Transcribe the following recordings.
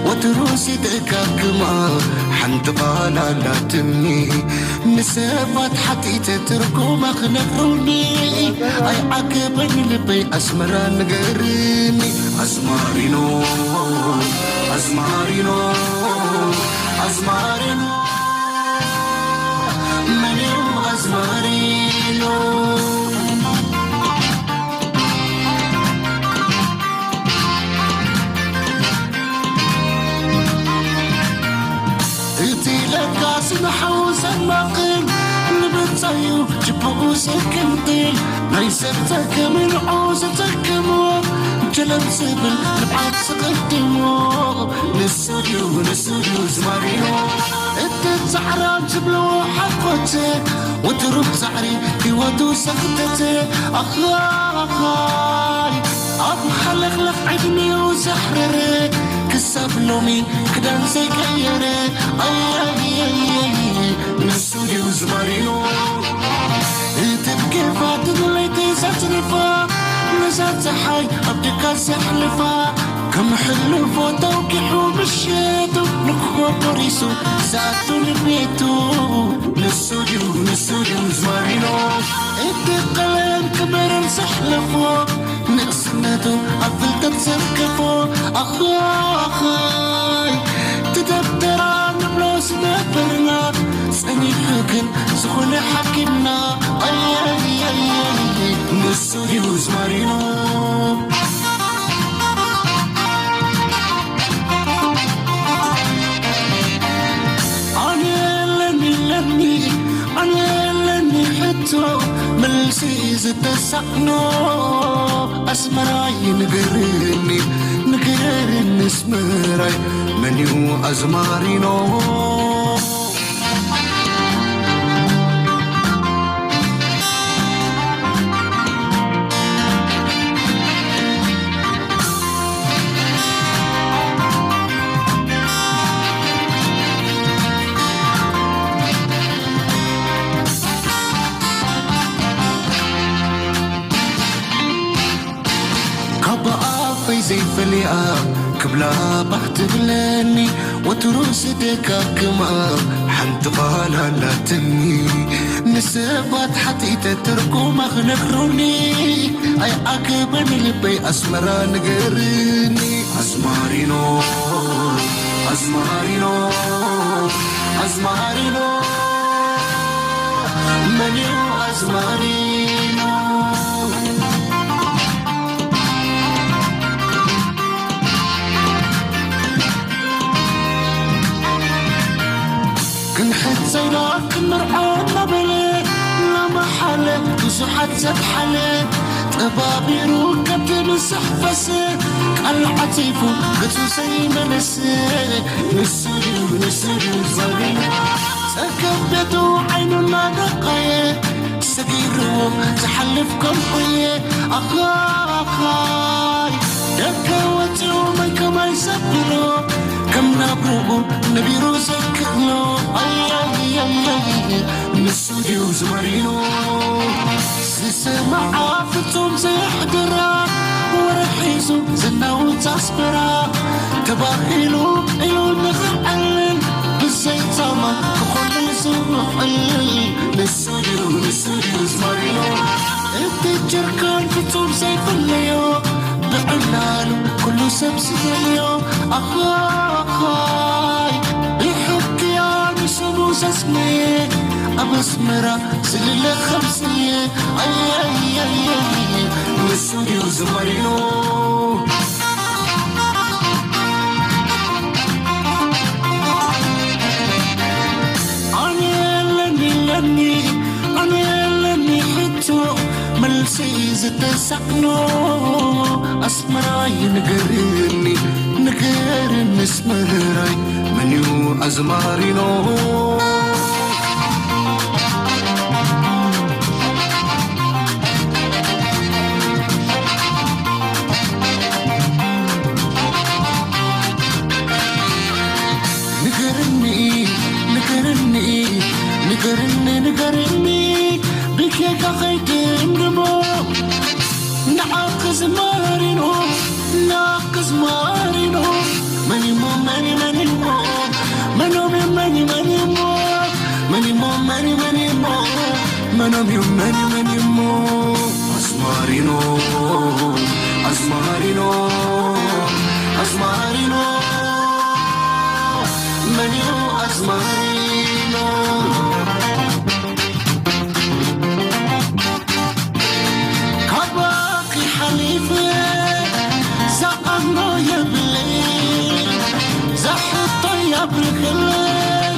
ወትሩ ሲደጋግማ ሓንቲ ቃል ኣላትኒ፣ ንሰባት ሓቲተ ትርጉማ ክነግሩኒ። ኣይዓገበን ልበይ ኣስመራ ንገርኒ። ኣዝማሪኖ፣ ኣዝማሪኖ፣ ኣዝማሪኖ፣ መን እዩ ኣዝማሪኖ? እቲ ለጋስ ንሓው ዘማቕል፣ ንብጻዩ ጅቡኡ ዘገምጥል፣ ናይ ሰብ ጸገም ንዑ ዘጸግሞ፣ ጀለም ዝብል ንብዓት ዝቕድሞ፣ ንሱ ድዩ፣ ንሱ ድዩ ዝማሪኖ? እቲ ጻዕራም ዝብልዎ ሓቆት፣ ወትሩ ጻዕሪ ህይወቱ ሰኽተት፣ ኣኻኻይ ኣብ ሓለኽለኽ ዕድሜኡ ዘሕረረ፣ ክሳብ ሎሚ ክዳን ዘይቀየረ፣ ኣያይይይ፣ ንሱ ድዩ ዝማሪኖ? እቲ ብኬፋ ትንለይቲ ዘጽርፋ፣ ነዛ ጸሓይ ኣብ ድቃስ ዘሕልፋ፣ ከም ሕልፎ ተውኪሑ ምሸቱ ንግሆ ቆሪሱ ዝኣቱ ንቤቱ። ንሱ ድዩ፣ ንሱ ድዩ ዝማሪኖ? እቲ ቀለም ክበረል ዘሕለፎ፣ ንእስነቱ ኣብ ፍልጠት ዘርከፎ። ኣኻኻይ ትደብደራ ንብሎ ዝነበርና፣ ጸኒሑ ግን ዝኾነ ሓኪምና። ኣየየየይ፣ ንሱ ድዩ ዝማሪኖ? ኣነ ኣለኒ፣ ኣለኒ፣ ኣነ ኣለኒ ሕቶ፣ መልሲ ዝተሳእኖ። ኣስመራይ ንገርኒ፣ ንገርኒ ኣስመራይ፣ መን እዩ ኣዝማሪኖ? ካብ ኣፈይ ዘይፈልያ ክብላ ባህ ትብለኒ፣ ወትሩ ዝደጋግማ ሓንቲ ቃል ኣላትኒ። ንሰባት ሓቲተ ትርጉማ ክነግሩኒ፣ ኣይዓገበን ልበይ ኣስመራ ንገርኒ። ኣዝማሪኖ፣ ኣዝማሪኖ፣ ኣዝማሪኖ፣ መን እዩ ኣዝማሪኖ? ክንሕሰይዳ ክንምርዖ እናበለ እናመሓለ ብዙሓት ዘድሓለ፣ ጠባቢሩ ከብቲ ምስ ኣሕፈሰ ቃል ዓቲፉ ገጹ ዘይመለሰ፣ ንሱ ድዩ፣ ንሱ ድዩ ዘቢሉ ጸገብ ቤቱ ዓይኑ እናደቐየ፣ ሰጊርዎ ዝሓልፍ ከምኡየ። ኣኻኻይ ደገ ወፂኡ መን ከማይ ዘብሎ፣ ከም ናብርኡ ነቢሩ ዘክእሎ። ኣያያያይ፣ ንሱ ድዩ ዝመሪኖ? ዝሰማዓ ፍጹም ዘየሕድራ፣ ወረ ሒዙ ዘናውጽ ኣስመራ፣ ተባሂሉ ኢሉ ንኽዕልል፣ ብዘይ ጻማ ክኾነ ዝውዕል። ንሱ ድዩ፣ ንሱ ድዩ ዝመሪኖ? እቲ ጀርካን ፍጹም ዘይፍለዮ፣ ብዕላሉ ኩሉ ሰብ ዝደልዮ። ኣኻኻይ ብሕክያ ንስሙ ዘስመየ፣ ኣብ ኣስመራ ዝልለ ከምስየ። ኣየየየይ፣ ንሱ ድዩ ዝመሪኖ? ኣነ ኣለኒ፣ ኣለኒ፣ ኣነ ኣለኒ ሕቶ፣ መልሲ ዝተሳእኖ። ኣስመራይ ንገርኒ፣ ንገርኒ ኣስመራይ፣ መን እዩ ኣዝማሪኖ? ንገርኒ፣ ንገርኒ፣ ንገርኒ፣ ንገርኒ፣ ብኬካ ከይድምድሞ፣ ንዓኺ Asmarino, na asmarino. Manimo, mani, manimo. Mano, mi, mani, manimo. Manimo, mani, manimo. Mano, mi, mani, manimo. Asmarino, asmarino, asmarino. Manimo, asmarino. ካባኺ ሓሊፈ ዝኣምኖ የብለይ፣ ዝሕቶ የብርህለይ፣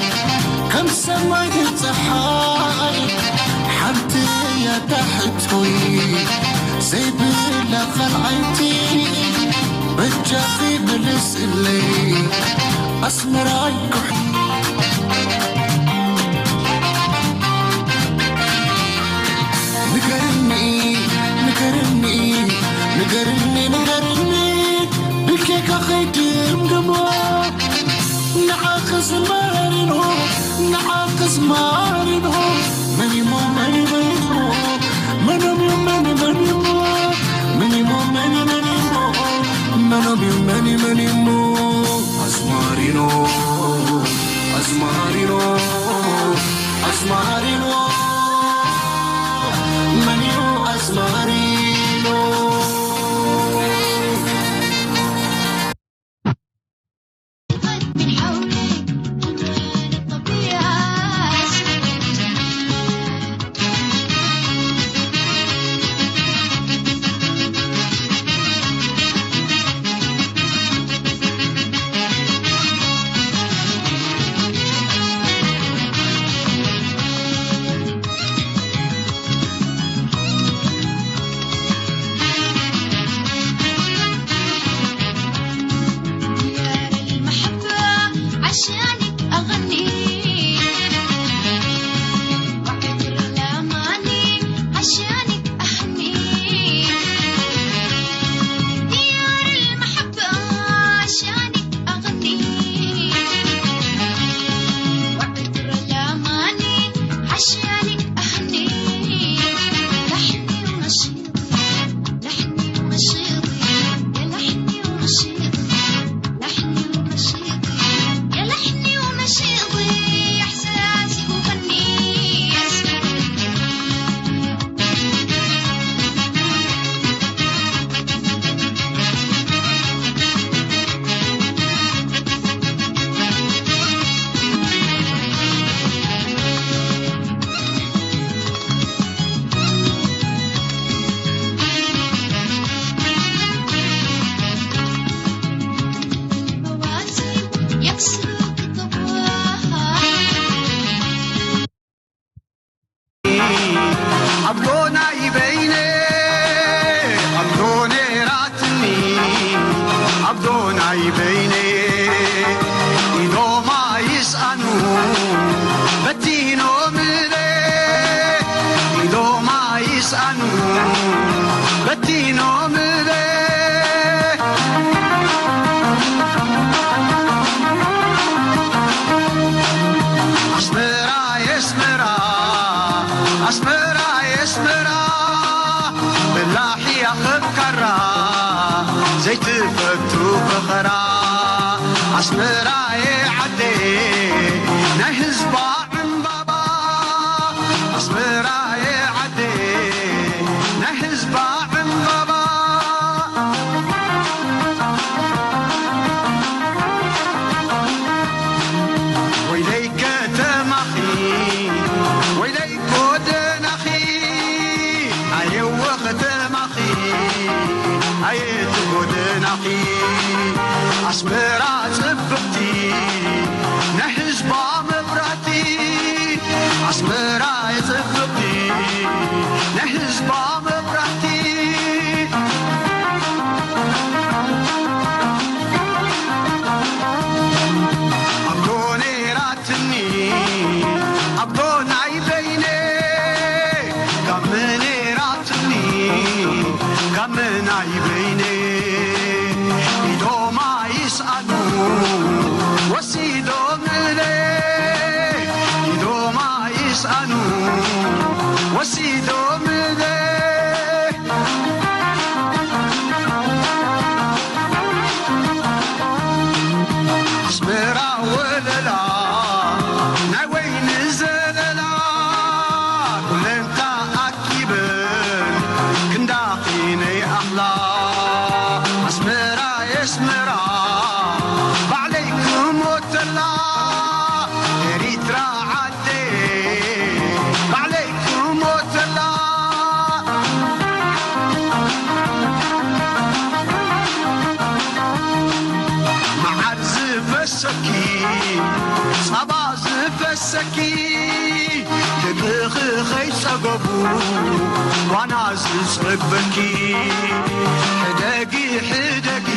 ከም ሰማይ ጸሓይ ሓንቲ እያ ሕቶይ፣ ዘይብላ ካልኣይቲ በጃኺ መልስለይ፣ ኣስመራይ ኩሒ። ንገርኒ፣ ንገርኒ፣ ንገርኒ፣ ንገርኒ፣ ብኬካ ከይድምድሞ። ንዓኺ ዝማሪኖ፣ ንዓኺ ዝማሪኖ፣ መኒሞ፣ መኒ፣ መኒሞ፣ መኖምዮ፣ መኒ፣ መኒሞ፣ መኒሞ፣ መኒ፣ መኒሞ፣ መኖምዮ፣ መኒ፣ መኒሞ። ኣዝማሪኖ፣ ኣዝማሪኖ፣ ኣዝማሪኖ፣ መኒዮ ኣዝማሪኖ። ዋና ዝጽበኪ፣ ሕደጊ፣ ሕደጊ፣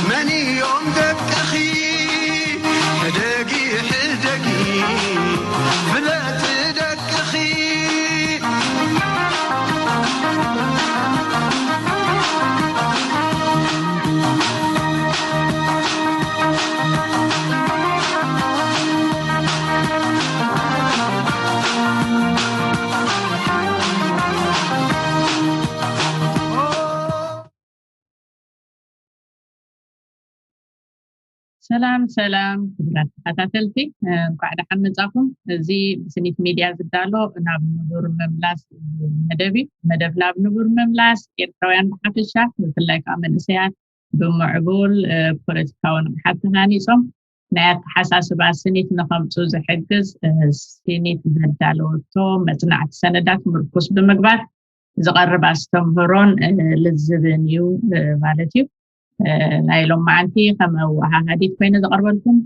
መን እዮም ደቅኺ? ሕደጊ፣ ሕደጊ፣ ፍለጢ ደቅኺ። ሰላም ሰላም ክቡራት ተኸታተልቲ፣ እንኳዕ ደሓን መጻኹም። እዚ ብስኒት ሚድያ ዝዳሎ ናብ ንቡር ምምላስ መደብ እዩ። መደብ ናብ ንቡር ምምላስ ኤርትራውያን ብሓፈሻ፣ ብፍላይ ከዓ መንእሰያት ብምዕቡል ፖለቲካዊ ንቕሓት ተሃኒጾም ናይ ኣተሓሳስባ ስኒት ንኸምጹ ዝሕግዝ ስኒት ዘዳለወቶ መጽናዕቲ ሰነዳት ምርኩስ ብምግባር ዝቐርብ ኣስተምህሮን ልዝብን እዩ ማለት እዩ። ናይ ሎማዓንቲ ከም ኣወሃሃዲት ኮይነ ዘቐርበልኩም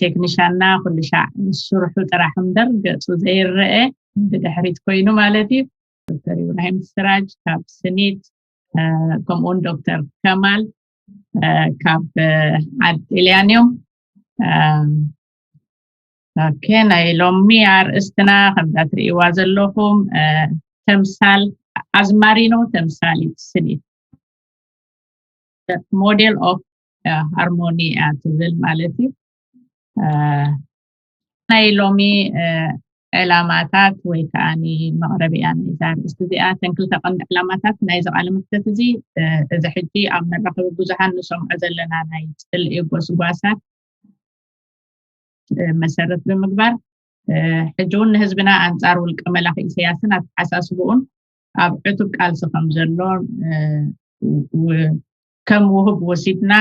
ቴክኒሻና ኩሉ ሻዕ ስርሑ ጥራሕ እምበር ገጹ ዘይረአ ብድሕሪት ኮይኑ ማለት እዩ። ዶክተር ኢብራሂም ስራጅ ካብ ስኒት፣ ከምኡውን ዶክተር ከማል ካብ ዓዲ ጥልያን እዮም። ኦኬ፣ ናይ ሎሚ ኣርእስትና ከምዛ ትርእይዋ ዘለኹም ተምሳል ኣዝማሪኖ ተምሳሊት ስኒት፣ ሞዴል ኦፍ ሃርሞኒ እያ ትብል ማለት እዩ። ናይ ሎሚ ዕላማታት ወይ ከዓ መቕረቢያ ናይዛ ኣርእስቲ እዚኣ፣ እተን ክልተ ቀንዲ ዕላማታት ናይዚ ቃለ መሕተት እዚ፣ እዚ ሕጂ ኣብ መራኸቢ ብዙሃን ንሰምዖ ዘለና ናይ ጽልኢ ጎስጓሳት መሰረት ብምግባር፣ ሕጂ እውን ንህዝብና ኣንጻር ውልቀ መላኺ ኢሳያስን ኣተሓሳስብኡን ኣብ ዕቱብ ቃልሲ ከም ዘሎ ከም ውህብ ወሲድና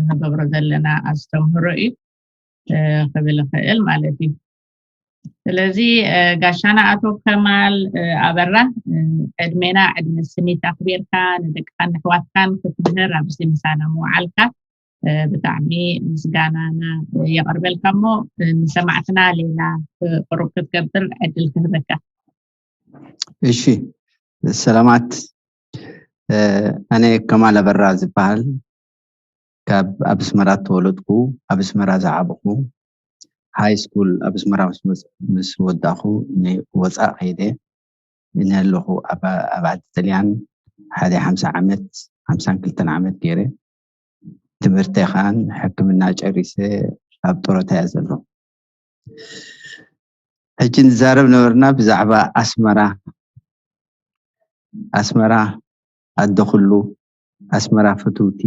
ንገብሮ ዘለና ኣስተምህሮ እዩ ክብል እኽእል ማለት እዩ። ስለዚ ጋሻና ኣቶ ከማል ኣበራ፣ ዕድሜና ዕድመ ስኒት ኣኽቢርካ ንደቅኻን ንኣሕዋትካን ክትምህር ኣብዚ ምሳና ምውዓልካ ብጣዕሚ ምስጋናና የቕርበልካ። እሞ ንሰማዕትና ሌላ ቁሩብ ክትገብር ዕድል ክህበካ። እሺ፣ ሰላማት። ኣነ ከማል ኣበራ ዝበሃል፣ ካብ ኣብ ኣስመራ ተወለድኩ፣ ኣብ ኣስመራ ዝዓበኹ፣ ሃይ ስኩል ኣብ ኣስመራ ምስ ወዳእኩ ንወፃእ ከይደ። እነ ኣለኹ ኣብ ዓዲ ጥልያን ሓደ ሓምሳ ዓመት፣ ሓምሳን ክልተን ዓመት ገይረ። ትምህርተይ ከዓን ሕክምና ጨሪሰ ኣብ ጡረታ እየ ዘለኹ። ሕጂ ንዛረብ ነበርና ብዛዕባ ኣስመራ። ኣስመራ ኣደ ኩሉ፣ ኣስመራ ፍትውቲ፣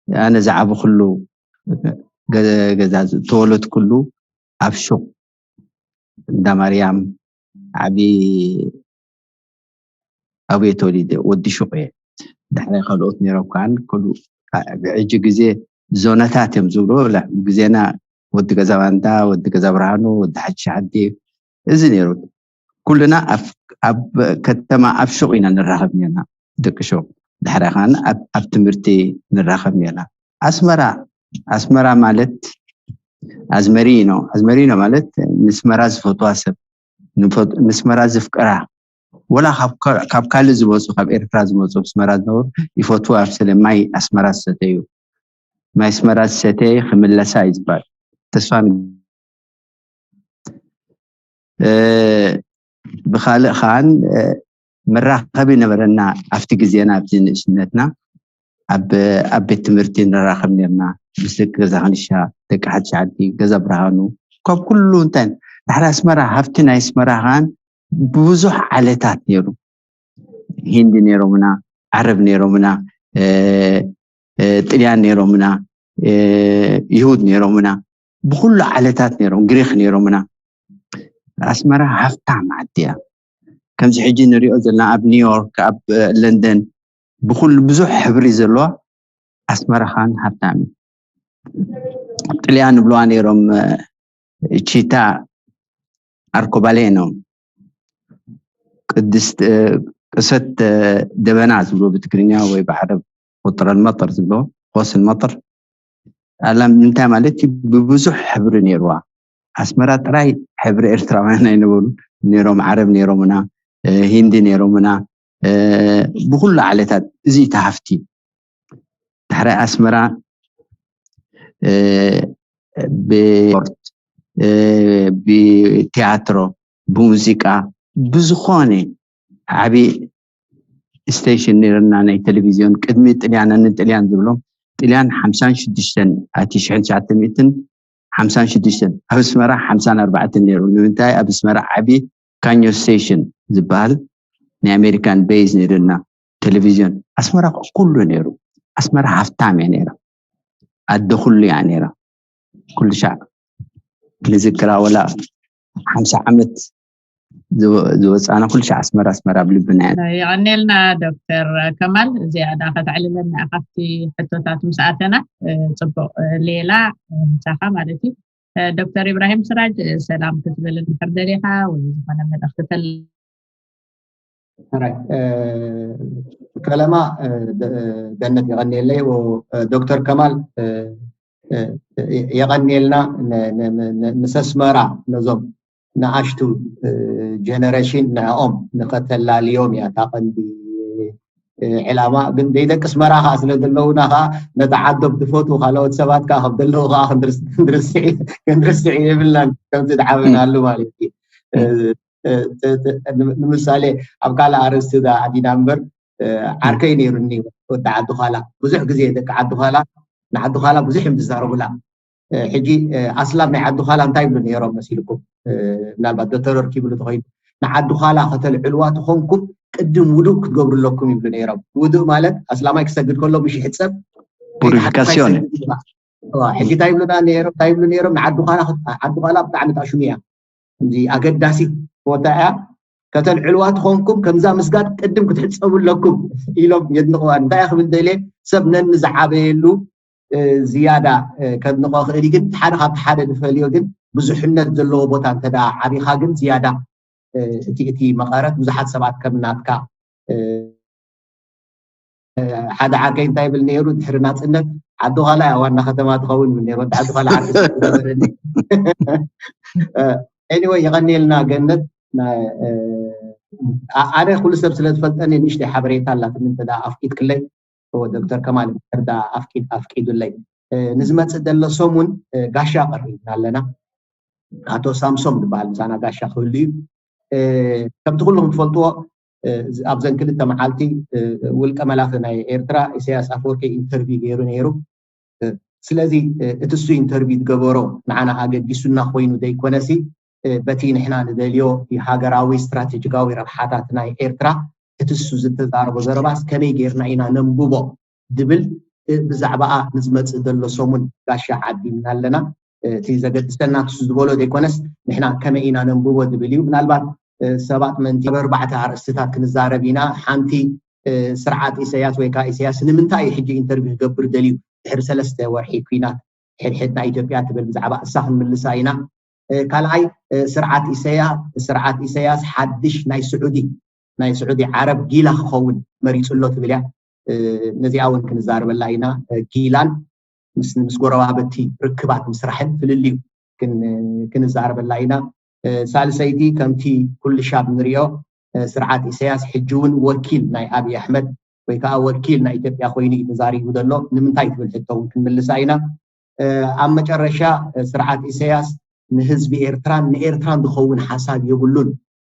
ኣነ ዝዓበኹሉ ገዛ ዝተወለድኩሉ ኣብ ሹቕ እንዳ ማርያም ዓቢ ኣብየ ተወሊደ፣ ወዲ ሹቕ እየ። ዳሕራይ ካልኦት ነይሮም ከዓን ኩሉ ብሕጂ ግዜ ዞነታት እዮም ዝብሉ። ግዜና ወዲ ገዛ ባንዳ፣ ወዲ ገዛ ብርሃኑ፣ ወዲ ሓጂ ሻሓዲ፣ እዚ ነይሩ። ኩልና ኣብ ከተማ ኣብ ሹቕ ኢና ንራኸብ ነርና፣ ደቂ ሹቕ። ዳሕራይ ከዓን ኣብ ትምህርቲ ንራኸብ ነርና። ኣስመራ ኣስመራ ማለት ኣዝመሪኖ፣ ኣዝመሪኖ ማለት ንስመራ ዝፈትዋ ሰብ፣ ንስመራ ዝፍቅራ፣ ወላ ካብ ካልእ ዝመፁ፣ ካብ ኤርትራ ዝመፁ ኣብ ኣስመራ ዝነበሩ ይፈትዋ። ኣብ ስለ ማይ ኣስመራ ዝሰተዩ፣ ማይ ኣስመራ ዝሰተየ ክምለሳ እዩ ዝበሃል። ተስፋ ብኻልእ ከዓን መራኸቢ ነበረና ኣብቲ ግዜና፣ ኣብቲ ንእስነትና ኣብ ኣብ ቤት ትምህርቲ ንራኸብ ነርና፣ ምስ ደቂ ገዛ ክንሻ፣ ደቂ ሓድሽ ዓዲ፣ ገዛ ብርሃኑ፣ ካብ ኩሉ እንታይ። ዳሕሪ ኣስመራ፣ ሃብቲ ናይ ኣስመራ ከዓን ብዙሕ ዓለታት ነይሩ። ሂንዲ ነይሮምና፣ ዓረብ ነይሮምና፣ ጥልያን ነይሮምና፣ ይሁድ ነይሮምና፣ ብኩሉ ዓለታት ነይሮም፣ ግሪክ ነይሮምና። ኣስመራ ሃፍታም ዓዲ እያ። ከምዚ ሕጂ ንሪኦ ዘለና ኣብ ኒውዮርክ፣ ኣብ ለንደን ብኩሉ ብዙሕ ሕብሪ ዘለዋ ኣስመራ ከዓን ሃፍታም እዩ። ጥልያን ንብለዋ ነይሮም ቺታ ኣርኮባሌኖ፣ ቅድስት ቅሰት ደበና ዝብሎ ብትግርኛ ወይ ብዓረብ ቁጥረል መጠር ዝብሎ፣ ቆስል መጠር ኣላ። ምንታይ ማለት እዩ? ብብዙሕ ሕብሪ ነይርዋ። ኣስመራ ጥራይ ሕብሪ ኤርትራውያን ኣይነበሩ ነይሮም፣ ዓረብ ነይሮምና፣ ሂንዲ ነይሮምና፣ ብኩሉ ዓለታት። እዚ እቲ ሃፍቲ። ድሕሪ ኣስመራ ብስፖርት፣ ብቲያትሮ፣ ብሙዚቃ፣ ብዝኾነ ዓብዪ ስቴሽን ነይርና፣ ናይ ቴሌቪዝዮን። ቅድሚ ጥልያን ንጥልያን ዝብሎም፣ ጥልያን ሓምሳን ሽዱሽተን ኣቲ ሽሕን ትሽዓተ ሚእትን ሓምሳን ሽዱሽተን ኣብ ኣስመራ ሓምሳን ኣርባዕተን ነይሩ። ንምንታይ ኣብ ኣስመራ ዓቢ ካኞ ስቴሽን ዝበሃል ናይ ኣሜሪካን ቤዝ ነይርና ቴሌቪዝዮን። ኣስመራ ኩሉ ነይሩ። ኣስመራ ሃፍታም እያ ነይራ። ኣደ ኩሉ እያ ነይራ። ኩሉ ሻዕ ንዝክራ፣ ወላ ሓምሳ ዓመት ዝወ- ዝወፃና ኩሉ ሻዕ ኣስመራ ኣስመራ ኣብ ልብና እያ። የቐኔልና ዶክተር ከማል፣ ዝያዳ ከተዕልለና ኢኻ ኣብቲ ሕቶታት ምስ ኣተና። እ፣ ፅቡቕ። እ፣ ሌላ፣ እ፣ ምሳኻ ማለት እዩ። እ፣ ዶክተር ኢብራሂም ስራጅ፣ እ፣ ሰላም ክትብል እንድሕር ደሊኻ ወይ ዝኾነ መልእኽቲ ተል ራይ ፈለማ፣ እ፣ ደ- ገነት የቐንየለይ። እ፣ ዶክተር ከማል፣ እ፣ እ፣ የቐንየልና። ን- ን- ን- ን- ምስ ኣስመራ ነዞም ንኣሽቱ ጀነሬሽን ንዕኦም ንኸተላልዮም እያ እታ ቀንዲ፣ እ፣ ዕላማ። ግን ደይ ደቂ ኣስመራ ከዓ ስለ ዘለውና ከዓ ነታ ዓዶም ትፈትዉ ካልኦት ሰባት ከዓ ከም ዘለዉ ከዓ ክንድርስ- ክንድርስዕ ክንድርስዕ የብልናን፣ ከምቲ ዝዓበናሉ ማለት እዩ። እ፣ እ፣ እ፣ እ፣ ን- ንምሳሌ ኣብ ካልእ ኣርእስቲ ዳ ኣዲና እምበር፣ እ፣ ዓርከይ ነይሩኒ ወዲ ዓዲ ዃላ። ብዙሕ ግዜ ደቂ ዓዲ ዃላ ንዓዲ ዃላ ብዙሕ እዮም ዝዛረቡላ። እ፣ ሕጂ፣ እ፣ ኣስላም ናይ ዓዲ ዃላ እንታይ ይብሉ ነይሮም መሲልኩም? እ፣ ምናልባት ዶክተር ርኪብሉ ተኾይኑ፣ ንዓዲ ዃላ ከተልዕልዋ ተኾንኩም ቅድም ውዱእ ክትገብሩ ኣለኩም ይብሉ ነይሮም። ውዱእ ማለት ኣስላማይ ክሰግድ ከሎ ምሽ ይሕፀብ፣ ፑሪፊካሲዮን። ሕጂ እንታይ ይብሉና ነይሮም? እንታይ ይብሉ ነይሮም? ንዓዲ ዃላ ክት- ዓዲ ዃላ ብጣዕሚ ጣሽሙ እያ። እዚ ኣገዳሲ ቦታ እያ። ከተልዕልዋ ትኾንኩም ከምዛ ምስጋድ ቅድም ክትሕፀቡ ኣለኩም ኢሎም የድንቕዋ። እንታይ እያ ክብል ደልየ፣ ሰብ ነኒ ዝዓበየሉ፣ እ፣ ዝያዳ፣ እ፣ ከድንቖ ክእል እዩ። ግን ሓደ ካብቲ ሓደ ዝፈልዮ ግን ብዙሕነት ዘለዎ ቦታ እንተ ደኣ ዓቢኻ ግን ዝያዳ፣ እ፣ እቲ እቲ መቐረት ብዙሓት ሰባት ከም ናትካ፣ እ፣ ሓደ ዓርከይ እንታይ ይብል ነይሩ፣ ድሕሪ ናፅነት ዓዲ ዃላ እያ ዋና ከተማ ትኸውን ይብል ነይሩ። ወዲ ዓዲ ዃላ ዓርከይ ዝነበረኒ። ኤኒወይ፣ የቐንየልና ገነት። ና- እ፣ ኣ- ኣነ ኩሉ ሰብ ስለ ዝፈልጠኒ ንእሽተይ ሓበሬታ ኣላትኒ እንተ ደኣ ኣፍቂድክለይ፣ ዶክተር ከማል እንድሕር ደኣ ኣፍቂድ ኣፍቂዱለይ፣ እ፣ ንዝመፅእ ዘሎ ሰሙን፣ እ፣ ጋሻ ቀሪብና ኣለና። ኣቶ ሳምሶም ዝበሃል ምሳና ጋሻ ክህሉ እዩ። እ፣ ከምቲ ኩልኹም ትፈልጥዎ፣ እ፣ ኣብዘን ክልተ መዓልቲ፣ እ፣ ውልቀ መላኺ ናይ ኤርትራ ኢሳያስ ኣፈወርቂ ኢንተርቪው ገይሩ ነይሩ። እ፣ ስለዚ፣ እ፣ እቲ እሱ ኢንተርቪው ዝገበሮ ንዓና ኣገዲሱና ኮይኑ ዘይኮነሲ፣ እ፣ በቲ ንሕና ንደልዮ ሃገራዊ ስትራቴጂካዊ ረብሓታት ናይ ኤርትራ እቲ እሱ ዝተዛረቦ ዘረባስ ከመይ ጌርና ኢና ነንብቦ ዝብል፣ እ፣ ብዛዕባኣ ንዝመጽእ ዘሎ ሰሙን ጋሻ ዓዲምና ኣለና። እ፣ እቲ ዘገድሰና እቲ እሱ ዝበሎ ዘይኮነስ ንሕና ከመይ ኢና ነንብቦ ዝብል እዩ። ምናልባት፣ እ፣ ሰባት ምእንቲ ኣብ ኣርባዕተ ኣርእስትታት ክንዛረብ ኢና። ሓንቲ፣ እ፣ ስርዓት ኢሳያስ ወይ ከዓ ኢሳያስ ንምንታይ እዩ ሕጂ ኢንተርቪው ክገብር ደልዩ ድሕሪ ሰለስተ ወርሒ ኲናት ሕድሕድ ናይ ኢትዮጵያ ትብል፣ ብዛዕባ እሳ ክንምልሳ ኢና። እ፣ ካልኣይ፣ እ፣ ስርዓት ኢሳያ- ስርዓት ኢሳያስ ሓድሽ ናይ ስዑዲ ናይ ስዑዲ ዓረብ ጊላ ክኸውን መሪጹ ኣሎ ትብል እያ። እ፣ ነዚኣ እውን ክንዛረበላ ኢና። እ፣ ጊላን ምስ ምስ ጎረባብቲ ርክባት ምስራሕን ፍልልዩ ክን- ክንዛረበላ ኢና። እ፣ ሳልሰይቲ፣ ከምቲ ኩሉ ሻብ ንሪኦ፣ እ፣ ስርዓት ኢሳያስ ሕጂ እውን ወኪል ናይ ኣብይ ኣሕመድ ወይ ከዓ ወኪል ናይ ኢትዮጵያ ኮይኑ እዩ ተዛሪቡ ዘሎ። ንምንታይ ትብል ሕቶ እውን ክንምልሳ ኢና። እ፣ ኣብ መጨረሻ፣ እ፣ ስርዓት ኢሳያስ ንህዝቢ ኤርትራን ንኤርትራን ዝኸውን ሓሳብ የብሉን።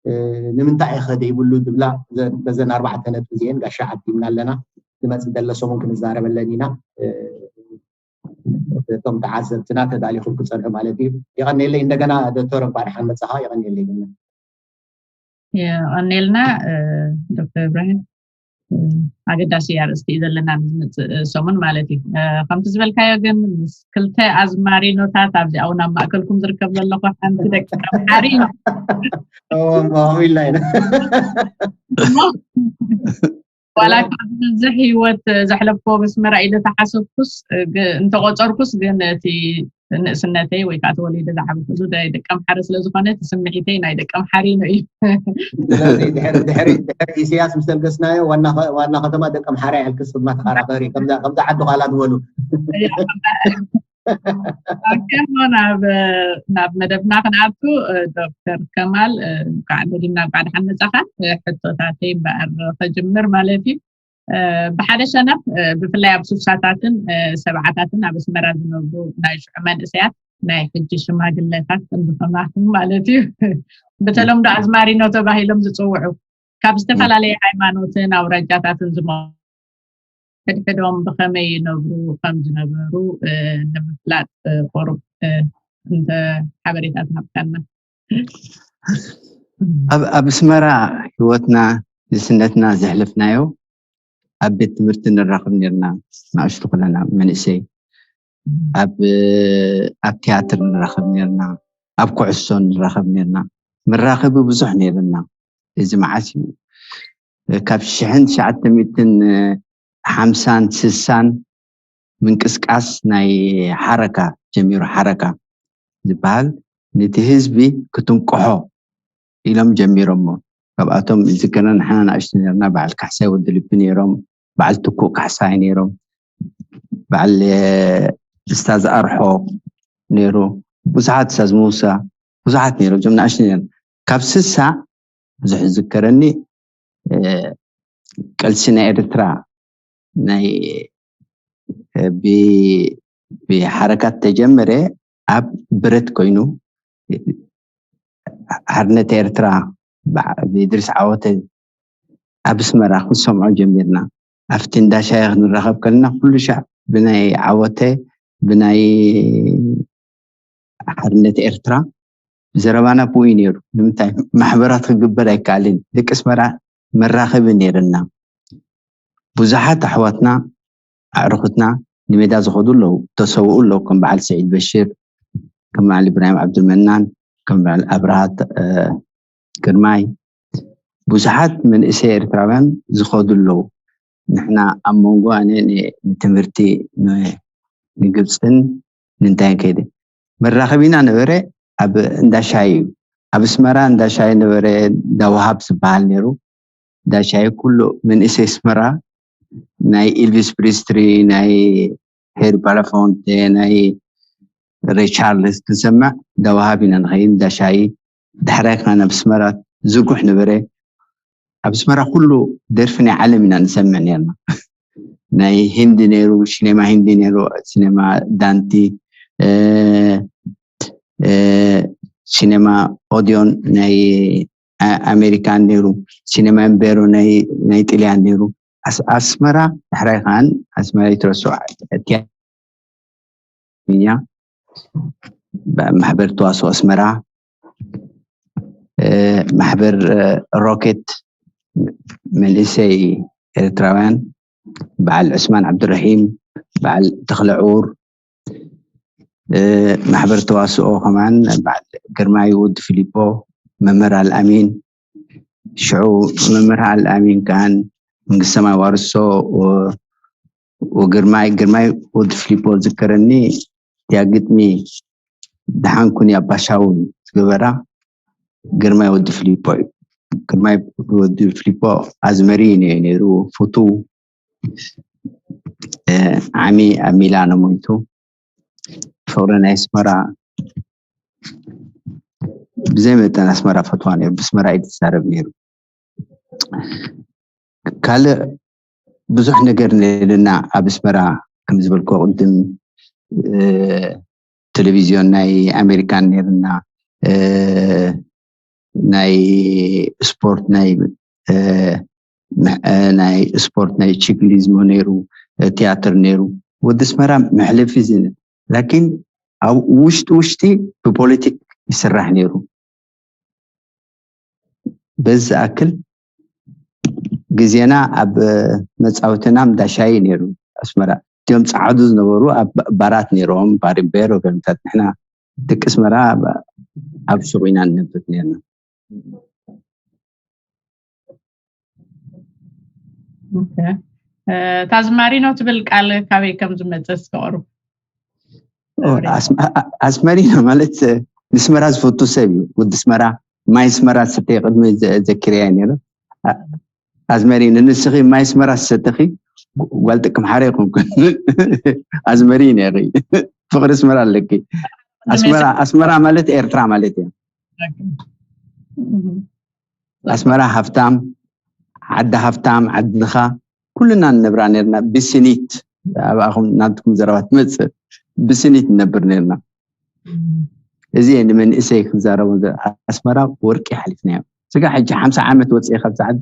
እ፣ ንምንታይ ኢኸ ዘይብሉ ዝብላ፣ ዘ- በዘን ኣርባዕተ ነጥቢ እዚአን ጋሻ ዓዲምና ኣለና። ዝመፅእ ዘሎ ሰሙን ክንዛረበለን ኢና። እ፣ እቶም ተዓዘብትና ተዳሊኹም ክፀንሑ ማለት እዩ። የቐኔለይ እንደገና ዶክተር፣ እንኳዕ ደሓን መፃኻ። የቐኔለይ ግን የቐኔልና። እ፣ ዶክተር ኢብራሂም፣ እ፣ ኣገዳሲ ኣርእስቲ እዩ ዘለና ንዝመፅእ ሰሙን ማለት እዩ። እ፣ ከምቲ ዝበልካዮ ግን ምስ ክልተ ኣዝማሪኖታት ኣብዚ ኣውን ኣብ ማእከልኩም ዝርከብ ዘለኹ ሓንቲ ደቂ ኣምሓሪ ከምኡ ኢልና ኢና። እሞ ዋላ ካብ ዝበዝሕ ህይወት ዘሕለፍክዎ በስመራ ኢለ ተሓሰብኩስ፣ ግ- እንተቆፀርኩስ ግን እቲ ንእስነተይ ወይ ከዓ ተወሊደ ዝዓበኩሉ ናይ ደቂ ኣምሓረ ስለ ዝኾነ እቲ ስምዒተይ ናይ ደቂ ኣምሓሪኖ እዩ። ስለዚ ድሕሪ ድሕሪ ድሕሪ ኢሳያስ ምስ ተልገስናዮ ዋና ከ- ዋና ከተማ ደቂ ኣምሓራ እያ ኢልክስ ድማ ተኸራኸሪ፣ ከምዛ ከምዛ ዓዲ ኻላ ዝበሉ። ኣከሞ ናብ ናብ መደብና ክንኣቱ። ዶክተር ከማል፣ እንኳዕ ደጊምና እንኳዕ ደሓን መጻኻ። ሕቶታተይ እምበኣር ከጅምር ማለት እዩ። ብሓደ ሸነኽ፣ ብፍላይ ኣብ ሱሳታትን ሰብዓታትን ኣብ ኣስመራ ዝነብሩ ናይ ሽዑ መንእሰያት፣ ናይ ሕጂ ሽማግለታት ከምዚ ከማኹም ማለት እዩ፣ ብተለምዶ ኣዝማሪኖ ተባሂሎም ዝፅውዑ፣ ካብ ዝተፈላለየ ሃይማኖትን ኣውራጃታትን ዝመ ሕድሕዶም ብኸመይ ይነብሩ ከም ዝነበሩ ንምፍላጥ ቁሩብ እንተ ሓበሬታ ትሃብካና። ኣብ ኣስመራ ህይወትና ንእስነትና ዘሕለፍናዮ ኣብ ቤት ትምህርቲ ንራኸብ ነርና። ንኣሽቱ ከለና መንእሰይ ኣብ ኣብ ቲያትር ንራኸብ ነርና፣ ኣብ ኩዕሶ ንራኸብ ነርና። መራኸቢ ብዙሕ ነርና። እዚ መዓስ እዩ? ካብ ሽሕን ትሽዓተ ሚእትን ሓምሳን ስሳን ምንቅስቃስ ናይ ሓረካ ጀሚሩ። ሓረካ ዝበሃል ነቲ ህዝቢ ክትንቅሖ ኢሎም ጀሚሮሞ። ካብኣቶም ዝዝከረና ንሕና ንኣሽቱ ነርና፣ በዓል ካሕሳይ ወዲ ልቢ ነይሮም፣ በዓል ትኩእ ካሕሳይ ነይሮም፣ በዓል ስታዝ ኣርሖ ነይሩ፣ ብዙሓት ስታዝ ሙሳ፣ ብዙሓት ነይሮም። እዞም ንኣሽቱ ነይሮም። ካብ ስሳ ብዙሕ ዝዝከረኒ ቃልሲ ናይ ኤርትራ ናይ ብሓረካት ተጀመረ። ኣብ ብረት ኮይኑ ሓርነት ኤርትራ ብኢድሪስ ዓወተ ኣብ ኣስመራ ክንሰምዖ ጀሚርና። ኣብቲ እንዳ ሻሂ ክንራኸብ ከለና ኩሉ ሻዕ ብናይ ዓወተ፣ ብናይ ሓርነት ኤርትራ ብዘረባና ብኡ እዩ ነይሩ። ንምንታይ ማሕበራት ክግበር ኣይከኣልን። ደቂ ኣስመራ መራኸቢ ነይርና። ብዙሓት ኣሕዋትና ኣዕሩኽትና ንሜዳ ዝኸዱ ኣለዉ፣ ተሰውኡ ኣለዉ። ከም በዓል ስዒድ በሽር፣ ከም በዓል ኢብራሂም ዓብዱልመናን፣ ከም በዓል ኣብርሃ ግርማይ፣ ብዙሓት መንእሰይ ኤርትራውያን ዝኸዱ ኣለዉ። ንሕና ኣብ መንጎ ኣነ ንትምህርቲ ንግብፅን ንንታይን ከይደ፣ መራኸቢና ነበረ ኣብ እንዳ ሻሂ እዩ። ኣብ ኣስመራ እንዳ ሻሂ ነበረ፣ እንዳ ወሃብ ዝበሃል ነይሩ። እንዳ ሻሂ ኩሉ መንእሰይ ኣስመራ ናይ ኢልቪስ ፕሪስትሪ፣ ናይ ሄሪ ባላፎንቴ፣ ናይ ሬ ቻርልስ ክንሰምዕ እንዳ ወሃብ ኢና ንኸይድ። እንዳ ሻሂ ዳሕራይ ከኣ ናብ ኣስመራ ዝጉሕ ነበረ። ኣብ ኣስመራ ኩሉ ደርፊ ናይ ዓለም ኢና ንሰምዕ ነርና። ናይ ሂንዲ ነይሩ፣ ሲኔማ ሂንዲ ነይሩ፣ ሲኔማ ዳንቲ፣ ሲኔማ ኦዲዮን ናይ ኣሜሪካን ነይሩ፣ ሲኔማ ኤምቤሮ ናይ ጥልያን ነይሩ። ኣስመራ ዳሕራይ ከኣን ኣስመራ ይትረስዖ እያ። ማሕበር ተዋስኦ ኣስመራ፣ ማሕበር ሮኬት መንእሰይ ኤርትራውያን፣ በዓል ዕስማን ዓብዱራሂም፣ በዓል ተኽለ ዑር፣ ማሕበር ተዋስኦ ከማን በዓል ግርማይ ወዲ ፊሊፖ፣ መምህር ኣልኣሚን፣ ሽዑ መምህር ኣልኣሚን ከኣን መንግስተ ሰማይ ዋርሶ ወግርማይ፣ ግርማይ ወዲ ፊሊፖ ዝከረኒ እቲያ ግጥሚ ደሓንኩን ኣባሻውን ዝገበራ ግርማይ ወዲ ፊሊፖ እዩ። ግርማይ ወዲ ፊሊፖ ኣዝመሪ እዩ ነይሩ፣ ፍቱው ዓሚ ኣብ ሚላኖ ሞይቱ። ፍቕሪ ናይ ኣስመራ ብዘይ መጠን ኣስመራ ፈትዋ ነይሩ፣ ብስመራ እዩ ዝዛረብ ነይሩ። ካልእ ብዙሕ ነገር ነይርና ኣብ ኣስመራ፣ ከም ዝበልኮ ቅድም ቴሌቪዝዮን ናይ ኣሜሪካን ነይርና፣ ናይ ስፖርት ናይ ናይ ስፖርት ናይ ቺክሊዝሞ ነይሩ፣ ቲያትር ነይሩ። ወዲ ኣስመራ መሕለፊ ዝነ ላኪን ኣብ ውሽጢ ውሽጢ ብፖለቲክ ይስራሕ ነይሩ። በዚ ዝኣክል ግዜና ኣብ መጻወትና እንዳ ሻሂ ነይሩ። ኣስመራ እቲኦም ጸዓዱ ዝነበሩ ኣብ ባራት ነይሮም፣ ባር እምበር ወገንታት። ንሕና ደቂ ኣስመራ ኣብ ሱቕ ኢና ንነብር ነርና። ታዝማሪኖ ትብል ቃል ካበይ ከም ዝመፀ እስከ ቅሩብ። ኣስመሪኖ ማለት ንስመራ ዝፈቱ ሰብ እዩ። ወዲ ስመራ፣ ማይ ስመራ ዝሰተየ ቅድሚ ዘኪርያ ነይሩ። ኣዝመሪኖ፣ ንስኺ ማይ ስመራ ዝሰተኺ ጓል ጥቅም ሓረ ይኮንኩን። ኣዝመሪኖ ኢኺ። ፍቕሪ ኣስመራ ኣለኪ። ኣስመራ ኣስመራ ማለት ኤርትራ ማለት እዩ። ኣስመራ ሃፍታም ዓዲ፣ ሃፍታም ዓዲ ድኻ፣ ኩልና ንነብራ ነርና ብስኒት። ኣብኣኹም ናትኩም ዘረባ ትመጽእ፣ ብስኒት ንነብር ነርና። እዚ እየ ንመንእሰይ ክዛረቡ ዘ- ኣስመራ ወርቂ ሓሊፍናዮ። ስጋ ሕጂ ሓምሳ ዓመት ወፅኤ ካብ ሰዓት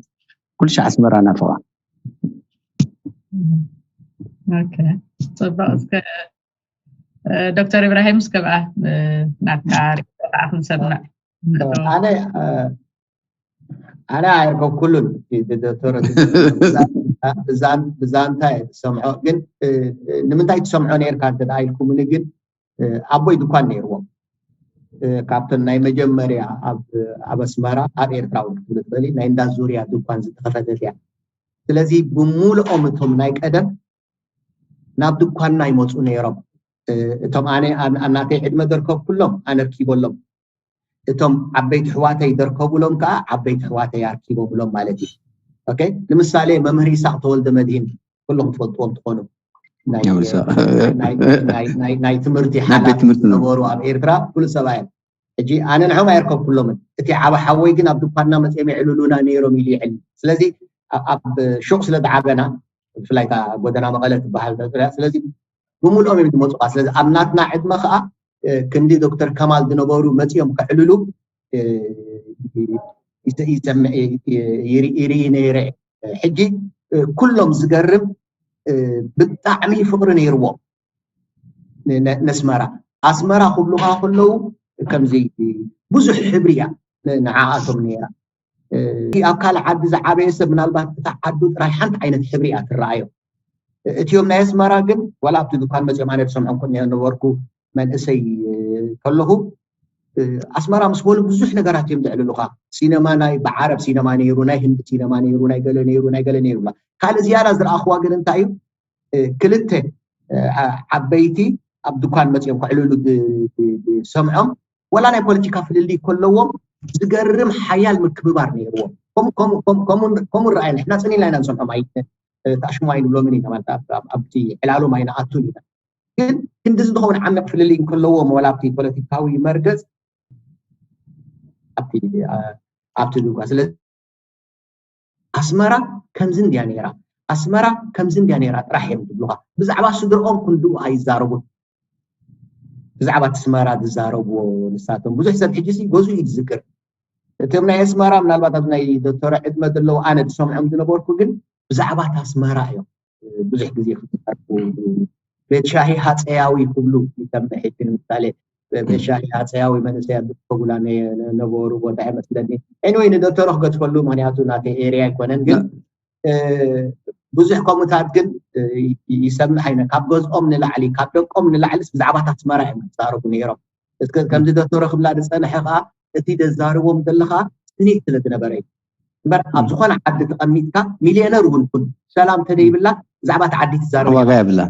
ኩሉ ሻዕ ኣስመራ ናፍቓ። ኦኬ፣ ፅቡቅ። እስከ ዶክተር ኢብራሂም እስከ ብኣ ናትካ ሪፖርት ክንሰምዕ። ኣነ ኣነ ኣይረከብኩሉን። ዶክተር ብዛንታ ትሰምዖ ግን ንምንታይ ትሰምዖ ነርካ እንተ ኢልኩምኒ ግን ኣቦይ ድኳን ነይርዎም። ካብተን ናይ መጀመርያ ኣብ ኣስመራ ኣብ ኤርትራ እውን ክትብል ትኽእሊ ናይ እንዳ ዙርያ ድኳን ዝተኸፈተት እያ። ስለዚ ብምሉኦም እቶም ናይ ቀደም ናብ ድኳንና ይመፁ ነይሮም። እቶም ኣነ ኣብ ናተይ ዕድመ ደርከብኩሎም ኣነ ርኪበሎም፣ እቶም ዓበይቲ ኣሕዋተይ ደርከቡሎም ከዓ ዓበይቲ ኣሕዋተይ ኣርኪቦምሎም ማለት እዩ። ኦኬ፣ ንምሳሌ መምህር ይስሓቅ ተወልደ መድህን ኩሎም ትፈልጥዎም ትኾኑ፣ ናይ ትምህርቲ ሓላፊ ዝነበሩ ኣብ ኤርትራ ፍሉጥ ሰብኣይ። ሕጂ ኣነ ንዕኦም ኣየርከብኩሎምን፣ እቲ ዓብ ሓወይ ግን ኣብ ድኳንና መፅኦም የዕልሉና ነይሮም ኢሉ ይዕል። ስለዚ ኣብ ሹቅ ስለ ዝዓበና፣ ብፍላይ እታ ጎደና መቐለ ትበሃል፣ ስለዚ ብምልኦም እዮም ዝመፁ። ስለዚ ኣብ ናትና ዕድመ ከዓ ክንዲ ዶክተር ከማል ዝነበሩ መፂኦም ከዕልሉ ይርኢ ነይረ። ሕጂ ኩሎም ዝገርም ብጣዕሚ ፍቅሪ ነይርዎም ነስመራ። ኣስመራ ክብሉካ ከለዉ ከምዚ ብዙሕ ሕብሪ እያ ንዓኣቶም ነይራ። ኣብ ካልእ ዓዲ ዝዓበየ ሰብ ምናልባት እታ ዓዱ ጥራይ ሓንቲ ዓይነት ሕብሪ እያ ትረኣዮ። እቲኦም ናይ ኣስመራ ግን ዋላ ኣብቲ ድኳን መፅኦም ኣነ ዝሰምዖም ነበርኩ መንእሰይ ከለኹ ኣስመራ ምስ በሉ ብዙሕ ነገራት እዮም ዘዕልሉካ። ሲነማ ናይ ብዓረብ ሲነማ ነይሩ፣ ናይ ህንዲ ሲነማ ነይሩ፣ ናይ ገለ ነይሩ፣ ናይ ገለ ነይሩ። ካልእ ዝያዳ ዝረኣኽዋ ግን እንታይ እዩ? ክልተ ዓበይቲ ኣብ ድኳን መፅኦም ከዕልሉ ዝሰምዖም ዋላ ናይ ፖለቲካ ፍልልይ ከለዎም ዝገርም ሓያል ምክብባር ነይርዎም። ከምኡ ረኣየ ንሕና ፅን ኢልና ኢና ንሰምዖም፣ ኣይተኣሽሙ ኣይንብሎምን ኢና ማለት ኣብቲ ዕላሎም ኣይንኣቱን ኢና። ግን ክንዲ ዝኸውን ዓሚቕ ፍልልይ እንከለዎም ዋላ ኣብቲ ፖለቲካዊ መርገፅ ኣብቲ ድኳ ስለ ኣስመራ ከምዚ እንድያ ነይራ፣ ኣስመራ ከምዚ እንድያ ነይራ ጥራሕ እዮም ዝብሉካ። ብዛዕባ ስድርኦም ክንድኡ ኣይዛረቡን። ብዛዕባ ኣስመራ ዝዛረብዎ ንሳቶም ብዙሕ ሰብ ሕጂ ሲ ገዝኡ እዩ ዝዝክር። እቶም ናይ ኣስመራ ምናልባት ኣብ ናይ ዶክተር ዕድመ ዘለዉ ኣነ ዝሰምዖም ዝነበርኩ ግን ብዛዕባ ኣስመራ እዮም ብዙሕ ግዜ ክዛረቡ። ቤት ሻሂ ሃፀያዊ ክብሉ ይሰምዕ። ሕጂ ንምሳሌ ቤት ሻሂ ሃፀያዊ መንእሰያት ዝርከቡላ ነበሩ ቦታ ይመስለኒ። ኤኒወይ ንዶክተር ክገድፈሉ ምክንያቱ ናተይ ኤርያ ኣይኮነን ግን ብዙሕ ከምኡታት ግን ይሰምዕ ኣይነ ካብ ገዝኦም ንላዕሊ ካብ ደቆም ንላዕሊ ብዛዕባታት ኣስመራ እዮም ዝዛረቡ ነይሮም። ከምዚ ዶክተር ክብላ ዝፀንሐ ከዓ እቲ ደዛርቦም ዘለካ ስኒት ስለ ዝነበረ እዩ። እምበር ኣብ ዝኾነ ዓዲ ተቐሚጥካ ሚልዮነር እውን ኩን ሰላም ተደይብላ ብዛዕባ እቲ ዓዲ ትዛረብ ዋጋ የብላ።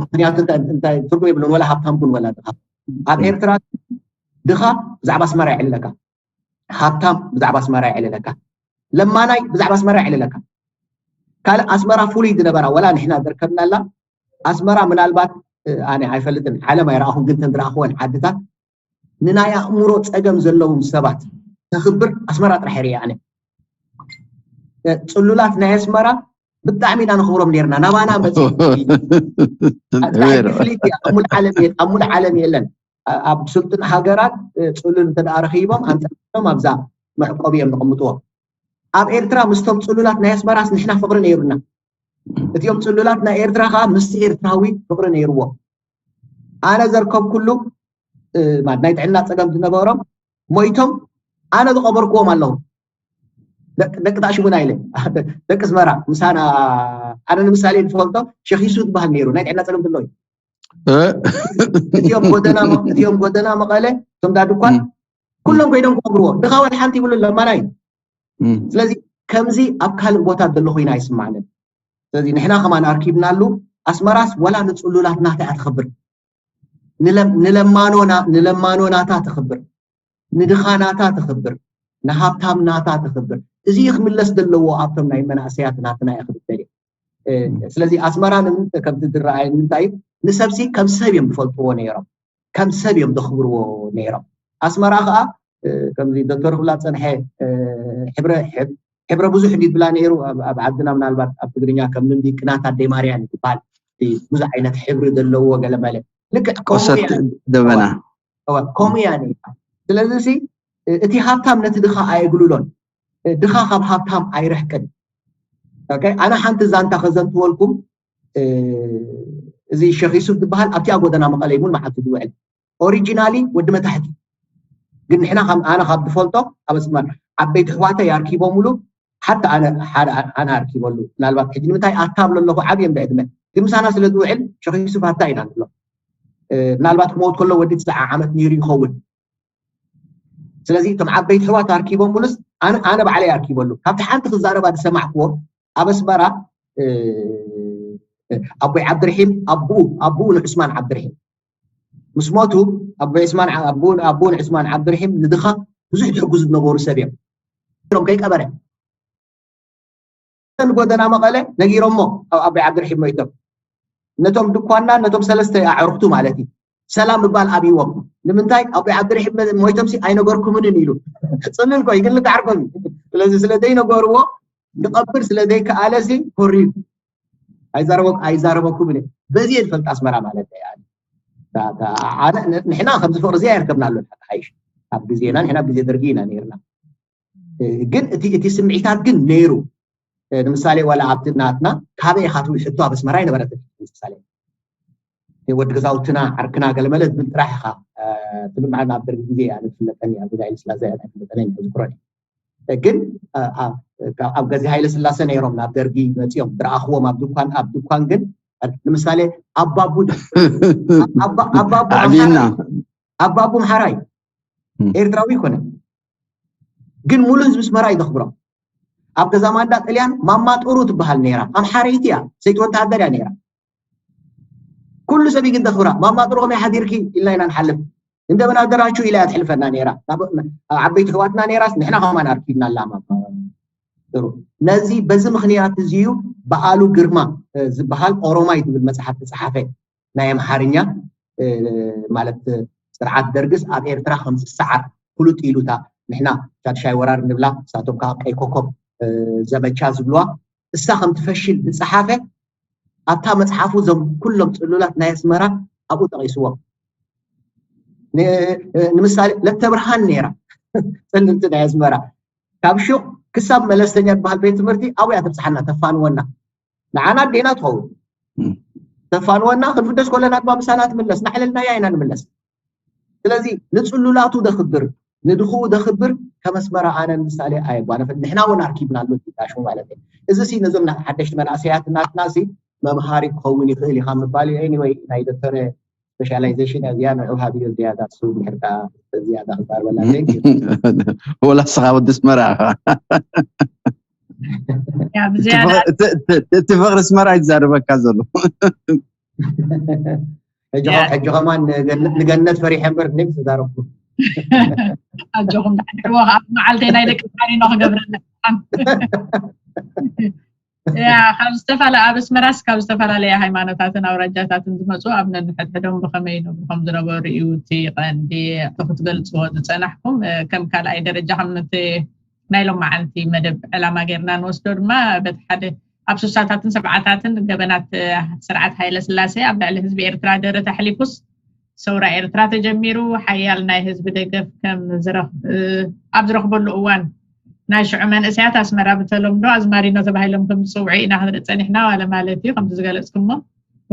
ምክንያቱ እንታይ ትርጉም የብሉን። ወላ ሃብታም ኩን ወላ ድኻ ኣብ ኤርትራ ድኻ ብዛዕባ ኣስመራ የዕልለካ። ሃብታም ብዛዕባ ኣስመራ የዕልለካ። ለማናይ ብዛዕባ ኣስመራ የዕልለካ። ካልእ ኣስመራ ፍሉይ ዝነበራ ወላ ንሕና ዘርከብናላ ኣስመራ ምናልባት ኣነ ኣይፈልጥን ዓለም ኣይረኣኹን ግን ተን ዝረኣኽወን ዓድታት ንናይ ኣእምሮ ፀገም ዘለዎም ሰባት ተኽብር ኣስመራ ጥራሕ ርየ ኣነ። ፅሉላት ናይ ኣስመራ ብጣዕሚ ኢና ንኽብሮም ነርና ናባና መፅፍልይቲ ኣብ ሙሉ ዓለም የለን። ኣብ ስልጡን ሃገራት ፅሉል እንተ ረኺቦም ኣንጠልጢሎም ኣብዛ መዕቆቢ እዮም ዝቕምጥዎ። ኣብ ኤርትራ ምስቶም ፅሉላት ናይ ኣስመራስ ንሕና ፍቕሪ ነይሩና። እቲኦም ፅሉላት ናይ ኤርትራ ከዓ ምስቲ ኤርትራዊ ፍቕሪ ነይርዎም። ኣነ ዘርከብኩሉ ናይ ጥዕና ፀገም ዝነበሮም ሞይቶም ኣነ ዝቐበርክዎም ኣለኹ። ደቂ ጣሽሙና ኢለ ደቂ ኣስመራ ምሳና ኣነ ንምሳሌ ዝፈልጦ ሸኺሱ ዝበሃል ነይሩ ናይ ጥዕና ፀገም ዘለዎ እዩ። እቲኦም ጎደና መቐለ እቶም ዳድኳን ኩሎም ኮይዶም ክቐብርዎ ድኻ ዋላ ሓንቲ ይብሉ ለማና እዩ። ስለዚ ከምዚ ኣብ ካልእ ቦታ ዘሎ ኮይና ኣይስማዕንን። ስለዚ ንሕና ከማን ኣርኪብናሉ ኣስመራስ ዋላ ንፅሉላት ናታ እያ ትኽብር። ንለማኖ ናታ ትኽብር፣ ንድኻ ናታ ትኽብር፣ ንሃብታም ናታ ትኽብር። እዚ ክምለስ ዘለዎ ኣብቶም ናይ መናእሰያት ናትና እየ ክብል ደልየ። ስለዚ ኣስመራ ከምቲ ዝረኣየ ንምንታይ ንሰብሲ ከም ሰብ እዮም ዝፈልጥዎ ነይሮም፣ ከም ሰብ እዮም ዘኽብርዎ ነይሮም። ኣስመራ ከዓ ከምዚ ዶክተር ክብላ ዝፀንሐ ሕብረ ብዙሕ እንዲ ትብላ ነይሩ። ኣብ ዓድና ምናልባት ኣብ ትግርኛ ከም ልምዲ ቅናት ኣደይ ማርያን ይበሃል። ብዙሕ ዓይነት ሕብሪ ዘለዎ ገለመለ ልክዕ ደበና ከምኡ እያ ነይራ። ስለዚ እቲ ሃብታም ነቲ ድኻ ኣየግልሎን፣ ድኻ ካብ ሃብታም ኣይርሕቅን። ኣነ ሓንቲ ዛንታ ከዘንትወልኩም፣ እዚ ሸኽ ዩሱፍ ዝበሃል ኣብቲኣ ጎደና መቐለ ሙሉ መዓልቲ ዝውዕል ኦሪጂናሊ ወዲ መታሕቲ። ግን ንሕና ኣነ ካብ ዝፈልጦ ኣብ ኣስመራ ዓበይቲ ኣሕዋተይ ኣርኪቦምሉ፣ ሓታ ኣነ ኣርኪበሉ። ምናልባት ሕጂ ንምንታይ ኣታ ብሎ ኣለኹ፣ ዓብዮም ብዕድመ፣ ግን ምሳና ስለ ዝውዕል ሸኽ ዩሱፍ ኣታ ኢና ንብሎ። ምናልባት ክመውት ከሎ ወዲ ትስዓ ዓመት ነይሩ ይኸውን። ስለዚ እቶም ዓበይቲ ኣሕዋት ኣርኪቦምሉስ ኣነ ባዕለይ ኣርኪበሉ። ካብቲ ሓንቲ ክዛረባ ዝሰማዕክዎ ኣብ ኣስመራ ኣቦይ ዓብድርሒም ኣቡኡ ኣቡኡ ንዑስማን ዓብድርሒም ምስ ሞቱ ኣቦይ ዑስማን ኣቡኡ ንዑስማን ዓብድርሒም ንድኻ ብዙሕ ዝሕግዙ ዝነበሩ ሰብ እዮም። ሮም ከይቀበረ ጎደና መቐለ ነጊሮሞ ኣብ ኣቦይ ዓብድርሒም ሞይቶም ነቶም ድኳና ነቶም ሰለስተ ኣዕሩኽቱ ማለት እዩ ሰላም ምባል ኣብይዎም። ንምንታይ ኣቦይ ዓብድርሒም ሞይቶም ሲ ኣይነገርኩምንን ኢሉ ጽልል ኮይ ግን ልክዓርኮም እዩ። ስለዚ ስለ ዘይነገርዎ ንቐብር ስለ ዘይከኣለ ሲ ኮሪዩ ኣይዛረበኩምን እየ። በዚ እየ ዝፈልጥ ኣስመራ ማለት እየ። ንሕና ከምዚ ፍቕሪ እዚ ኣይርከብናሉ ሓይሽ ኣብ ግዜና ንሕና ኣብ ግዜ ደርጊ ኢና ነይርና። ግን እቲ ስምዒታት ግን ነይሩ። ንምሳሌ ዋላ ኣብቲ ናትና ካበይ ኢኻ ትብል ሕቶ ኣብ ኣስመራ ኣይነበረትን። ምሳሌ ወዲ ገዛውትና ዓርክና ገለመለ ዝብል ጥራሕ ኢኻ ትብል። መዓል ኣብ ደርጊ ግዜ እያ ዝፍለጠኒ ኣብ ግዜ ሃይለ ስላሴ እያ ዝፍለጠኒ ዝክሮ ግን ኣብ ገዜ ሃይለ ስላሴ ነይሮም ናብ ደርጊ መፂኦም ዝረኣኽዎም ኣብ ድኳን ኣብ ድኳን ግን ንምሳሌ ኣባቡ ኣባቡ ኣባቡ ምሓራይ ኤርትራዊ ይኮነ ግን ሙሉ ህዝቢ ኣስመራ ይዘኽብሮም። ኣብ ገዛ ማንዳ ጥልያን ማማ ጥሩ ትበሃል ነይራ። ኣምሓረይቲ እያ፣ ሰይቲ ወተሃደር እያ ነይራ። ኩሉ ሰብ ግን ዘኽብራ። ማማ ጥሩ ከመይ ሓዲርኪ ኢልና ኢና ንሓልፍ። እንደምን አደራችሁ ኢላ እያ ትሕልፈና ነይራ። ዓበይቲ ኣሕዋትና ነይራስ ንሕና ከማን ኣርኪብና ኣላ ማማ ጥሩ። ነዚ በዚ ምኽንያት እዚ እዩ በዓሉ ግርማ ዝበሃል ኦሮማይ ዝብል መፅሓፍ ዝፀሓፈ ናይ ኣምሓርኛ ማለት ስርዓት ደርግስ ኣብ ኤርትራ ከም ዝሰዓር ፍሉጥ ኢሉታ ንሕና ሻድሻይ ወራር ንብላ ንሳቶም ከዓ ቀይ ኮኮብ ዘመቻ ዝብልዋ እሳ ከም ትፈሽል ዝፀሓፈ ኣብታ መፅሓፉ ዞም ኩሎም ፅሉላት ናይ ኣስመራ ኣብኡ ጠቂስዎም ንምሳሌ ለተብርሃን ነይራ ፅልልቲ ናይ ኣስመራ ካብ ሹቅ ክሳብ መለስተኛ ዝበሃል ቤት ትምህርቲ ኣብያ ተብፅሓና ተፋንወና ንዓና ኣዴና ትኸውን ተፋንወና ክንፍደስ ከለና ድማ ምሳና ትምለስ ናዕለልናያ ኢና ንምለስ ስለዚ ንፅሉላቱ ደኽብር ንድኽኡ ደኽብር ከመስመራ ኣነ ምሳሌ ኣየጓነፈን ንሕና እውን ኣርኪብና ኣሎ ጣሹ ማለት እዩ እዚ ሲ ነዞም ሓደሽቲ መናእሰያት እናትና ሲ መምሃሪ ክኸውን ይኽእል ኢኻ ምባል እዩ anyway ናይ ዶክተር specialization እዚኣ ንዑ ሃብዮ ዝያዳ እሱ ምሕርታ ዝያዳ ክዛርበላ ወላ ስኻ ወዲ ስመራ እቲ ፍቕሪ ስመራ ይዛረበካ ዘሎ ሕጂ ከማን ንገነት ፈሪሐ እምበር ን ተዛረብኩ ኣጆኹም ዳሕድሕዎ ኣብ መዓልተይ ናይ ደቂ ተሓሪኖ ክገብረና ያ ካብ ዝተፈላለ ኣብ ኣስመራስ ካብ ዝተፈላለየ ሃይማኖታትን ኣውራጃታትን ዝመፁ ኣብ ነንሕድሕዶም ብኸመይ ይነብሩ ከም ዝነበሩ እዩ እቲ ቀንዲ እቲ ክትገልፅዎ ዝፀናሕኩም ከም ካልኣይ ደረጃ ከም እቲ ናይ ሎማዓንቲ መደብ ዕላማ ጌርና ንወስዶ ድማ በቲ ሓደ ኣብ ስሳታትን ሰብዓታትን ገበናት ስርዓት ሃይለ ስላሴ ኣብ ልዕሊ ህዝቢ ኤርትራ ደረት ኣሕሊፉስ ሰውራ ኤርትራ ተጀሚሩ ሓያል ናይ ህዝቢ ደገፍ ከም ኣብ ዝረኽበሉ እዋን ናይ ሽዑ መንእሰያት ኣስመራ ብተለምዶ ኣዝማሪኖ ተባሂሎም ከም ዝፅውዑ ኢና ክንርኢ ፀኒሕና ዋለ ማለት እዩ ከምቲ ዝገለፅኩሞ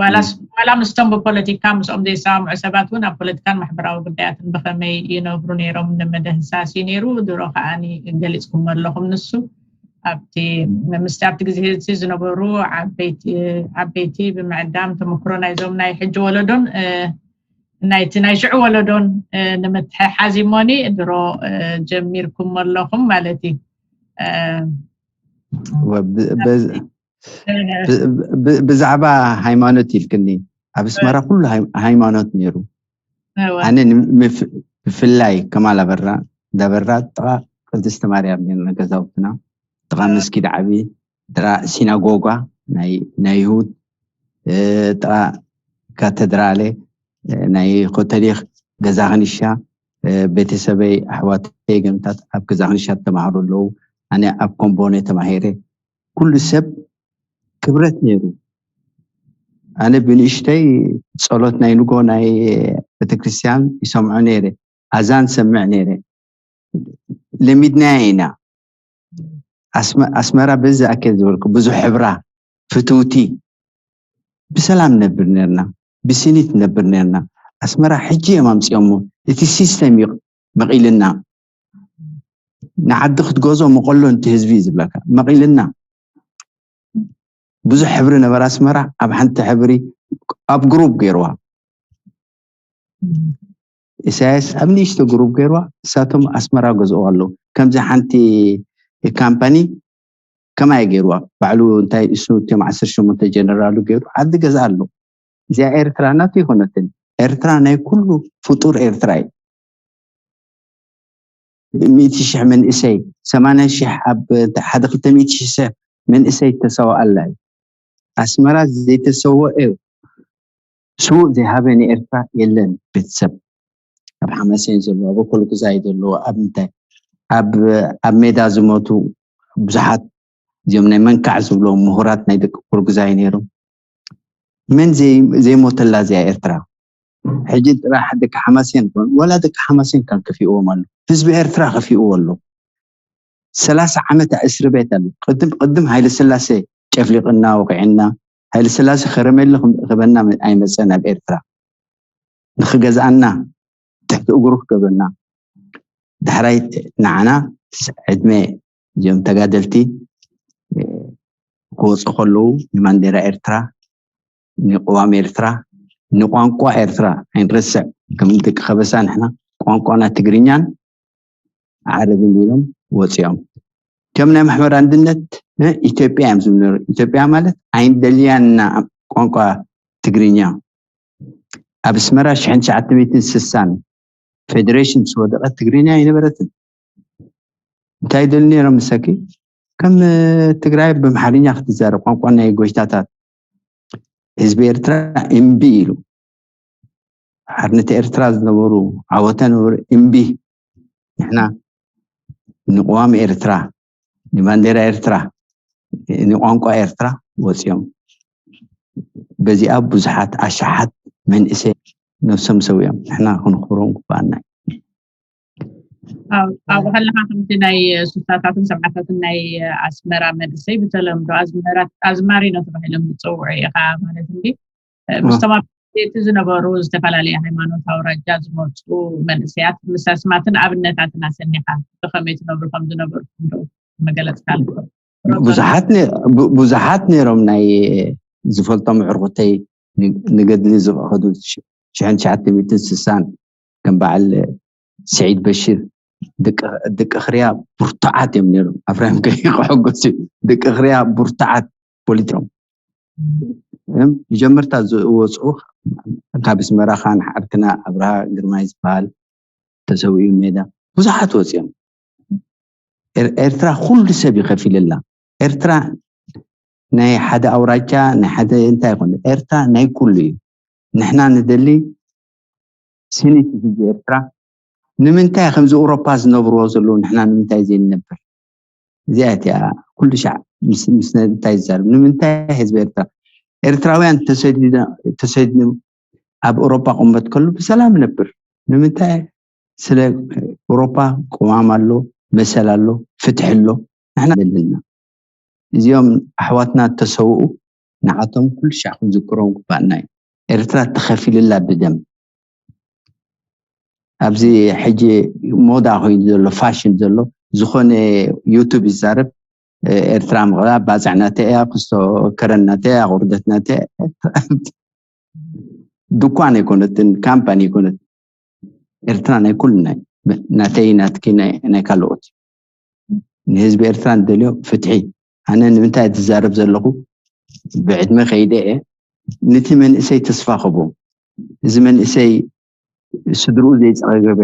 ዋላ ምስቶም ብፖለቲካ ምስኦም ዘይሰማምዑ ሰባት እውን ኣብ ፖለቲካን ማሕበራዊ ጉዳያትን ብኸመይ ይነብሩ ነይሮም ንምድህሳስ እዩ ነይሩ ድሮ ከዓኒ ገሊፅኩም ኣለኹም ንሱ ኣብቲ ምስቲ ኣብቲ ግዜ እዚ ዝነበሩ ዓበይቲ ዓበይቲ ብምዕዳም ተመክሮ ናይዞም ናይ ሕጂ ወለዶን ናይቲ ናይ ሽዑ ወለዶን ንምትሕሓዝ እሞኒ ድሮ ጀሚርኩም ኣለኹም ማለት እዩ ብዛዕባ ሃይማኖት ኢልክኒ ኣብ ኣስመራ ኩሉ ሃይማኖት ነይሩ ኣነ ብፍላይ ከማል ኣበራ እንዳበራ ጥቃ ቅድስቲ ማርያም ነርና ገዛውትና ጥቃ መስጊድ ዓብዪ ጥቃ ሲናጎጋ ናይ ይሁድ ጥቃ ካተድራለ፣ ናይ ኮተሊክ፣ ገዛ ክኒሻ፣ ቤተሰበይ ኣሕዋተይ ገምታት ኣብ ገዛ ክኒሻ ተማሃሩ ኣለዉ። ኣነ ኣብ ኮምቦነ ተማሂረ። ኩሉ ሰብ ክብረት ነይሩ። ኣነ ብንእሽተይ ጸሎት ናይ ንጎ ናይ ቤተክርስትያን ይሰምዖ ነይረ። ኣዛን ሰምዕ ነይረ። ለሚድናያ ኢና። ኣስመራ በዚ ኣኬል ዝበልኩ ብዙሕ ሕብራ፣ ፍትውቲ፣ ብሰላም ነብር ነርና። ብስኒት ነብር ነርና። ኣስመራ ሕጂ እዮም ኣምፅኦሞ። እቲ ሲስተም እዩ መቒልና። ንዓዲ ክትገዞ መቐሎ፣ እቲ ህዝቢ እዩ ዝብለካ መቒልና። ብዙሕ ሕብሪ ነበራ ኣስመራ። ኣብ ሓንቲ ሕብሪ ኣብ ግሩፕ ገይርዋ። ኢሳያስ ኣብ ንእሽቶ ግሩፕ ገይርዋ። እሳቶም ኣስመራ ገዝኦ ኣለዉ። ከምዚ ሓንቲ ካምፓኒ ከማይ ገይርዋ። ባዕሉ እንታይ እሱ እቶም ዓሰርተ ሸሞንተ ጀነራሉ ገይሩ ዓዲ ገዛ ኣሎ። እዚኣ ኤርትራ ናቱ ይኮነትን። ኤርትራ ናይ ኩሉ ፍጡር ኤርትራ እዩ። ሚእቲ ሽሕ መንእሰይ፣ ሰማንያ ሽሕ፣ ኣብ ሓደ ክልተ ሚእቲ ሽሕ ሰብ መንእሰይ ተሰዋኣላ እዩ። ኣስመራ ዘይተሰወአ ስዉእ ዘይሃበ ንኤርትራ የለን። ቤተሰብ ኣብ ሓማሴን ዘሎ፣ ኣብ ኮልኩዛይ ዘለዎ፣ ኣብ እንታይ ኣብ ኣብ ሜዳ ዝሞቱ ብዙሓት፣ እዚኦም ናይ መንካዕ ዝብሎም ምሁራት ናይ ደቂ ኮልኩዛይ ነይሮም። መን ዘይሞተላ እዚኣ ኤርትራ? ሕጂ ጥራሕ ደቂ ሓማሴን ኮን ወላ ደቂ ሓማሴን ካን ከፊእዎም ኣሎ። ህዝቢ ኤርትራ ከፊእዎ ኣሎ። ሰላሳ ዓመት እስሪ ቤት ኣሎ። ቅድም ቅድም ሃይለ ስላሴ ጨፍሊቕና ወቂዕና፣ ሃይለ ስላሴ ከረሜለ ክበና ኣይመፀን ኣብ ኤርትራ። ንክገዝኣና፣ ትሕቲ እግሩ ክገብረና። ዳሕራይ ንዓና ዕድመ እዚኦም ተጋደልቲ ክወፁ ከለዉ ንባንዴራ ኤርትራ፣ ንቅዋም ኤርትራ፣ ንቋንቋ ኤርትራ ኣይንረስዕ። ከም ደቂ ከበሳ ንሕና ቋንቋና ትግርኛን ዓረብን ኢሎም ወፂኦም። ከም ናይ ማሕበር ኣንድነት ኢትዮጵያ እዮም ዝብሉ። ኢትዮጵያ ማለት ኣይንደልያና ቋንቋ ትግርኛ። ኣብ ኣስመራ ሽሕን ትሽዓተ ሚእትን ስሳን ፌደሬሽን ዝወደቐ ትግርኛ ኣይነበረትን። እንታይ ይደልዩ ነይሮም ምሰኪ? ከም ትግራይ ብምሓርኛ ክትዛረብ፣ ቋንቋ ናይ ጎይታታት። ህዝቢ ኤርትራ እምቢ ኢሉ። ሓርነት ኤርትራ ዝነበሩ፣ ዓወተ ነበሩ፣ እምቢ፣ ንሕና ንቅዋም ኤርትራ፣ ንባንዴራ ኤርትራ፣ ንቋንቋ ኤርትራ ወፂኦም። በዚኣ ብዙሓት ኣሽሓት መንእሰይ ነብሶም ሰዊኦም። ንሕና ክንኽብሮም ግባኣና። ኣብኡ ከለካ ከምቲ ናይ ሱሳታትን ሰብዓታትን ናይ ኣስመራ መንእሰይ ብተለምዶ ኣዝማሪ ነው ተባሂሎም ዝፀውዑ ኢኻ ማለት እንዲ ምስቶም ኣብ ቤቲ ዝነበሩ ዝተፈላለየ ሃይማኖት ኣውራጃ ዝመፁ መንእሰያት ምስ ኣስማትን ኣብነታትን ኣሰኒኻ ብከመይ ትነብሩ ከም ዝነበርኩም ዶ መገለፅካ ኣሎ? ብዙሓት ነ- ብዙሓት ነይሮም ናይ ዝፈልጦም ዕርኩተይ ንገድሊ ዝኸዱ ሽሕን ትሽዓተ ሚእትን ስሳን ከም በዓል ስዒድ በሽር ደቂ ክርያ ብርቱዓት እዮም ነይሮም። ኣፍራይም ከ ክሕጎስ እዩ። ደቂ ክርያ ብርቱዓት ፖሊቲኮም እዮም። መጀመርታ ዝወፅኡ ካብ ኣስመራ ካን ሓርክና ኣብርሃ ግርማይ ዝበሃል ተሰዊኡ ሜዳ ብዙሓት ወፂኦም። ኤርትራ ኩሉ ሰብ ይኸፊልላ። ኤርትራ ናይ ሓደ ኣውራጃ ናይ ሓደ እንታይ ይኮነ፣ ኤርትራ ናይ ኩሉ እዩ። ንሕና ንደሊ ስኒት ህዝቢ ኤርትራ ንምንታይ ከምዚ ኤውሮፓ ዝነብርዎ ዘለዉ ንሕና ንምንታይ ዘይንነብር? እዚኣ እቲኣ ኩሉ ሻዕ ምስ እንታይ ዝዛረብ ንምንታይ ህዝቢ ኤርትራ ኤርትራውያን ተሰዲዱ ኣብ ኤውሮፓ ቅመጥ ከሉ ብሰላም ነብር። ንምንታይ? ስለ ኤውሮፓ ቅዋም ኣሎ፣ መሰል ኣሎ፣ ፍትሒ ኣሎ። ንሕና ዘለና እዚኦም ኣሕዋትና እተሰውኡ ንዓቶም ኩሉ ሻዕ ክንዝክሮም ግባእና እዩ። ኤርትራ ተኸፊልላ ብደም። ኣብዚ ሕጂ ሞዳ ኮይኑ ዘሎ ፋሽን ዘሎ ዝኾነ ዩቱብ ይዛረብ ኤርትራ ምቕላ ባፅዕናተ እያ ክስቶ ከረናተ እያ ቁርደትናተ ድኳን ኣይኮነትን ካምፓኒ ኣይኮነትን ኤርትራ ናይ ኩልና ናተይ ናትኪ ናይ ካልኦት ንህዝቢ ኤርትራ ንደልዮ ፍትሒ። ኣነ ንምንታይ ትዛረብ ዘለኹ ብዕድመ ከይደ እየ። ነቲ መንእሰይ ተስፋ ክቦ። እዚ መንእሰይ ስድርኡ ዘይፀገበ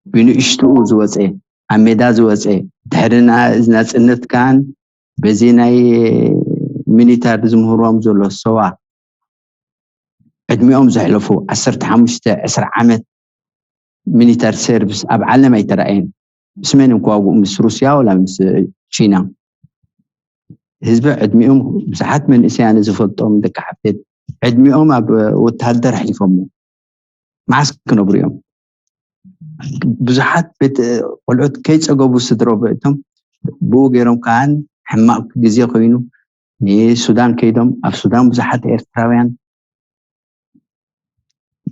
ብንእሽትኡ ዝወፀ ኣብ ሜዳ ዝወፀ ድሕሪ ናፅነት ከዓን በዚ ናይ ሚኒታር ዝምህርዎም ዘሎ ሰዋ ዕድሚኦም ዘሕለፉ ዓሰርተ ሓሙሽተ ዕስራ ዓመት ሚሊታሪ ሰርቪስ ኣብ ዓለም ኣይተረኣየን። ምስ መን እዮም ክዋግኡ? ምስ ሩስያ ወላ ምስ ቺና? ህዝቢ ዕድሚኦም ብዙሓት መንእሰያን ዝፈልጦም ደቂ ሓፍተይ ዕድሚኦም ኣብ ወታደር ኣሕሊፎሞ መዓስ ክነብሩ እዮም? ብዙሓት ቤት ቆልዑት ከይፀገቡ ስድሮ ቤቶም ብኡ ገይሮም ከዓን ሕማቕ ግዜ ኮይኑ ንሱዳን ከይዶም ኣብ ሱዳን ብዙሓት ኤርትራውያን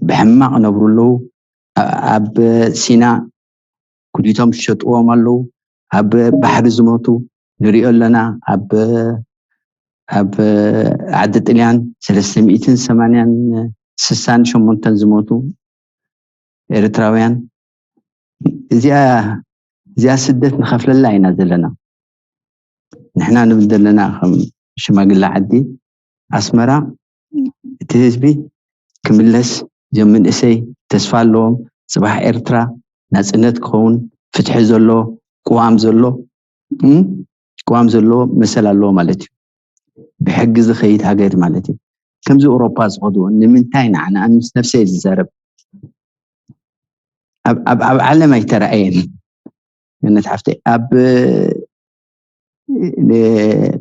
ብሕማቕ ነብሩ ኣለዉ። ኣብ ሲና ኩዲቶም ዝሸጥዎም ኣለዉ። ኣብ ባሕሪ ዝሞቱ ንሪኦ ኣለና። ኣብ ኣብ ዓዲ ጥልያን ሰለስተ ሚእትን ሰማንያን ስሳን ሸሞንተን ዝሞቱ ኤርትራውያን። እዚኣ እዚኣ ስደት ንኸፍለላ ኢና ዘለና። ንሕና ንብል ዘለና ከም ሽማግለ ዓዲ ኣስመራ እቲ ህዝቢ ክምለስ፣ እዞም መንእሰይ ተስፋ ኣለዎም። ጽባሕ ኤርትራ ናጽነት ክኸውን፣ ፍትሒ ዘሎ፣ ቅዋም ዘሎ፣ እም፣ ቅዋም ዘለዎ መሰል ኣለዎ ማለት እዩ። ብሕጊ ዝኸይድ ሃገር ማለት እዩ። ከምዚ ኤውሮፓ ዝኸድዎ ንምንታይ ንዓና? ኣነ ምስ ነብሰይ ዝዛረብ ኣብ ኣብ ኣብ ዓለም ኣይተረኣየን። ገነት ሓፍተይ ኣብ ን-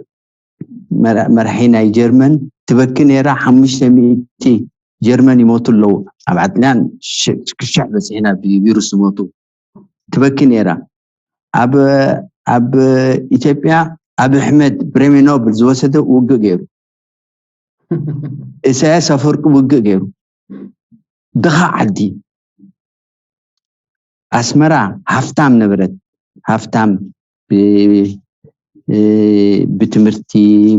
መራ- መራሒ ናይ ጀርመን ትበኪ ነይራ። ሓሙሽተ ሚእቲ ጀርመን ይሞቱ ኣለዉ። ኣብ ዓድልያን ሽ- ክሽሕ በፂሕና ብቪሩስ ዝሞቱ ትበኪ ነይራ። ኣብ ኣብ ኢትዮጵያ ኣብ ኣሕመድ ብሬሜኖብል ዝወሰደ ውግእ ገይሩ፣ ኢሳያስ ኣፈወርቂ ውግእ ገይሩ። ድኻ ዓዲ ኣስመራ ሃፍታም ነበረት። ሃፍታም ብ- እ፣ ብትምህርቲ፣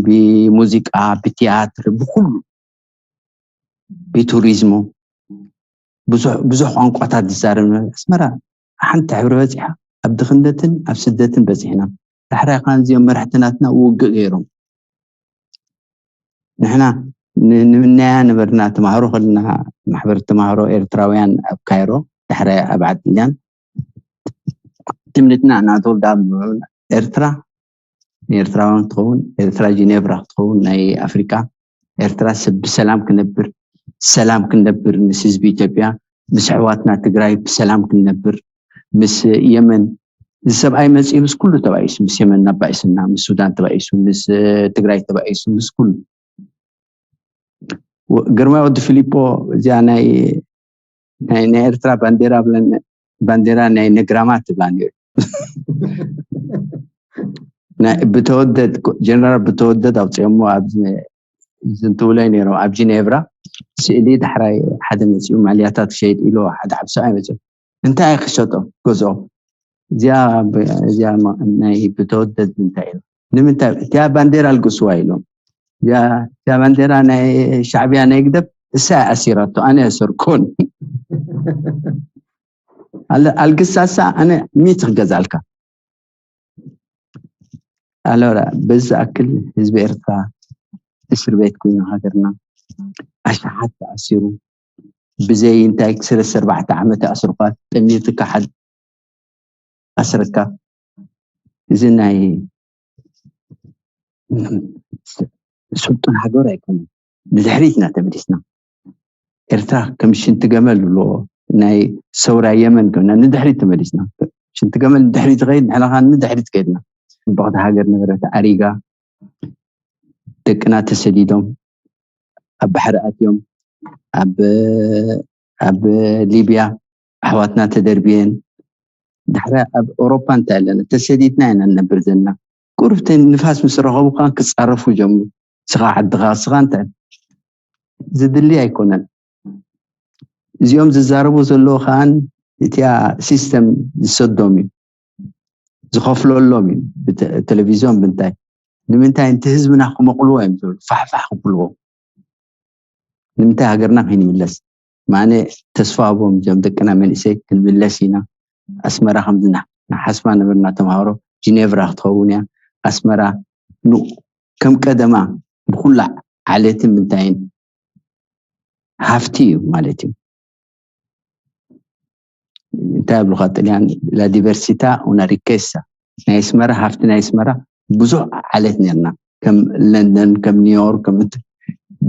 ብሙዚቃ፣ ብቲያትር፣ ብኩሉ፣ ብቱሪዝሙ ብዙሕ ብዙሕ ቋንቋታት ዝዛረብ ነበረ። ኣስመራ ሓንቲ ሕብሪ በፂሓ ኣብ ድኽነትን ኣብ ስደትን በፂሕና። ዳሕራይ ኸዓ እዚኦም መራሕቲ ናትና ውግእ ገይሮም። ንሕና ን- ንምናያ ነበርና ተማሃሮ ከለና ማሕበር ተማሃሮ ኤርትራውያን ኣብ ካይሮ ዳሕራይ ኣብ ዓድልያን ትምኒትና እናተወልዳ ኤርትራ ንኤርትራውያን ክትኸውን ኤርትራ ጂኔቭራ ክትኸውን ናይ ኣፍሪቃ ኤርትራ ሰብ ብሰላም ክነብር ሰላም ክንነብር ምስ ህዝቢ ኢትዮጵያ ምስ ኣሕዋትና ትግራይ ብሰላም ክንነብር ምስ የመን እዚ ሰብኣይ መፅኡ ምስ ኩሉ ተባኢሱ ምስ የመን ኣባኢሱና ምስ ሱዳን ተባኢሱ ምስ ትግራይ ተባኢሱ ምስ ኩሉ ግርማይ ወዲ ፊሊፖ እዚኣ ናይ ናይ ናይ ኤርትራ ባንዴራ ብለን ባንዴራ ናይ ነግራማት ትብላ ነይሩ። ናይ ብተወደድ ጀነራል ብተወደድ ኣውፅኦሞ ኣብዚ ዝንትውለይ ነይሮም ኣብ ጂኔቭራ ስእሊ ዳሕራይ ሓደ መፅኡ ማልያታት ክሸይጥ ኢሉ ሓደ ሓብሰ ኣይመፅኡ እንታይ ክሸጦ ገዝኦ እዚኣ እዚኣ ናይ ብተወደድ እንታይ እዩ ንምንታይ እቲያ ባንዴራ ኣልግስዋ ኢሎም እዚኣ ባንዴራ ናይ ሻዕብያ ናይ ግደብ እሳ ኣሲራቶ ኣነ ኣሰርኮን ኣልግሳሳ ኣነ ሚት ክገዛልካ ኣለራ በዚ ዝኣክል ህዝቢ ኤርትራ እስር ቤት ኮይኑ ሃገርና ኣሽሓት ተኣሲሩ ብዘይ እንታይ ሰለስተ ኣርባዕተ ዓመት ኣስርኳ ጠሚትካ ሓድ ኣስረካ እዚ ናይ ስልጡን ሃገር ኣይኮነን ንድሕሪት ኢና ተመሊስና ኤርትራ ከም ሽንቲ ገመል ዝብልዎ ናይ ሰውራ የመን ኮይና ንድሕሪት ተመሊስና ሽንቲ ገመል ንድሕሪት ትኸይድ ንሕና ከዓ ንድሕሪት ከይድና ፅብቕቲ ሃገር ነበረት ኣሪጋ ደቅና ተሰዲዶም ኣብ ባሕሪ ኣትዮም ኣብ ኣብ ሊብያ ኣሕዋትና ተደርብየን ዳሕራይ ኣብ ኤውሮፓ እንታይ ኣለና ተሰዲድና ኢና ንነብር ዘለና ቁሩብ ንፋስ ምስ ረኸቡ ከዓ ክፃረፉ ጀምሩ ስኻ ዓድኻ ስኻ እንታይ ዝድሊ ኣይኮነን እዚኦም ዝዛረቡ ዘለዉ ከዓ እቲኣ ሲስተም ዝሰዶም እዩ ዝኸፍለሎም እዩ ብቴሌቪዝዮን ብምንታይ ንምንታይ እቲ ህዝብና ክመቕልዎ እዮም ዝብሉ ፋሕፋሕ ክብልዎ ንምንታይ ሃገርና ከይንምለስ ማነ ተስፋ ሀቦም እዚኦም ደቅና መንእሰይ ክንምለስ ኢና ኣስመራ ከምዚ ንሓስባ ነበርና ተምሃሮ ጂኔቭራ ክትኸውን እያ ኣስመራ ከም ቀደማ ብኩላ ዓሌትን ምንታይን ሃፍቲ እዩ ማለት እዩ እንታይ ኣብሉካ ጥልያን la diversità una ricchezza ናይ ኣስመራ ሃፍቲ ናይ ኣስመራ ብዙሕ ዓሌት ነርና ከም ለንደን ከም ኒውዮርክ ከም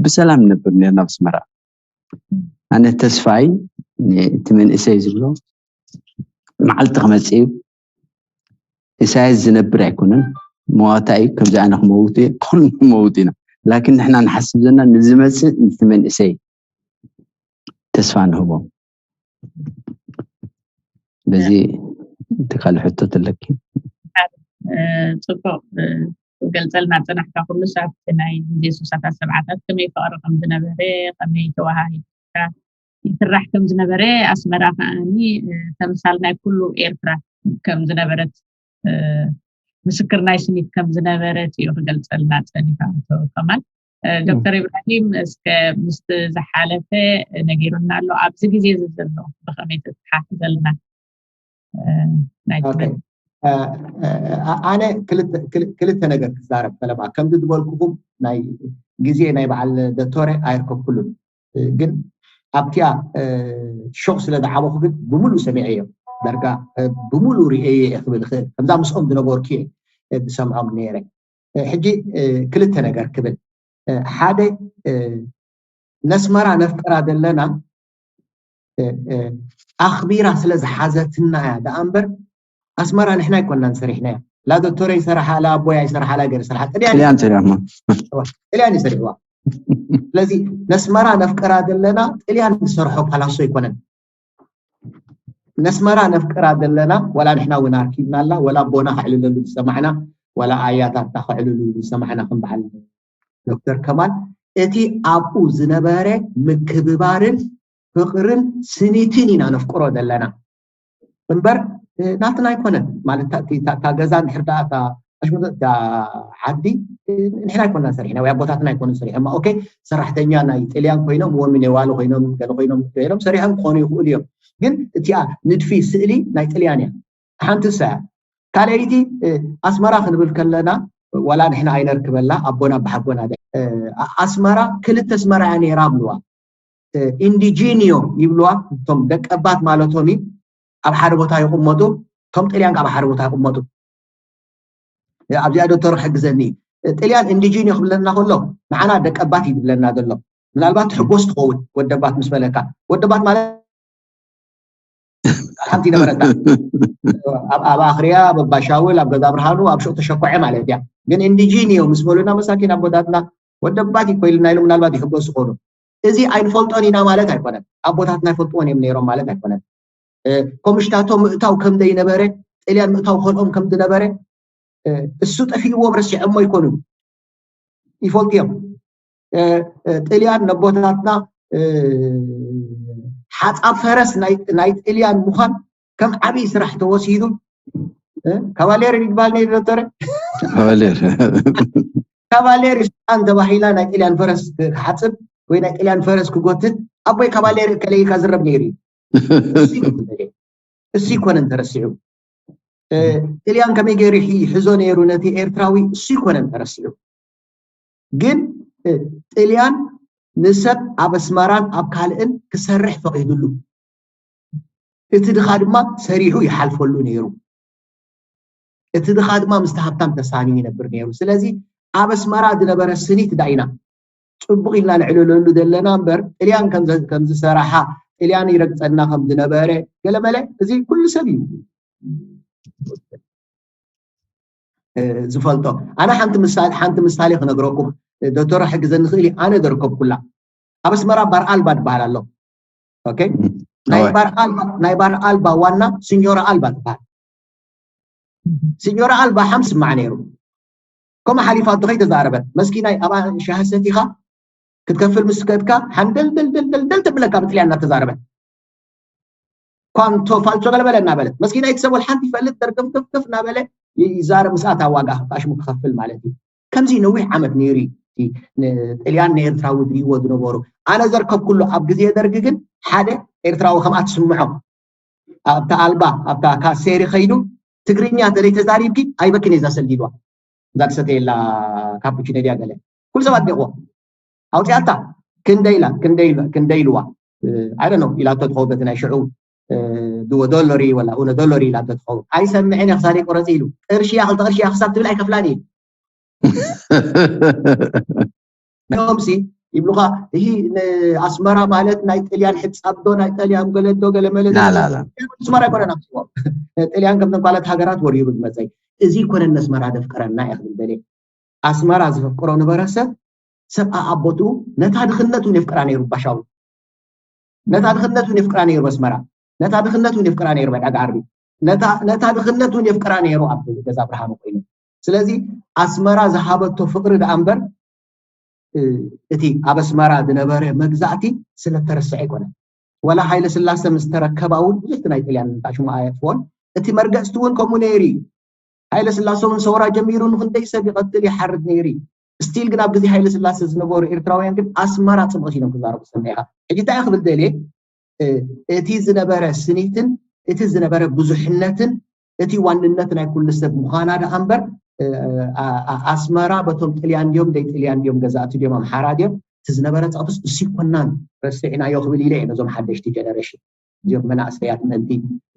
ብሰላም ነብር ነርና ኣስመራ ኣነ ተስፋይ እቲ መንእሰይ ዝብሎ መዓልቲ ክመፅእ እዩ። ኢሳያስ ዝነብር ኣይኮነን፣ መዋታ እዩ። ከምዚ ኣነ ክመውት እየ፣ ኩሉ ክመውት ኢና። ላኪን ንሕና ንሓስብ ዘለና ንዝመፅእ፣ ነቲ መንእሰይ ተስፋ ንህቦ። በዚ ትካል ሕቶ ተለኪ። ጽቡቅ ገልጸልና ጽናሕካ ኩሉ ኣብቲ ናይ ግዜ ስሳታት ሰብዓታት ከመይ ፍቅሪ ከም ዝነበረ፣ ከመይ ተዋሃሂድካ ይስራሕ ከም ዝነበረ፣ ኣስመራ ከኣኒ ተምሳል ናይ ኩሉ ኤርትራ ከም ዝነበረት፣ ምስክር ናይ ስኒት ከም ዝነበረት እዩ ክገልጸልና ጸኒሑ። ኣቶ ከማል፣ ዶክተር ኢብራሂም እስከ ምስቲ ዝሓለፈ ነጊሩና ኣሎ። ኣብዚ ግዜ እዚ ዘሎ ብኸመይ ተተሓሕዘልና? ኣነ ክልተ ነገር ክዛረብ ፈለማ። ከምዚ ዝበልኩኹም ናይ ግዜ ናይ በዓል ዶክተር ኣይርከብኩሉን፣ ግን ኣብቲያ ሾቕ ስለ ዝዓበኹ ግን ብምሉእ ሰሚዐዮ። ዳርጋ ብምሉእ ርእየ እየ ክብል እኽእል። ከምዛ ምስኦም ዝነበርኩ እየ ዝሰምዖም ነይረ። ሕጂ ክልተ ነገር ክብል። ሓደ፣ ነስመራ ነፍቅራ ዘለና ኣኽቢራ ስለ ዝሓዘትና እያ ደኣ እምበር፣ ኣስመራ ንሕና ኣይኮናን ሰሪሕናያ። ላ ዶክተር ይሰርሓ፣ ላ ኣቦይ ኣይሰርሓ፣ ላ ገር ይሰርሓ፣ ጥልያን ጥልያን ሰሪሖማ። ጥልያን ይሰሪሕዋ። ስለዚ ነስመራ ነፍቅራ ዘለና ጥልያን ዝሰርሖ ፓላሶ ኣይኮነን። ነስመራ ነፍቅራ ዘለና፣ ዋላ ንሕና እውን ኣርኪብናላ፣ ዋላ ኣቦና ከዕልለሉ ዝሰማዕና፣ ዋላ ኣያታትና ከዕልሉ ዝሰማዕና ከም በዓል ዶክተር ከማል፣ እቲ ኣብኡ ዝነበረ ምክብባርን ፍቅርን ስኒትን ኢና ነፍቅሮ ዘለና እምበር ናትና ኣይኮነን። ማለት እታ ገዛ እንድሕር ደኣ እታ ዓዲ ንሕና ኣይኮና ሰሪሕና ወይ ኣቦታትና ኣይኮኑ ሰሪሖማ። ኦኬ፣ ሰራሕተኛ ናይ ጥልያን ኮይኖም ወይ ሚኔዋሎ ኮይኖም ገለ ኮይኖም ገይሮም ሰሪሖም ክኾኑ ይኽእሉ እዮም። ግን እቲኣ ንድፊ ስእሊ ናይ ጥልያን እያ። ሓንቲ እሳ እያ። ካልኣይቲ ኣስመራ ክንብል ከለና ዋላ ንሕና ኣይነርክበላ ኣቦና ኣቦሓጎና ኣስመራ ክልተ ኣስመራ እያ ነይራ ብልዋ። ኢንዲጂኒዮ ይብልዋ፣ እቶም ደቀባት ማለቶም እዩ። ኣብ ሓደ ቦታ ይቕመጡ፣ እቶም ጥልያን ካብ ሓደ ቦታ ይቕመጡ። ኣብዚኣ ዶክተር ክሕግዘኒ። ጥልያን ኢንዲጂኒዮ ክብለና ከሎ ንዓና ደቀባት እዩ ዝብለና ዘሎ። ምናልባት ትሕጎስ ትኸውን ወደባት ምስ በለካ። ወደባት ማለት ሓንቲ ነበረታ ኣብ ኣኽርያ፣ ኣብ ኣባሻውል፣ ኣብ ገዛ ብርሃኑ፣ ኣብ ሹቕ ተሸኮዐ ማለት እያ። ግን ኢንዲጂኒዮ ምስ በሉና መሳኪን ኣቦታትና ወደባት ይኮይልና ኢሉ ምናልባት ይሕጎስ ዝኾኑ። እዚ ኣይንፈልጦን ኢና ማለት ኣይኮነን። ኣቦታትና ይፈልጥዎን እዮም ነይሮም ማለት ኣይኮነን። ኮምሽታቶ ምእታው ከም ዘይነበረ፣ ጥልያን ምእታው ከልኦም ከም ዝነበረ እሱ ጠፊእዎም ረሲዖሞ ኣይኮኑን። ይፈልጡ እዮም። ጥልያን ነቦታትና ሓፃብ ፈረስ ናይ ጥልያን ምዃን ከም ዓብዪ ስራሕ ተወሲዱ። ካቫሌር ይባል ነይ ዶክተር ካቫሌር ካቫሌር ስልጣን ተባሂላ ናይ ጥልያን ፈረስ ክሓፅብ ወይ ናይ ጥልያን ፈረስ ክጎትት ኣቦይ ካቫሌር ከለይካ ዝረብ ነይሩ እዩ። እሱ ይኮነን ተረሲዑ። ጥልያን ከመይ ገይሩ ሕዞ ነይሩ ነቲ ኤርትራዊ እሱ ይኮነን ተረሲዑ። ግን ጥልያን ንሰብ ኣብ ኣስመራን ኣብ ካልእን ክሰርሕ ፈቒዱሉ፣ እቲ ድኻ ድማ ሰሪሑ ይሓልፈሉ ነይሩ። እቲ ድኻ ድማ ምስቲ ሃብታም ተሳንዩ ይነብር ነይሩ። ስለዚ ኣብ ኣስመራ ዝነበረ ስኒት ዳኢና ፅቡቕ ኢልና ንዕልለሉ ዘለና እምበር ጥልያን ከምዝሰራሓ ጥልያን ይረግፀና ከም ዝነበረ ገለመለ እዚ ኩሉ ሰብ እዩ ዝፈልጦ። ኣነ ሓንቲ ምሳሌ ክነግረኩም ዶክተር ሕግዘኒ ክእል ኣነ ዘርከብኩላ ኣብ ኣስመራ ባር ኣልባ ትበሃል ኣሎ። ናይ ባር ኣልባ ዋና ሲኞራ ኣልባ ትበሃል። ሲኞራ ኣልባ ሓም ስማዕ ነይሩ። ከምኡ ሓሊፋ ኣቶ ከይተዛረበት መስኪናይ ኣብኣ ሻሂ ሰቲኻ ክትከፍል ምስ ከድካ ሓንደልደልደልደል ተብለካ ብጥልያን እናተዛረበት ኳንቶ ፋልሶ ገለበለ እናበለት መስኪናይ ትሰበል ሓንቲ ይፈልጥ ደርገፍገፍገፍ እናበለ ይዛረብ። ምስኣታ ዋጋ ኣሽሙ ክኸፍል ማለት እዩ። ከምዚ ነዊሕ ዓመት ነይሩ ጥልያን ንኤርትራዊ ዝርእይዎ ዝነበሩ። ኣነ ዘርከብኩሉ ኣብ ግዜ ደርጊ ግን ሓደ ኤርትራዊ ከምኣ ትስምዖ ኣብታ ኣልባ ኣብታ ካሴሪ ከይዱ ትግርኛ ተዘይተዛሪብኪ ኣይበክን እዛ ሰልዲልዋ እዛ ትሰተየላ ካፑቺኖ ድያ ገለ ኩሉ ሰባት ዲቕዎ ኣውፅኣታ ክንደይ ኢላ ክንደይ ኢልዋ ኣይደ ነው ኢላቶ ትኸውን በቲ ናይ ሽዑ ድወ ዶሎሪ ወላ ኡነ ዶሎሪ ኢላቶ ትኸውን ኣይሰምዕን እየ ክሳደይ ቁረፂ ኢሉ ቅርሺ እያ ክልተ ቅርሺ እያ ክሳብ ትብል ኣይከፍላን እዩ ሎምሲ ይብሉኻ። ይህ ኣስመራ ማለት ናይ ጥልያን ሕጻብ ዶ ናይ ጥልያን ገለ ዶ ገለ መለ ላላላ ኣስመራ ይኮነን ኣምፅዎ ጥልያን ከምተን ካልኦት ሃገራት ወሪሩ ዝመፀይ እዚ ይኮነን ነስመራ ዘፍቅረና እየ ክብል ደልየ። ኣስመራ ዝፈቅሮ ነበረ ሰብ ሰብ ኣቦቱ ነታ ድኽነት እውን የፍቅራ ነይሩ ባሻዊ ነታ ድኽነት እውን የፍቅራ ነይሩ ኣስመራ ነታ ድኽነት እውን የፍቅራ ነይሩ በዳጋ ዓርቢ ነታ ድኽነት እውን የፍቅራ ነይሩ ኣብ ገዛ ብርሃኑ ኮይኑ ስለዚ ኣስመራ ዝሃበቶ ፍቅሪ ደኣ እምበር እቲ ኣብ ኣስመራ ዝነበረ መግዛእቲ ስለተረስዐ ኣይኮነን። ወላ ሃይለ ስላሰ ምስ ተረከባ እውን ብዙሕቲ ናይ ጥልያን ሽሙ ኣየጥፍኦን። እቲ መርገፅቲ እውን ከምኡ ነይሩ እዩ። ሃይለ ስላሰ እውን ሰውራ ጀሚሩ ንክንደይ ሰብ ይቐትል ይሓርድ ነይሩ እዩ። ስቲል ግን ኣብ ግዜ ሃይለ ስላሰ ዝነበሩ ኤርትራውያን ግን ኣስመራ ፅብቕቲ ኢሎም ክዛረቡ ሰሚዕኻ። ሕጂ እንታይ ክብል ደልየ እቲ ዝነበረ ስኒትን እቲ ዝነበረ ብዙሕነትን እቲ ዋንነት ናይ ኩሉ ሰብ ምዃና ደኣ እምበር ኣስመራ በቶም ጥልያን ድዮም ደይ ጥልያን ድዮም ገዛእቲ ድዮም ኣምሓራ ድዮም እቲ ዝነበረ ፀቕጥስ እሱ ይኮናን ረስዕናዮ ክብል ኢለ እየ ነዞም ሓደሽቲ ጀነሬሽን እዚኦም መናእሰያት ምእንቲ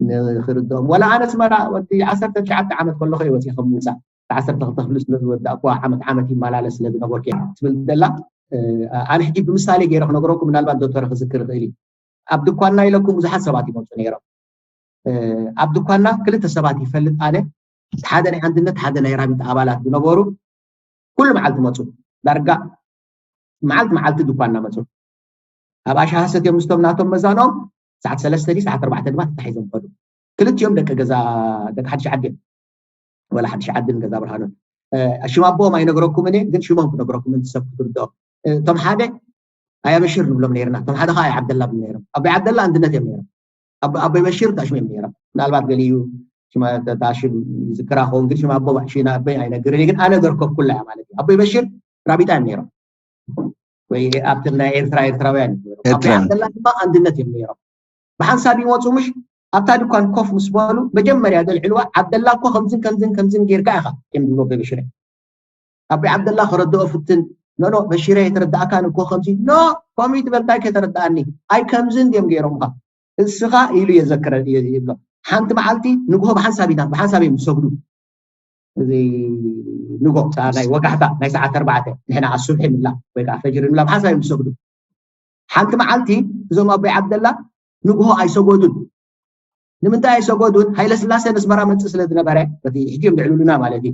ንክርድኦም ወላ ኣነ ኣስመራ ወዲ ዓሰርተ ትሽዓተ ዓመት ከለኹ እየ ወፂእ ከም ምውፃእ ዓሰርተ ክልተ ክፍሊ ስለ ዝወዳእኩዋ ዓመት ዓመት ይመላለስ ስለ ዝነበርኩ እየ ትብል ዘላ ኣነ ሕጂ ብምሳሌ ገይረ ክነግረኩም ምናልባት ዶክተር ክዝክር ይኽእል እዩ ኣብ ድኳና ኢለኩም ብዙሓት ሰባት ይመፁ ነይሮም ኣብ ድኳና ክልተ ሰባት ይፈልጥ ኣነ ሓደ ናይ ኣንድነት ሓደ ናይ ራቢት ኣባላት ዝነበሩ ኩሉ መዓልቲ መፁ ዳርጋ መዓልቲ መዓልቲ ድኳና መፁ ኣብ ኣሻሃሰት እዮም ምስቶም ናቶም መዛኖም ሰዓት ሰለስተ ሰዓት ኣርባዕተ ድማ ተታሒዞም ከዱ ክልቲኦም ደቂ ገዛ ደቂ ሓድሽ ዓዲ እዮም ወላ ሓድሽ ዓድን ገዛ ብርሃኑን ሽም ኣቦኦም ኣይነግረኩምን እየ ግን ሽሞም ክነግረኩምን ሰብ ክትርድኦ እቶም ሓደ ኣያ በሽር ንብሎም ነይርና እቶም ሓደ ከዓ ኣያ ዓብደላ ብሎም ነይሮም ኣቦይ ዓብደላ ኣንድነት እዮም ነይሮም ኣቦይ በሽር ታሽም እዮም ነይሮም ምናልባት ገሊኡ ሽም ይዝክራ ኸውን ግን ሽም ኣቦ ሽና ኣቦይ ኣይነግርን ግን ኣነ ዘርከብኩላ እያ ማለት እዩ ኣቦይ በሽር ራቢጣ እዮም ነይሮም ወይ ኣብቲ ናይ ኤርትራ ኤርትራውያን ኣቦይ ዓብደላ ድማ ኣንድነት እዮም ነይሮም ብሓንሳብ ይመፁ ምሽ ኣብታ ድኳን ኮፍ ምስ በሉ መጀመርያ ዘልዕልዋ ዓብደላ እኮ ከምዝን ከምዝን ከምዝን ጌርካ ኢኻ እዮም ዝብሎ በሽረ ኣቦይ ዓብደላ ክረድኦ ፍትን ኖኖ በሽረ የተረዳእካን እኮ ከምዚ ኖ ከምኡ ትበልታይ ከተረዳኣኒ ኣይ ከምዝን ድዮም ገይሮምካ እስኻ ኢሉ የዘክረ ይብሎ ሓንቲ መዓልቲ ንግሆ ብሓንሳብ ኢና ብሓንሳብ እዮም ዝሰግዱ እዚ ንጎ ናይ ወጋሕታ ናይ ሰዓት ኣርባዕተ ንሕና ኣሱብሒ ንብላ ወይ ከዓ ፈጅሪ ንብላ ብሓንሳብ እዮም ዝሰግዱ ሓንቲ መዓልቲ እዞም ኣቦይ ዓብደላ ንግሆ ኣይሰጎዱን ንምንታይ ኣይሰጎዱን ሃይለስላሴ ነስመራ መፅእ ስለ ዝነበረ በቲ ሕጂ እዮም ዝዕልሉና ማለት እዩ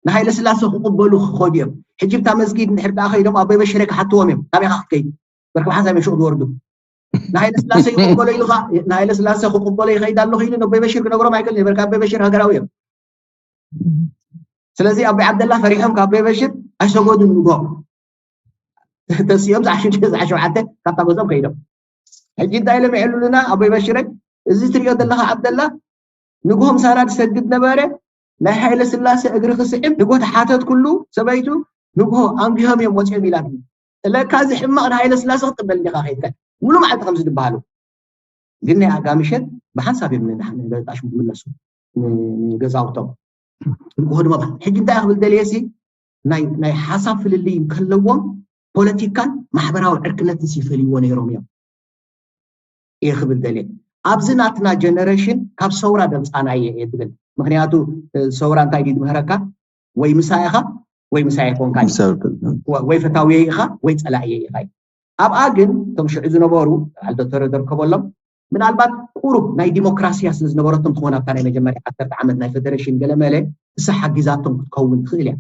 ንሃይለስላሴ ክቕበሉ ክኸዱ እዮም ሕጂ ብታ መስጊድ እንድሕር ደኣ ከይዶም ኣቦይ በሽረ ክሓትዎም እዮም ናበይ ካ ክትከይድ በርክብ ሓንሳብ እዮም ሽቕ ዝወርዱ ንሃይለስላሴ ይቕበሎ ኢሉኻ ንሃይለስላሴ ክቕበሎ ይኸይድ ኣለኹ ኢሉ ነቦይ በሽር ክነግሮም ኣይክእልን በርካ ኣቦይ በሽር ሃገራዊ እዮም ስለዚ ኣቦይ ዓብደላ ፈሪሖም ካብ ኣቦይ በሽር ኣይሰጎዱን ንጎ ተሲኦም ዝዓሽተ ካብታ ገዞም ከይዶም ሕጂ እንታይ ኢሎም ይዕልሉና ኣቦይ በሽረ እዚ ትሪኦ ዘለካ ዓብደላ ንግሆ ምሳና ዝሰግድ ነበረ ናይ ሃይለ ስላሴ እግሪ ክስዕም ንግሆ ተሓተት ኩሉ ሰበይቱ ንግሆ ኣንጊሆም እዮም ወፂኦም ኢላትኒ ለካ እዚ ሕማቕ ንሃይለ ስላሴ ክትበል ዲኻ ከይድካ ሙሉ መዓልቲ ከምዚ ዝበሃሉ ግን ናይ ኣጋምሸት ብሓንሳብ እዮም ንጣሽሙ ክምለሱ ንገዛውቶም ንግሆ ድማ ሕጂ እንታይ ክብል ደልየ ሲ ናይ ሓሳብ ፍልልይ ከለዎም ፖለቲካን ማሕበራዊ ዕርክነትን ይፈልይዎ ነይሮም እዮም እየ ክብል ደልየ ኣብዚ ናትና ጀነሬሽን ካብ ሰውራ ደምፃና እየ እየ ትብል ምክንያቱ ሰውራ እንታይ ድዩ ዝምህረካ ወይ ምሳ ኢኻ ወይ ምሳ ኣይኮንካ ወይ ፈታውየ ኢኻ ወይ ፀላእየ ኢኻ ኣብኣ ግን እቶም ሽዑ ዝነበሩ በዓል ዶክተር ደርከበሎም ምናልባት ቁሩብ ናይ ዲሞክራሲያ ስለ ዝነበረቶም ትኾን ኣብታ ናይ መጀመርያ ዓሰርተ ዓመት ናይ ፌደሬሽን ገለመለ እሳ ሓጊዛቶም ክትከውን ትኽእል እያ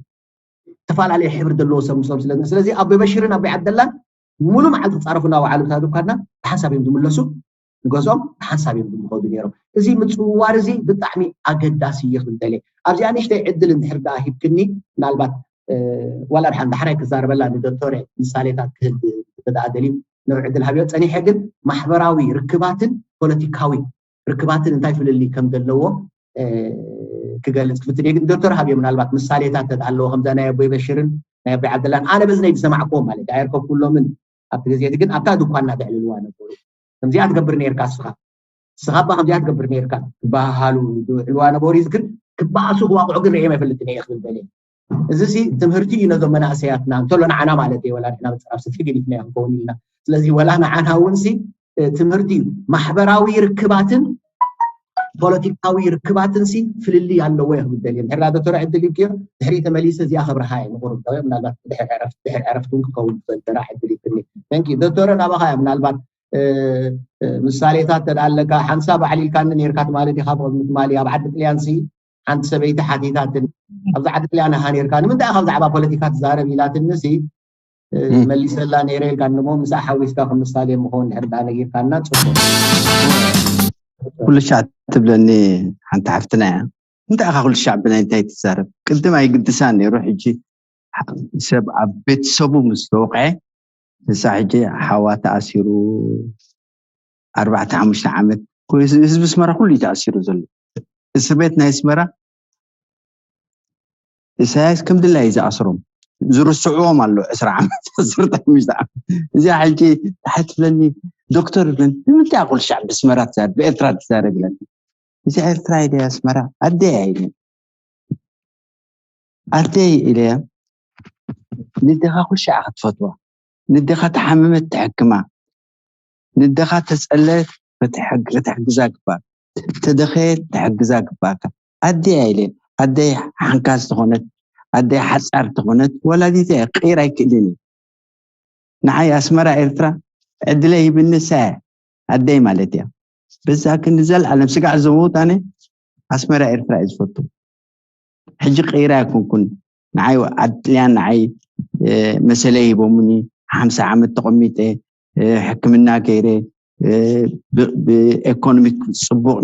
ተፈላለየ ሕብሪ ዘለዎ ሰብ ምስኦም ስለ ስለዚ ኣቦይ በሽርን ኣቦይ ዓብደላን ሙሉ መዓልቲ ክፃረፉ እናወዓሉ ብታ ድኳና ብሓንሳብ እዮም ዝምለሱ ንገዝኦም ብሓንሳብ እዮም ዝምኸዱ ነይሮም እዚ ምፅውዋር እዚ ብጣዕሚ ኣገዳሲ እየ ክብል ደልየ ኣብዚኣ ንእሽተይ ዕድል እንድሕር ደኣ ሂብክኒ ምናልባት ዋላ ድሓን ዳሕራይ ክዛረበላ ንዶክተር ምሳሌታት ክህብ ተደኣ ደልዩ ንዕድል ሃብዮ ፀኒሐ ግን ማሕበራዊ ርክባትን ፖለቲካዊ ርክባትን እንታይ ፍልልይ ከም ዘለዎ ክገልፅ ክፍትን ግን ዶክተር ሃብዮ ምናልባት ምሳሌታት ተዳ ኣለዎ ከምዛ ናይ ኣቦይ በሽርን ናይ ኣቦይ ዓብደላን ኣነ በዝነይ ዝሰማዕክዎ ማለት ኣየርከብኩሎምን ኣብቲ ግዜ ግን ኣብታ ድኳና ተዕልልዋ ነበሩ ከምዚኣ ትገብር ነርካ እስኻ ስኻባ ከምዚኣ ትገብር ነርካ ክበሃሃሉ ዝውዕልዋ ነበሩ ግን ክበኣሱ ክዋቕዑ ግን ርእዮም ኣይፈልጥን እየ ክብል ደልየ እዚ ሲ ትምህርቲ እዩ ነዞም መናእሰያትና እንተሎ ንዓና ማለት እዩ ወላ ንሕና መፅራፍ ስቲ ገዲፍና ክንከውን ኢልና ስለዚ ወላ ንዓና እውን ሲ ትምህርቲ እዩ ማሕበራዊ ርክባትን ፖለቲካዊ ርክባትን ሲ ፍልልይ ኣለዎ እየ ክብል ደልየ። ድሕሪ ዶክተር ዕድል ይብክዮ ድሕሪ ተመሊሰ እዚኣ ከብርሃ እየ ንቁሩብ ደው ምናልባት ድሕሪ ዕረፍቲ ድሕሪ ዕረፍቲ እውን ክኸውን ዝኽእል ተራ ዕድል ይብኒ። ተንኪ ዶክተር ናባኻ እያ ምናልባት ምሳሌታት ተዳ ኣለካ ሓምሳ ባዕሊልካኒ ነርካ ትማሊ ዲኻ ብቕድሚ ትማሊ ኣብ ዓዲ ጥልያን ሲ ሓንቲ ሰበይቲ ሓቲታትን ኣብዚ ዓዲ ጥልያን ኣሃ ነርካ ንምንታይ ኢኻ ብዛዕባ ፖለቲካ ትዛረብ ኢላትኒ ሲ መሊሰላ ነይረ ኢልካ እሞ ምስኣ ሓዊስካ ከም ምሳሌ ምኾን ድሕር ዳ ነጊርካና ጽቡቕ። ኩሉ ሻዕ ትብለኒ ሓንቲ ሓፍትና እያ። እንታይ ኢኻ ኩሉ ሻዕ ብናይ እንታይ ትዛረብ? ቅድም ኣይግድሳን ነይሩ፣ ሕጂ ሰብ ኣብ ቤተሰቡ ምስ ተወቕዐ ንሳ ሕጂ ሓዋ ተኣሲሩ ኣርባዕተ ሓሙሽተ ዓመት ህዝቢ ኣስመራ ኩሉ እዩ ተኣሲሩ ዘሎ። እስር ቤት ናይ ኣስመራ ኢሳያስ ከም ድላይ እዩ ዝኣስሮም። ዝርስዕዎም ኣሎ ዕስራ ዓመት ዓሰርተ ሓሙሽተ ዓመት። እዚኣ ሕጂ ሓትብለኒ ዶክተር ይብለኒ ንምንታይ ኣቁል ሻዕ ብስመራ ትዛረብ ብኤርትራ ትዛረብ ይብለኒ። እዚ ኤርትራ ኢለ ኣስመራ ኣደይ ኢለ ኣደይ ኢለ ንደኻ ኩሻዕ ክትፈትዋ ንደኻ ተሓመመት ትሕክማ ንደኻ ተጸለት ክትሕግዛ ግባር ተደኸየት ትሕግዛ ግባርካ ኣደይ ኢለ ኣደይ ሓንካል ዝኾነት ኣደይ ሓጻር ዝኾነት ወላዲተ ቅይር ኣይክእልን እዩ። ንዓይ ኣስመራ ኤርትራ ዕድለ ይብኒ ሳያ ኣደይ ማለት እያ። በዛ ክንዲ ዘልኣለም ስጋዕ ዘመውት ኣነ ኣስመራ ኤርትራ እዩ ዝፈቱ። ሕጂ ቀይራ ኣይኮንኩን ንዓይ ኣጥልያን ንዓይ መሰለ ሂቦሙኒ ሓምሳ ዓመት ተቐሚጠ ሕክምና ገይረ ብኤኮኖሚክ ፅቡቕ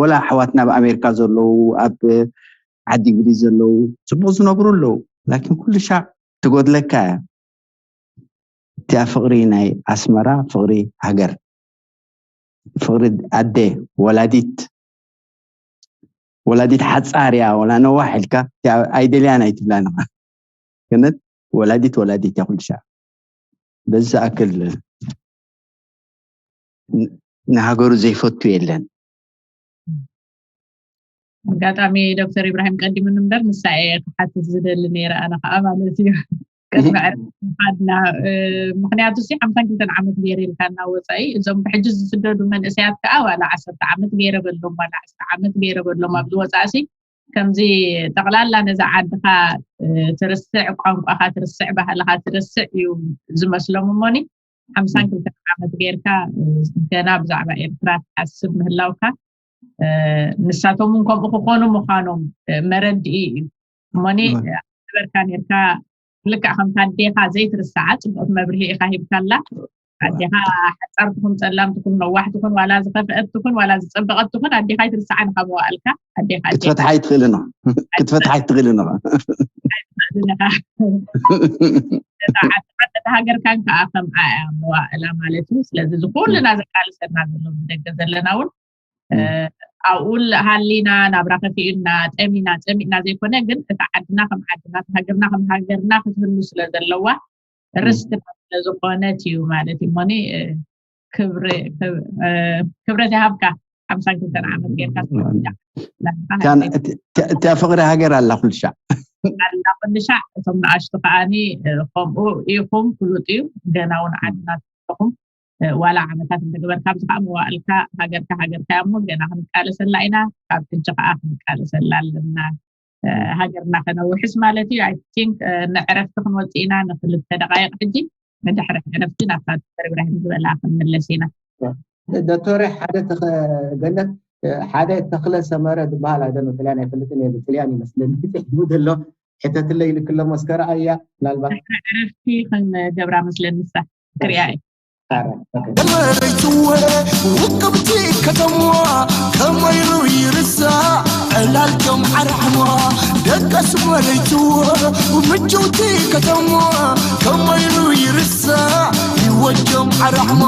ወላ ኣሕዋትና ኣብ ኣሜሪካ ዘለዉ ኣብ ዓዲ እንግሊዝ ዘለዉ ፅቡቕ ዝነብሩ ኣለዉ። ላኪን ኩሉ ሻዕ ትጎድለካ እያ። እቲኣ ፍቕሪ ናይ ኣስመራ ፍቕሪ ሃገር ፍቕሪ ኣደ ወላዲት ወላዲት ሓፃር እያ ወላ ነዋሕ ኢልካ ኣይደልያን ኣይትብላን ኢኻ። ገነት ወላዲት ወላዲት እያ ኩሉ ሻዕ በዚ ዝኣክል ንሃገሩ ዘይፈቱ የለን። ኣጋጣሚ ዶክተር ኢብራሂም ቀዲሙኒ እምበር ንሳ እየ ክሓትት ዝደሊ ነይረ ኣነ ከዓ ማለት እዩ። ቅድሚ ዕርፍና ምክንያቱ ሲ ሓምሳን ክልተን ዓመት ገይረ ኢልካ እናወፃኢ እዞም ብሕጂ ዝስደዱ መንእሰያት ከዓ ዋላ ዓሰርተ ዓመት ገይረ በሎም ዋላ ዕስራ ዓመት ገይረ በሎም ኣብዚ ወፃእ ሲ ከምዚ ጠቕላላ ነዛ ዓድኻ ትርስዕ ቋንቋኻ ትርስዕ ባህልኻ ትርስዕ እዩ ዝመስሎም እሞኒ ሓምሳን ክልተን ዓመት ጌርካ ገና ብዛዕባ ኤርትራ ትሓስብ ምህላውካ ንሳቶም እውን ከምኡ ክኾኑ ምዃኖም መረድኢ እዩ እሞኒ ነበርካ ኔርካ ልክዕ ከምታ ኣዴኻ ዘይትርሳዓ ፅቡቅ መብርሂ ኢኻ ሂብካላ ኣዴኻ ሓፃር ትኹን ፀላም ትኹን ነዋሕ ትኹን ዋላ ዝኸፍአት ትኹን ዋላ ዝፀበቐት ትኹን ኣዴኻ ኣይትርሳዓን ካብ መዋእልካ ኣዴኻ ክትፈትሓ ኣይትኽእልን ክትፈትሓ ኣይትኽእልን ኢኻ እታ ሃገርካን ከዓ ከምኣ እያ መዋእላ ማለት እዩ ስለዚ ዝኩልና ዘቃልሰና ዘሎ ብደገ ዘለና እውን ኣብኡ ሃሊና ናብራ ከፊኡና ጠሚና ፀሚእና ዘይኮነ ግን እታ ዓድና ከም ዓድና እታ ሃገርና ከም ሃገርና ክትህሉ ስለ ዘለዋ ርስትና ስለዝኮነት እዩ ማለት እዩ ሞኒ ክብረት ይሃብካ ሓምሳን ክልተን ዓመት ጌርካ እታ ፍቅሪ ሃገር ኣላ ኩልሻዕ ኣላ ኩልሻዕ እቶም ንኣሽቱ ከዓኒ ከምኡ ኢኹም ፍሉጥ እዩ ገና እውን ዓድና ዘለኹም ዋላ ዓመታት እንተገበርካ ኣብዚ ከዓ መዋእልካ ሃገርካ ሃገርካ እሞ ገና ክንቃለሰላ ኢና ካብ ሕጂ ከዓ ክንቃለሰላ ኣለና ሃገርና ከነውሕስ ማለት እዩ I think ንዕረፍቲ ክንወፅእ ኢና ንክልተ ደቃይቅ ሕጂ ንድሕሪ ዕረፍቲ ናብታ ዶክተር ኢብራሂም ዝበላ ክንምለስ ኢና ዶክተር ሓደ ገነት ሓደ ተክለ ሰመረ ዝበሃል ኣይደሎ ጥልያን ኣይፈልጥን እየ ጥልያን ይመስለኒ ፅሒፉ ዘሎ ሕተትለይ ኢልክሎ መስከረ ኣያ ምናልባት ዕረፍቲ ክንገብራ መስለኒ ንሳ ክሪኣ እየ መረይትወ ውቅብቲ ከተማ ከመይሩ ይርሳ ዕላልቶም ዓራሕማ ደቀስ መረይትወ ምጭውቲ ከተማ ከመይሩ ይርሳ ይወጆም ዓራሕማ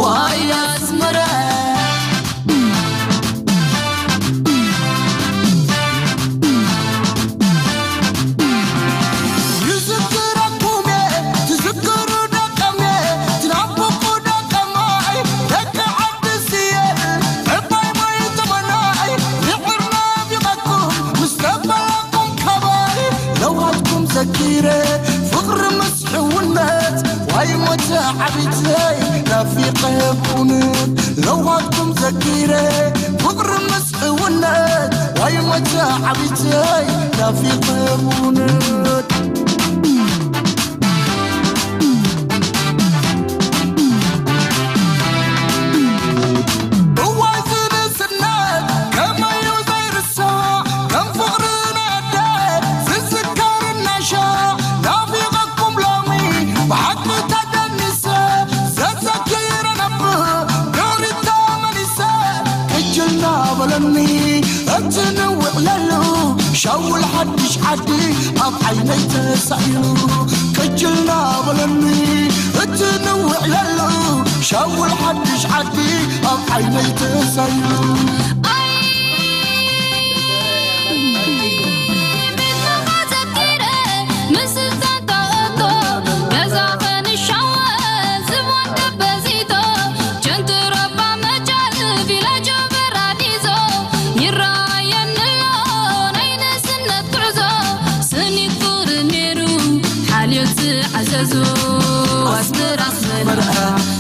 ዋይ ኣስመራ። ይዝክረኩም እየ፣ ትዝክሩ ደቀም እየ፣ ትናፍቁ ደቀማይ፣ ደቂ ዓዲ ስየ፣ ዕባይ ማይ ተመናይ፣ ይቕር ናፊቐኩም፣ ምስ ተበላኩም ካባይ፣ ለውሃትኩም ዘኪረ፣ ፍቕሪ ምስ ሕውነት፣ ዋይ ሞተ ዓቢተይ፣ ናፊቐ ብእውነት፣ ለውሃትኩም ዘኪረ፣ ፍቕሪ ምስ ሕውነት፣ ዋይ ሞተ ዓቢተይ፣ ናፊቐ ብእውነት። እዋይ ዝንስነት ከመይ እዩ ዘይርሳዕ፣ ከም ፍቕሪ ናይ ኣደ ዝዝከር እናሻዕ፣ ናፊቐኩም ሎሚ ብሓቂ ተደኒሰ፣ ዘዘኪረ ነብር ድሕሪት ተመሊሰ፣ ቅጅልና በለኒ እቲ ንውዕለሉ ሻውል ሓድሽ ዓዲ ኣብ ዓይነይ ተሳኢሉ። ቅጅልና በለኒ እቲ ንውዕለሉ ሻውል ሓድሽ ዓዲ ኣብ ዓይነይ ተሳኢሉ። ኣይ ቤትኻ ዘኪረ ምስ እተንተእቶ ገዛ ከንሻወ ዝሞን ደበዚቶ ጀንትሮባ መጃል ቪላጆ በራዲዞ ይረኣየኒ ኣሎ ናይ ንእስነት ጉዕዞ ስኒት ፍቕሪ ነይሩ ሓልዮት ዝዓዘዞ ኣስመራ ኣስመራ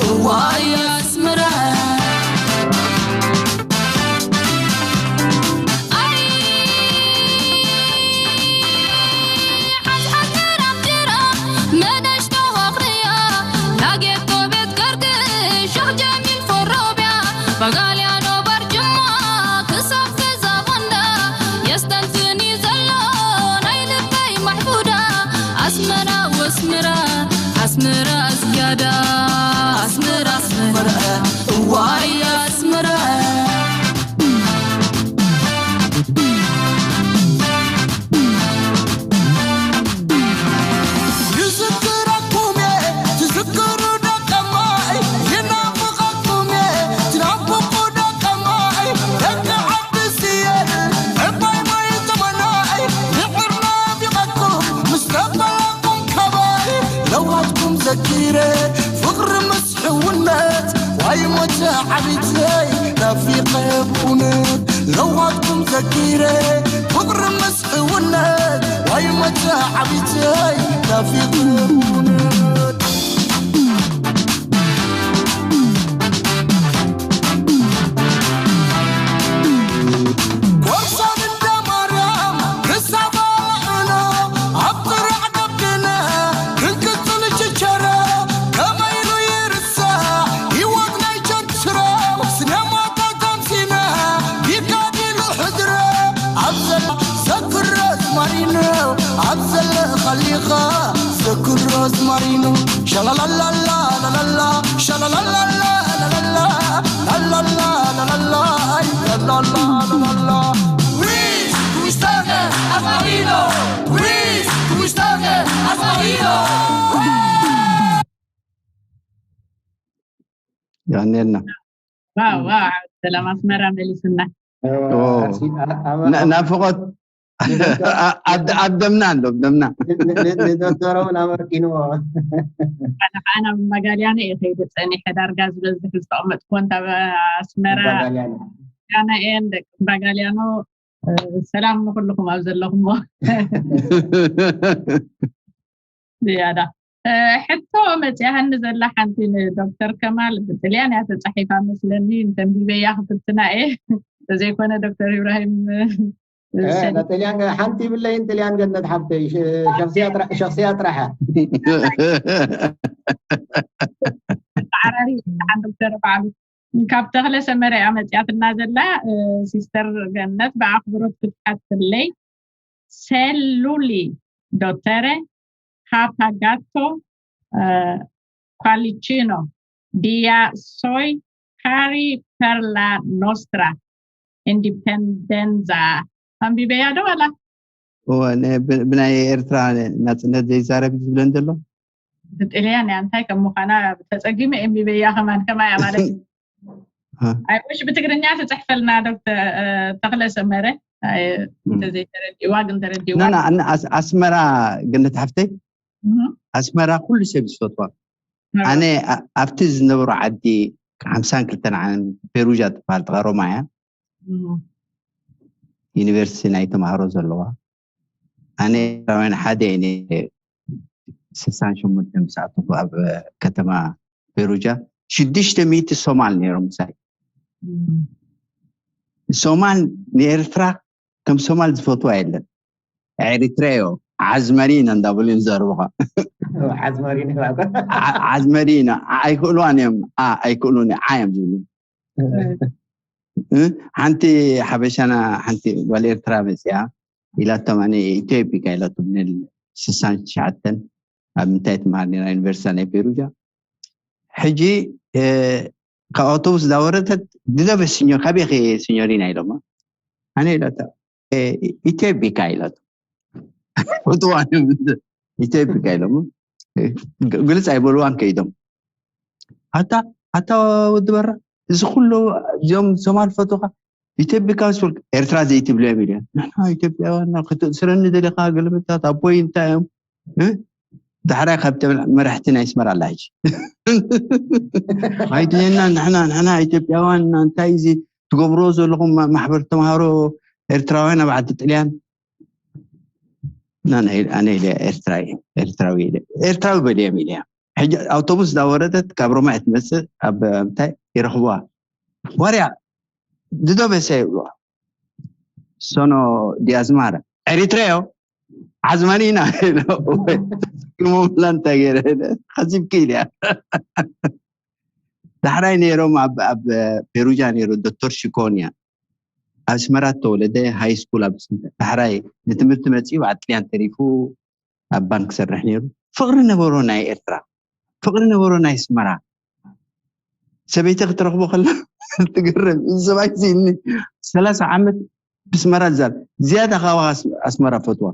እዋይ ኣስመራ ኣይ ሓዝሓዝ ተራምጅራ መደሽ ተኸኽርያ ላጌቶ ቤት ገርግሽ ሸኽ ጀሚል ፈሮብያ ባጋልያኖ ባርጅማ ክሳብ ገዛ ቦንዳ የስተንትን እዩ ዘሎ ናይ ልበይ ማሕፉዳ ኣስመራ ወስመራ ኣስመራ ዝያዳ ኣስመራ ኣስመራ እዋይ ኣስመራ ይዝክረኩም እየ ትዝክሩ ደቀማይ ይናፍቐኩም እየ ትናፍቁ ደቀማይ ደቂ ዓዲ ስየ ዕባይ ማይ ተመናይ ይቕር ናፊቐኩም ምስ ተበላኩም ካባይ ለውሃትኩም ዘኪረ ፍቕሪ ምስ ሕውነት ዋይ ሞተ ዓቢተይ ናፊቐ ብእውነት ለውሃትኩም ዘኪረ ፍቕሪ ምስ ሕውነት ዋይ ሞተ ዓቢተይ ናፊቐ ብእውነት ጎርሳን እንደ ማርያም ክሳብ ኣውዕሎ ኣብ ጥራዕ ደብድነ ክንቅጽል ችቸረ ከመይሉ ይርሳዕ ህይወት ናይ ቸንትረ ስነማታ ተምሲነ ቢጋዲሉ ሕድረ ኣብ ዘላ ዘክረ ዝማሪኖ ኣብ ዘለ ኸሊኻ ዘክረ ዝማሪኖ ሸላላላላ ላላላ ሸላላላላ ላላላ ላላላ ላላላ ላላላ ላላላ Wish Kushtaga Asmarino Wish Kushtaga Asmarino የቀንየልና። ዋው፣ ዋው፣ ሰላም ኣስመራ መሊሱና። ኦ፣ ኣርሲ-፣ ኣ-፣ ኣመ-፣ ና-፣ ናፍቖት ንዶክተር-፣ ኣ-፣ ኣብ፣ ኣብ ደምና ኣሎ፣ ኣብ ደምና። ን-፣ ን-፣ ንዶክተር እውን ኣመርቂንዎ። ኣነ ከዓ ናብ መጋልያኖ እየ ከይደ ጸኒሐ፣ ዳርጋ ዝበዝሕ ዝተቐመጥኩዎ እንታ ኣስመራ፣ መጋልያኖ። መጋልያኖ እየን፣ ደቂ መጋልያኖ፣ እ፣ ሰላም ንኹልኹም ኣብ ዘለኹሞ። ዝያዳ፣ እ፣ ሕቶ መጽያሃኒ ዘላ ሓንቲ ንዶክተር ከማል ብጥልያን እያ ተጻሒፋ መስለኒ፣ እንተንቢበያ ክፍትና እየ። እንተዘይኮነ ዶክተር ኢብራሂም፣ እ፣ እ፣ ሰኒ- ንጥልያን ሓንቲ ይብለይን ጥልያን ገነት ሓብተይ፣ ሸ-፣ ሸኽስያ ጥራ-፣ ሸኽስያ ጥራሕ እያ። ተዓራሪ ሓን ዶክተር በዓሉ። ካብ ተኽለ ሰመረ እያ መጽያትና ዘላ፣ እ፣ ሲስተር ገነት ብኣኽብሮት ክትሓትለይ። ሴሉሊ ዶተረ ፓፓጋቶ፣ እ፣ ኳሊቺኖ ዲያ ሶይ ካሪ ፐርላ ኖስትራ ኢንዲፔንደንዛ። ኣንቢበያ ዶ ዋላ? እወ፣ ን-፣ ብ-፣ ብናይ ኤርትራ ናጽነት ዘይዛረብ እዩ ዝብለን ዘሎ። ብጥልያን እያ እንታይ ከም ምዃና ተጸጊመ የንቢበያ ከማን ከማያ ማለት እዩ። እ። ኣይ ወሽ ብትግርኛ ትጽሕፈልና ዶክተር ተኽለ ሰመረ። እንተዘይተረዲእዋ ግን ተረዲእዋ። ኣስመራ ገነት ሓፍተይ፣ ኣስመራ ኩሉ ሰብ ዝፈትዋ። ኣነ ኣብቲ ዝነበሩ ዓዲ ሓምሳን ክልተን ዓመት ፔሩጃ ትበሃል ተቐረማ እያ። ዩኒቨርሲቲ ናይ ተማሃሮ ዘለዋ ኣነ ኤርትራውያን ሓደ እየ። ስሳን ሸሞንተ ምስ ኣተኹ ኣብ ከተማ ፔሩጃ ሽዱሽተ ሚእቲ ሶማል ነይሮም ምሳይ። ሶማል ንኤርትራ ከም ሶማል ዝፈትዋ የለን። ኤሪትሬዮ ዓዝመሪና እንዳበሉ እዮም ዝዛረቡኻ። ዓዝመሪና ዓዝመሪና ኣይክእልዋን እዮም። ኣ ኣይክእሉን ዓ እዮም ዝብሉ። ሓንቲ ሓበሻና ሓንቲ ጓል ኤርትራ መፅያ ኢላቶም ኣነ ኢትዮጵካ ኢላቶም ነል ስሳን ትሽዓተን ኣብ ምንታይ ትመሃር ነራ ዩኒቨርሲታ ናይ ፔሩጃ። ሕጂ ካብ ኣውቶቡስ ዛወረተት ድደበ ስኞ ካበይ ከ ስኞሪና ኢሎማ ኣነ ኢላታ ኢትዮጵካ ኢላቶ። ፍትዋን ኢትዮጵካ ኢሎም ግልጽ ኣይበልዋን ከይዶም ኣታ ኣታ ወዲ በራ እዚ ኩሉ እዚኦም ሶማል ፈትኻ ኢትዮጵካ ስበልክ ኤርትራ ዘይትብልዮም ኢለ ንሕና ኢትዮጵያውያን ናብ ክትእስረኒ ደሊኻ ገለመታት ኣቦይ እንታይ እዮም እ? ዳሕራይ ካብቲ መራሕቲ ናይ ኣስመራ ኣላ ሕጂ ኣይድለየና ንሕና ንሕና ኢትዮጵያውያን እንታይ እዚ ትገብርዎ ዘለኹም ማሕበር ተምሃሮ ኤርትራውያን ኣብ ዓዲ ጥልያን ኣነ ኢለ ኤርትራዊ ኤርትራዊ ኢለ ኤርትራዊ በልዮም ኢለያ ሕጂ ኣውቶቡስ ዳወረደት ካብ ሮማ እትመፅእ ኣብ እንታይ ይረኽብዋ ዋርያ ድዶ በሰ ይብልዋ ሶኖ ዲያዝማረ ኤሪትሬዮ ዓዝማኒ ኢና ግሞምላ እንታይ ገይረ ከዚብኪ ኢልያ ዳሕራይ ነይሮም ኣብ ፔሩጃ ነይሩ ዶክተር ሽኮንያ ኣብ ኣስመራ ተወለደ ሃይ ስኩል ኣብ ዳሕራይ ንትምህርቲ መፅኡ ኣብ ጥልያን ተሪፉ ኣብ ባንክ ክሰርሕ ነይሩ ፍቕሪ ነበሮ ናይ ኤርትራ ፍቕሪ ነበሮ ናይ ኣስመራ ሰበይቲ ክትረኽቦ ከላ ትግረም እዚ ሰብኣይ እዚ እኒ ሰላሳ ዓመት ብስመራ ዛብ ዝያዳ ካብ ኣስመራ ፈትዋ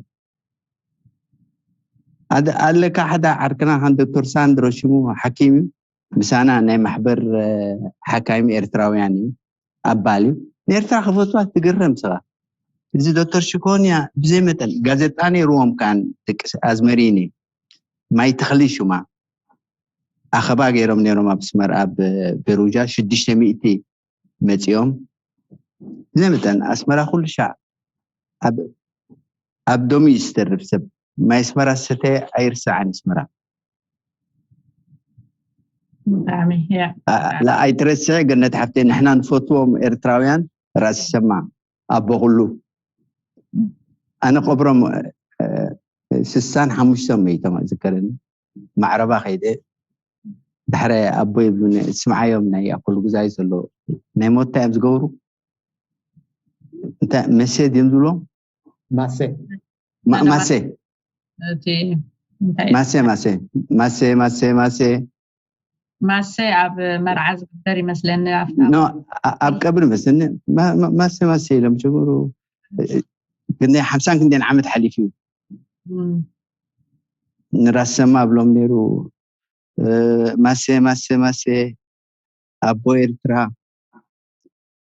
ኣለካ ሓደ ዓርክና ከም ዶክተር ሳንድሮ ሽሙ ሓኪም እዩ ምሳና ናይ ማሕበር ሓካይም ኤርትራውያን እዩ ኣባል እዩ ንኤርትራ ክፈትዋ ትግረም ስኻ እዚ ዶክተር ሽኮንያ ብዘይ መጠን ጋዜጣ ነይርዎም ከዓን ደቂ ኣዝመሪኒ ማይ ተኽሊ ሹማ ኣኸባ ገይሮም ነይሮም ኣብ ስመር ኣብ ፔሩጃ ሽዱሽተ ሚእቲ መፂኦም ብዘይ መጠን ኣስመራ ኩሉ ሻዕ ኣብ ዶሚ ዝተርፍ ሰብ ማይ ኣስመራ ዝሰተ ኣይርሳዕን ኣስመራ ኣይትረስዕ ገነት ሓፍተይ ንሕና ንፈትዎም ኤርትራውያን ራእሲ ሰማ ኣቦ ኩሉ ኣነ ቆብሮም ስሳን ሓሙሽተ መይቶም ዝከረኒ ማዕረባ ከይደ ድሕረ ኣቦ ይብሉኒ ስምዓዮም ናይ ኣኩሉ ግዛይ ዘሎ ናይ ሞታ እዮም ዝገብሩ እንታይ መሴ ድዮም ዝብሎም ማሴ ማሴ ማሴ ማሴ ማሴ ማሴ ማሴ ማሴ ኣብ መርዓ ዝግበር ይመስለኒ ኣብ ቀብሪ መስለኒ ማሴ ማሴ ኢሎም ጀምሩ ግን ሓምሳን ክንደን ዓመት ሓሊፉ እዩ ንራሰማ ኣብሎም ነይሩ ማሴ ማሴ ማሴ ኣቦ ኤርትራ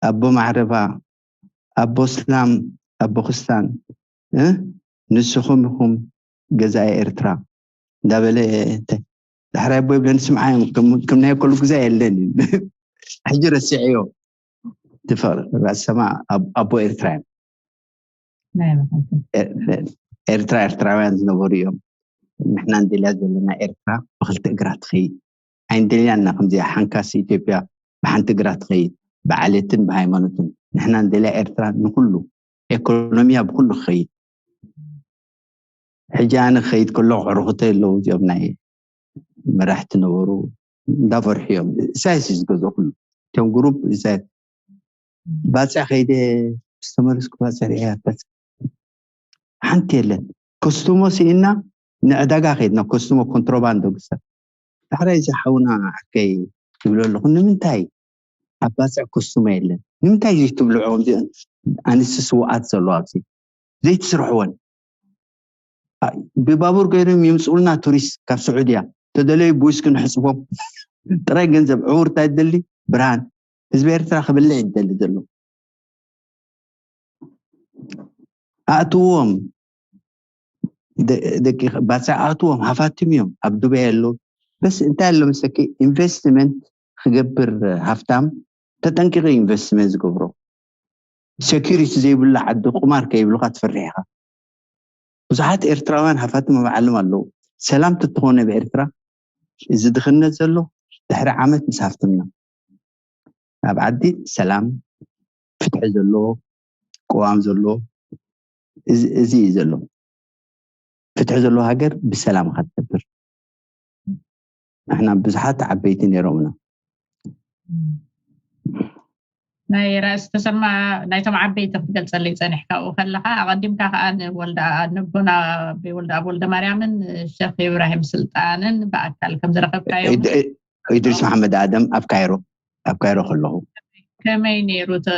ኣቦ ማዕረባ ኣቦ ስላም ኣቦ ክስታን ንስኹም ኢኹም ገዛኢ ኤርትራ እንዳበለ ዳሕራይ ኣቦ ይብለኒ ስምዓዮም ከም ናይ ኮሉ ግዛ የለን እዩ ሕጂ ረሲዐዮ ትፈር ራሰማ ኣቦ ኤርትራ እዮም ኤርትራ ኤርትራውያን ዝነበሩ እዮም ንሕና እንደልያ ዘለና ኤርትራ ብክልተ እግራ ትኸይድ ኣይንደልያና ከምዚኣ ሓንካስ ኢትዮጵያ ብሓንቲ እግራ ትኸይድ ብዓሌትን ብሃይማኖትን ንሕና እንደልያ ኤርትራ ንኩሉ ኤኮኖሚያ ብኩሉ ክኸይድ ሕጂ ኣነ ክኸይድ ከሎ ሕርኽቶ የለዉ እዚኦም ናይ መራሕቲ ነበሩ እንዳፈርሑ እዮም ኢሳያስ እዩ ዝገዝኦ ኩሉ እቶም ግሩፕ ኢሳያስ ባፅዕ ከይደ ዝተመለስኩ ባፅዕ ርያ ሓንቲ የለን ኮስቱሞ ስኢና ንዕዳጋ ከይድና ኮስቱሞ ኮንትሮባንዶ ግሰ ዳሕራይ እዚ ሓውና ዓርከይ ይብሎ ኣለኹ ንምንታይ ኣብ ባፅዕ ኮስቱሞ የለን ንምንታይ ዘይትብልዖ ኣንስቲ ስውኣት ዘለዋ ኣብዚ ዘይትስርሕወን ብባቡር ገይሮም ይምፅኡልና ቱሪስት ካብ ስዑድያ ተደለዩ ብዊስኪ ንሕፅቦም። ጥራይ ገንዘብ። ዕውር እንታይ ትደሊ? ብርሃን። ህዝቢ ኤርትራ ክብልዕ እዩ ዝደሊ ዘሎ። ኣእትዎም። ደ- ደቂ ባፃ ኣእትዎም። ሃፋትም እዮም ኣብ ዱባይ ኣለዉ። በስ እንታይ ኣሎ መሰኪ? ኢንቨስትመንት ክገብር ሃፍታም ተጠንቂቑ ኢንቨስትመንት ዝገብሮ። ሴኪሪቲ ዘይብሉ ዓዲ ቁማር ከይብሉካ ትፈርሕ ኢኻ። ብዙሓት ኤርትራውያን ሃፋትም ኣብ ዓለም ኣለዉ። ሰላም ተትኾነ ብኤርትራ እዚ ድኽነት ዘሎ ድሕሪ ዓመት ምስ ሃፍትምና ኣብ ዓዲ ሰላም፣ ፍትሒ ዘለዎ፣ ቅዋም ዘለዎ፣ እዚ እዚ እዩ ዘሎ። ፍትሒ ዘለዎ ሃገር ብሰላም ኢኻ ትነብር። ንሕና ብዙሓት ዓበይቲ ነይሮምና። ናይ ራእሲ ተሰማ ናይቶም ዓበይቲ ክትገልጸለይ ጸኒሕካ ኣብኡ ከለኻ ኣቐዲምካ ከዓ ንወልዳ ንቦና ወልዳ ኣብ ወልደ ማርያምን ሸክ ኢብራሂም ስልጣንን ብኣካል ከም ዝረኸብካዮም ኢድ- ኢድሪስ መሓመድ ኣደም ኣብ ካይሮ ኣብ ካይሮ ከለኹ ከመይ ነይሩ እቲ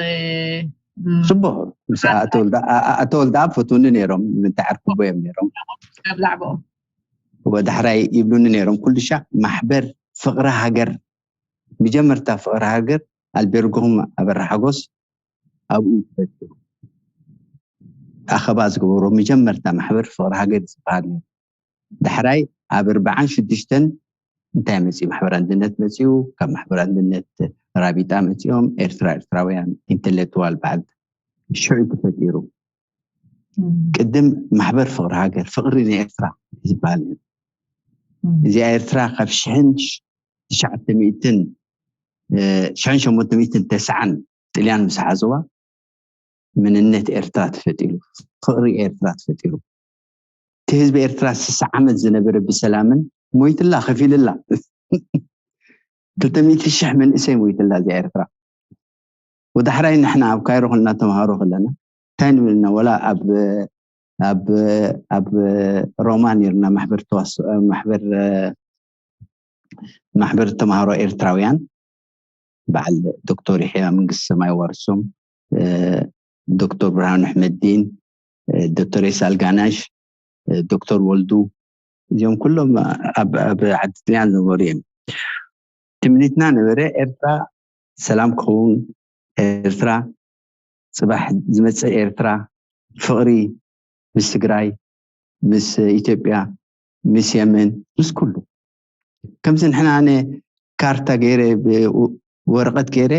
ጽቡቅ። ምስ ኣቶ ወልዳ- ኣ- ኣ- ኣቶ ወልዳ ኣብ ፈትውኒ ነይሮም። ንምንታይ ዓርክቦ እዮም ነይሮም። ብዛዕባኦም ወዳሕራይ ይብሉኒ ነይሮም። ኩሉ ሻዕ ማሕበር ፍቕሪ ሃገር፣ መጀመርታ ፍቕሪ ሃገር ኣልቤርጎኹም ኣበራ ሓጎስ ኣብኡ እዩ ተፈጢሩ። ኣኸባ ዝገበሮ መጀመርታ ማሕበር ፍቕሪ ሃገር ዝበሃል ነይሩ። ዳሕራይ ኣብ ኣርባዓን ሽዱሽተን እንታይ መፅዩ? ማሕበር ኣንድነት መፅዩ። ካብ ማሕበር ኣንድነት ራቢጣ መፅዮም። ኤርትራ ኤርትራውያን ኢንተሌክትዋል በዓል ሽዑ ተፈጢሩ። ቅድም ማሕበር ፍቕሪ ሃገር፣ ፍቕሪ ንኤርትራ ዝበሃል እዩ። እዚኣ ኤርትራ ካብ ሽሕን ትሽዓተ ሚእትን ሽሕን ሸሞንተ ሚእትን ተስዓን ጥልያን ምስ ሓዝዋ መንነት ኤርትራ ተፈጢሩ፣ ፍቕሪ ኤርትራ ተፈጢሩ። እቲ ህዝቢ ኤርትራ ስሳ ዓመት ዝነበረ ብሰላምን ሞይትላ ከፊልላ ክልተ ሚእቲ ሽሕ መንእሰይ ሞይትላ እዚኣ ኤርትራ። ወዳሕራይ ንሕና ኣብ ካይሮ ከለና ተምሃሮ ከለና እንታይ ንብል ኢና? ወላ ኣብ ኣብ ኣብ ሮማ ነርና ማሕበር ተዋስኦ ማሕበር ማሕበር ተምሃሮ ኤርትራውያን በዓል ዶክተር ይሕያ መንግስቲ ሰማይ ዋርሶም፣ ዶክተር ብርሃኑ ኣሕመዲን፣ ዶክተር ኤሳ ኣልጋናሽ፣ ዶክተር ወልዱ እዚኦም ኩሎም ኣብ ኣብ ዓዲ ጥልያን ዝነበሩ እዮም። ትምኒትና ነበረ ኤርትራ ሰላም ክኸውን፣ ኤርትራ ጽባሕ ዝመጽእ ኤርትራ ፍቕሪ ምስ ትግራይ፣ ምስ ኢትዮጵያ፣ ምስ የመን፣ ምስ ኩሉ ከምዚ ንሕና ኣነ ካርታ ገይረ ወረቐት ገይረ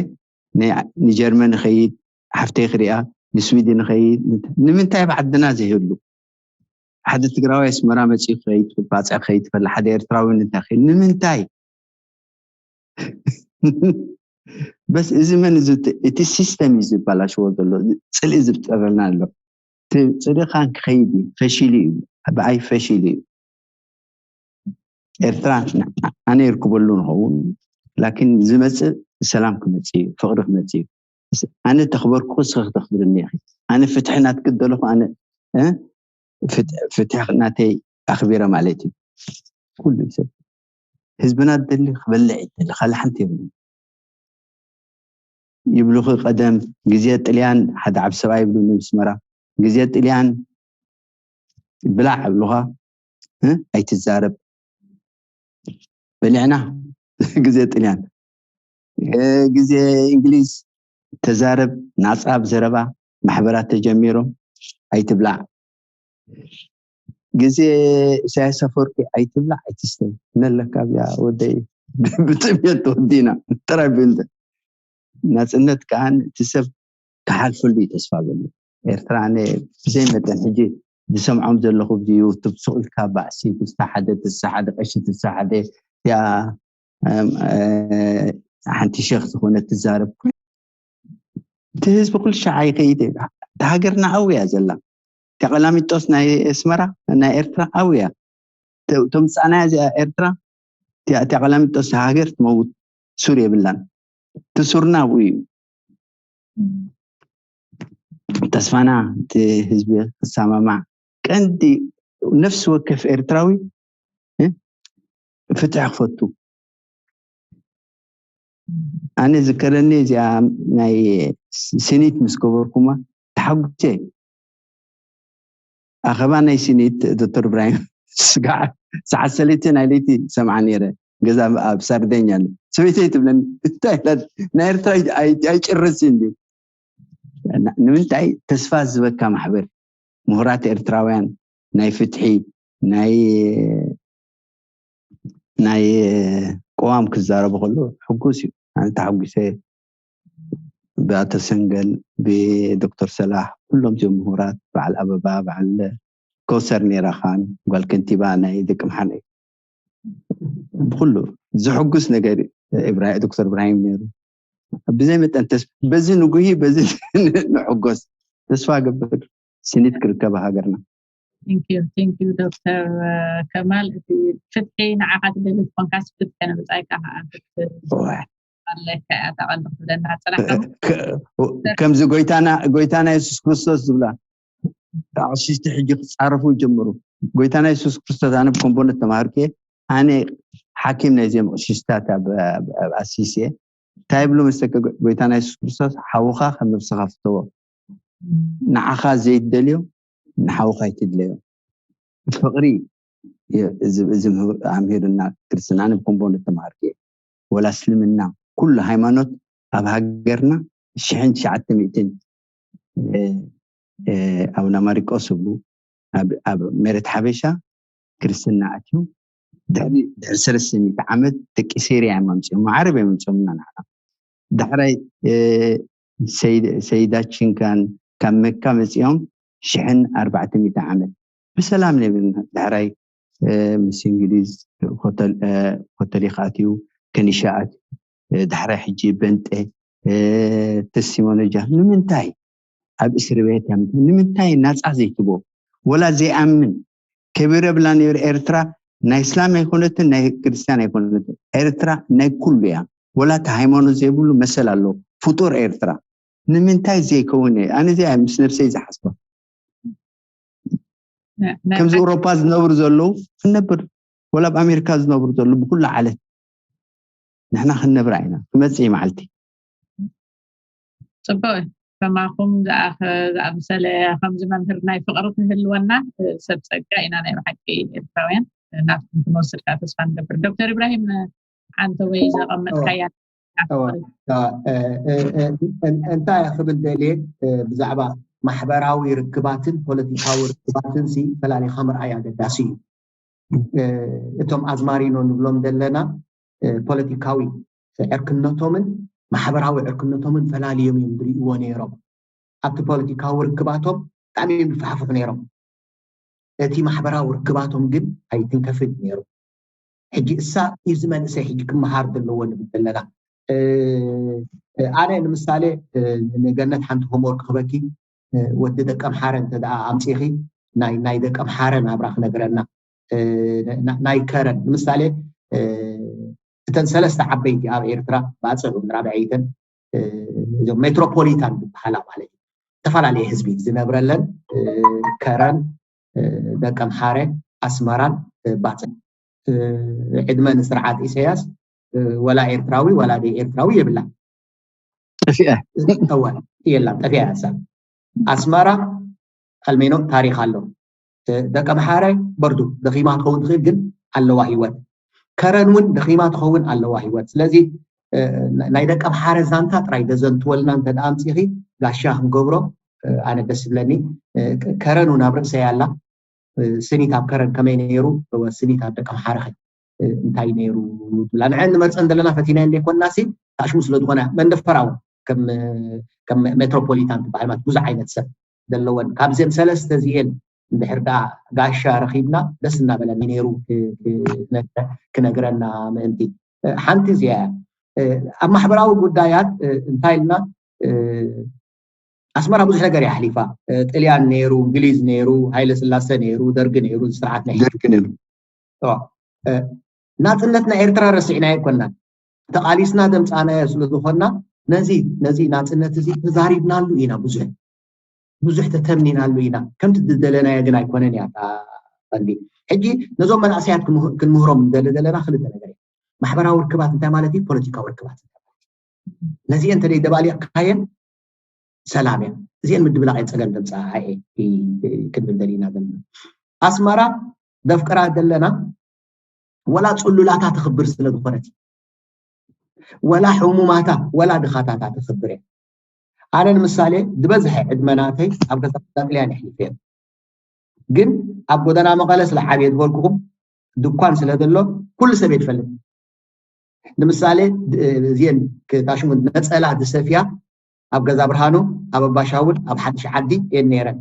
ንጀርመን ኸይድ ሓፍተይ ክሪኣ ንስዊድን ኸይድ ንምንታይ ኣብ ዓድና ዘይህሉ ሓደ ትግራዋይ ኣስመራ መፂኡ ኸይድ ባፅዕ ኸይድ ፈላ ሓደ ኤርትራዊ እንታይ ኸይድ ንምንታይ በስ እዚ መን እዚ እቲ ሲስተም እዩ ዝበላሽዎ ዘሎ ፅልኢ ዝብፀበልና ኣሎ ፅልኢ ካን ክኸይድ እዩ ፈሺሉ እዩ ብኣይ ፈሺሉ እዩ ኤርትራ ኣነ ይርክበሉ ንኸውን ላኪን ዝመፅእ ሰላም ክመፅእ እዩ ፍቅሪ ክመፅእ እዩ ኣነ ተኽበርኩ ስኺ ክተኽብርኒ ኢኺ ኣነ ፍትሒ ናትክደለኹ ኣነ ፍትሒ ናተይ ኣኽቢረ ማለት እዩ ኩሉ ሰብ ህዝብና ደሊ ክበልዕ ይደሊ ካልእ ሓንቲ የብሉ ይብሉኺ ቀደም ግዜ ጥልያን ሓደ ዓብ ሰብኣይ ይብሉ ንስመራ ግዜ ጥልያን ብላዕ ይብሉኻ ኣይትዛረብ በሊዕና ግዜ ጥልያን ግዜ እንግሊዝ ተዛረብ ናፃ ብዘረባ ማሕበራት ተጀሚሮም ኣይትብላዕ ግዜ ኢሳያስ ኣፈወርቂ ኣይትብላዕ ኣይትስተ ነለካ ብያ ወደይ ብጥምየት ተወዲና ጥራይ ብንተ ናፅነት ከዓ እቲ ሰብ ክሓልፈሉ እዩ ተስፋ ዘሎ ኤርትራ ኣነ ብዘይ መጠን ሕጂ ዝሰምዖም ዘለኹ ዩቱብ ስቕ ኢልካ ባዕሲ ትስታ ሓደ ትስታ ሓደ ቀሺ ትስታ ሓደ እቲኣ ሓንቲ ሸክ ዝኾነት ትዛረብ እቲ ህዝቢ ኩሉ ሻዓ ይኸይድ እታ ሃገርና ኣውያ ዘላ ተቐላሚጦስ ናይ ኣስመራ ናይ ኤርትራ ኣውያ ተምፃና እዚኣ ኤርትራ ተቐላሚጦስ ሃገር ትመውት ሱር የብላን ትሱርና ኣብኡ እዩ ተስፋና እቲ ህዝቢ ክሰማማዕ ቀንዲ ነፍሲ ወከፍ ኤርትራዊ ፍትሒ ክፈቱ ኣነ ዝከረኒ እዚኣ ናይ ስኒት ምስ ገበርኩማ ተሓጉሴ ኣኸባ ናይ ስኒት ዶክተር እብራሂም ስጋዕ ሰዓት ሰለይቲ ናይ ለይቲ ሰምዓ ነይረ። ገዛ ኣብ ሳርደኛ ኣሎ። ሰበይተይ ትብለኒ፣ እንታይ ኢላ? ናይ ኤርትራ ኣይ- ኣይጭርስን ድዩ? ንምንታይ ተስፋ ዝበካ ማሕበር? ምሁራት ኤርትራውያን፣ ናይ ፍትሒ፣ ናይ ናይ ቅዋም ክዛረቡ ከሎ ሕጉስ እዩ። ኣነ ተሓጒሰ። ብኣቶ ሰንገል፣ ብዶክተር ሰላሕ፣ ኩሎም እዚኦም ምሁራት፣ በዓል ኣበባ፣ በዓል ከውሰር ነይራ፣ ኻን ጓል ከንቲባ ናይ ደቂ ምሓነ። ብኩሉ ዝሕጉስ ነገር እዩ። ኢብራ- ዶክተር እብራሂም ነይሩ። ብዘይ መጠን ተስ በዚ ንጉሂ በዚ ንሕጎስ። ተስፋ ገብር ስኒት ክርከባ ሃገርና። Thank you, thank you ዶክተር ከማል። እቲ ፍትሒ ንዓኻ ትደሊ ትኾንካስ ፍትሒ ንብጻይካ ከዓ ፍትሒ እዋ። ኣለካ እያ። እታ ቀንዲ ክትብለና ጽናሕካ ከ- ከምዚ ጎይታና ጎይታና የሱስ ክርስቶስ ዝብላ ኣቕሽሽቲ ሕጂ ክፃረፉ ይጀምሩ። ጎይታና የሱስ ክርስቶስ ኣነ ብኮምቦነት ተማሃርኩ እየ። ኣነ ሓኪም ናይዚኦም ኣቕሽሽታት ኣብ ኣብ- ኣብ ኣሲስ እየ። እንታይ ይብሉ መሰለካ ጎ- ጎይታና የሱስ ክርስቶስ ሓውኻ ከም ነብስኻ ፍተዎ። ንዓኻ ዘይትደልዮ ንሓውኻ ኣይትድለዮ። ፍቕሪ የ- እዚ እዚ ምህር- ኣምሂርና ክርስትና ኣነ ብኮምቦነት ተማሃርኩ እየ። ወላ እስልምና ኩሉ ሃይማኖት ኣብ ሃገርና ሽሕን ትሽዓተ ሚእትን እ፣ እ፣ ኣቡነ ማሪቆስ ዝብሉ ኣብ ኣብ መሬት ሓበሻ ክርስትና ኣትዩ ድሕሪ ድሕሪ ሰለስተ ሚእቲ ዓመት ደቂ ሴርያ እዮም ኣምፅኦም ዓረብ እዮም ኣምፅኦምና ንዓና። ዳሕራይ እ፣ ሰይድ- ሰይዳችን ካን ካብ መካ መፂኦም ሽሕን ኣርባዕተ ሚእቲ ዓመት ብሰላም ነብርና። ዳሕራይ እ፣ ምስ እንግሊዝ ኮተል- እ፣ ኮተሊክ ኣትዩ ከኒሻ ኣትዩ እ፣ ዳሕራይ ሕጂ በንጠ እ፣ ተስቲሞኖጃ ንምንታይ ኣብ እስር ቤት ያም- ንምንታይ ናፃ ዘይትቦ ወላ ዘይኣምን ከቢረ ብላ ነይሩ። ኤርትራ ናይ እስላም ኣይኮነትን ናይ ክርስቲያን ኣይኮነትን። ኤርትራ ናይ ኩሉ እያ። ወላ እቲ ሃይማኖት ዘይብሉ መሰል ኣለዎ ፍጡር ኤርትራ። ንምንታይ ዘይከውን እየ ኣነ እዚኣ ምስ ነብሰይ ዝሓስባ። ከምዚ ኤውሮፓ ዝነብሩ ዘለዉ ክንነብር፣ ወላ ኣብ ኣሜሪካ ዝነብሩ ዘለዉ ብኩሉ ዓለም ንሕና ክንነብራ ኢና። ክመፅእ እዩ መዓልቲ። ጽቡቅ እዩ። ከማኹም ዝኣመሰለ ከምዚ መምህር ናይ ፍቅሪ ክህልወና ሰብ ጸጋ ኢና። ናይ ብሓቂ ኤርትራውያን ናትኩም ክንወስድ ከዓ ተስፋ ንገብር። ዶክተር ኢብራሂም፣ ሓንቲ ወይ ዘቐመጥካያ እንታይ ክብል ደልየ ብዛዕባ ማሕበራዊ ርክባትን ፖለቲካዊ ርክባትን ሲ ፈላሊኻ ምርኣይ ኣገዳሲ እዩ። እቶም ኣዝማሪኖ ንብሎም ዘለና ፖለቲካዊ ዕርክነቶምን ማሕበራዊ ዕርክነቶምን ፈላልዮም እዮም ዝርእይዎ ነይሮም። ኣብቲ ፖለቲካዊ ርክባቶም ብጣዕሚ እዮም ዝፋሕፍሑ ነይሮም። እቲ ማሕበራዊ ርክባቶም ግን ኣይትንከፍን ነይሩ። ሕጂ እሳ እዚ መንእሰይ ሕጂ ክመሃር ዘለዎ ንብል ዘለና። ኣነ ንምሳሌ ንገነት ሓንቲ ሆምወርክ ክበኪ ወዲ ደቀምሓረ እንተ ደኣ ኣምፂኺ ናይ ናይ ደቀምሓረ ናብራ ክነግረና ናይ ከረን ንምሳሌ እተን ሰለስተ ዓበይቲ ኣብ ኤርትራ ባፅዕ ራብዐይተን እዞም ሜትሮፖሊታን ዝበሃላ ማለት እዩ ዝተፈላለየ ህዝቢ ዝነብረለን ከረን ደቀምሓረ ኣስመራን ባፅዕ ዕድመ ንስርዓት ኢሳያስ ወላ ኤርትራዊ ወላ ደይ ኤርትራዊ የብላ ጠፊኣ እዋ የላን ጠፊኣ እያ ኣስመራ ኣልሜኖ ታሪክ ኣሎ ደቀምሓረ በርዱ ደኺማ ትኸውን ትኽእል ግን ኣለዋ ህይወት ከረን እውን ደኺማ ትኸውን ኣለዋ ህይወት ስለዚ ናይ ደቀምሓረ ዛንታ ጥራይ ደዘንትወልና እንተ ኣምፂኺ ጋሻ ክንገብሮ ኣነ ደስ ይብለኒ ከረን እውን ኣብ ርእሰይ ኣላ ስኒት ኣብ ከረን ከመይ ነይሩ ስኒት ኣብ ደቀምሓረ እንታይ ነይሩ ትብላ ንዐን ንመርፀን ዘለና ፈቲናዮ ዘይኮንና ሲ ታሽሙ ስለዝኾነ መንደፈራ እውን ከም ሜትሮፖሊታን ትበሃል ማለት ብዙሕ ዓይነት ሰብ ዘለወን ካብዚአን ሰለስተ እዚአን እንድሕር ደኣ ጋሻ ረኺብና ደስ እናበለና ነይሩ ክነግረና ምእንቲ ሓንቲ እዚኣ ኣብ ማሕበራዊ ጉዳያት እንታይ ኢልና ኣስመራ ብዙሕ ነገር እያ ኣሕሊፋ ጥልያን ነይሩ እንግሊዝ ነይሩ ሃይለ ስላሰ ነይሩ ደርጊ ነይሩ ስርዓት ናይ ደርግ ነይሩ ናፅነት ናይ ኤርትራ ረሲዕናዮ ኣይኮናን ተቓሊስና ዘምፃእናዮ ስለዝኾና ነዚ ነዚ ናፅነት እዚ ተዛሪብናሉ ኢና ብዙሕ ብዙሕ ተተምኒናሉ ኢና ከምቲ ዝደለናዮ ግን ኣይኮነን እያ ቀንዲ ሕጂ ነዞም መናእሰያት ክንምህሮም ንደሊ ዘለና ክልተ ነገር እዩ ማሕበራዊ ርክባት እንታይ ማለት እዩ ፖለቲካዊ ርክባት ነዚአን እንተ ደባሊቕካየን ሰላም እያ እዚአን ምድብላቕ ፀገም ዘምፅኣ ክንብል ደሊና ዘለና ኣስመራ ዘፍቅራ ዘለና ወላ ጽሉላታ ተኽብር ስለ ዝኾነት፣ ወላ ሕሙማታ ወላ ድኻታታ ተኽብር እያ። ኣነ ንምሳሌ ዝበዝሐ ዕድመ ናተይ ኣብ ገዛ ጥልያን የሕሊፈ፣ ግን ኣብ ጎደና መቐለ ስለ ዓብየ ዝበልኩኹም ድኳን ስለ ዘሎ ኩሉ ሰብ እየ ዝፈልጥ። ንምሳሌ እዚአን ታሽሙ ነፀላ ዝሰፍያ ኣብ ገዛ ብርሃኑ፣ ኣብ ኣባሻውል፣ ኣብ ሓድሽ ዓዲ እየን ነይረን።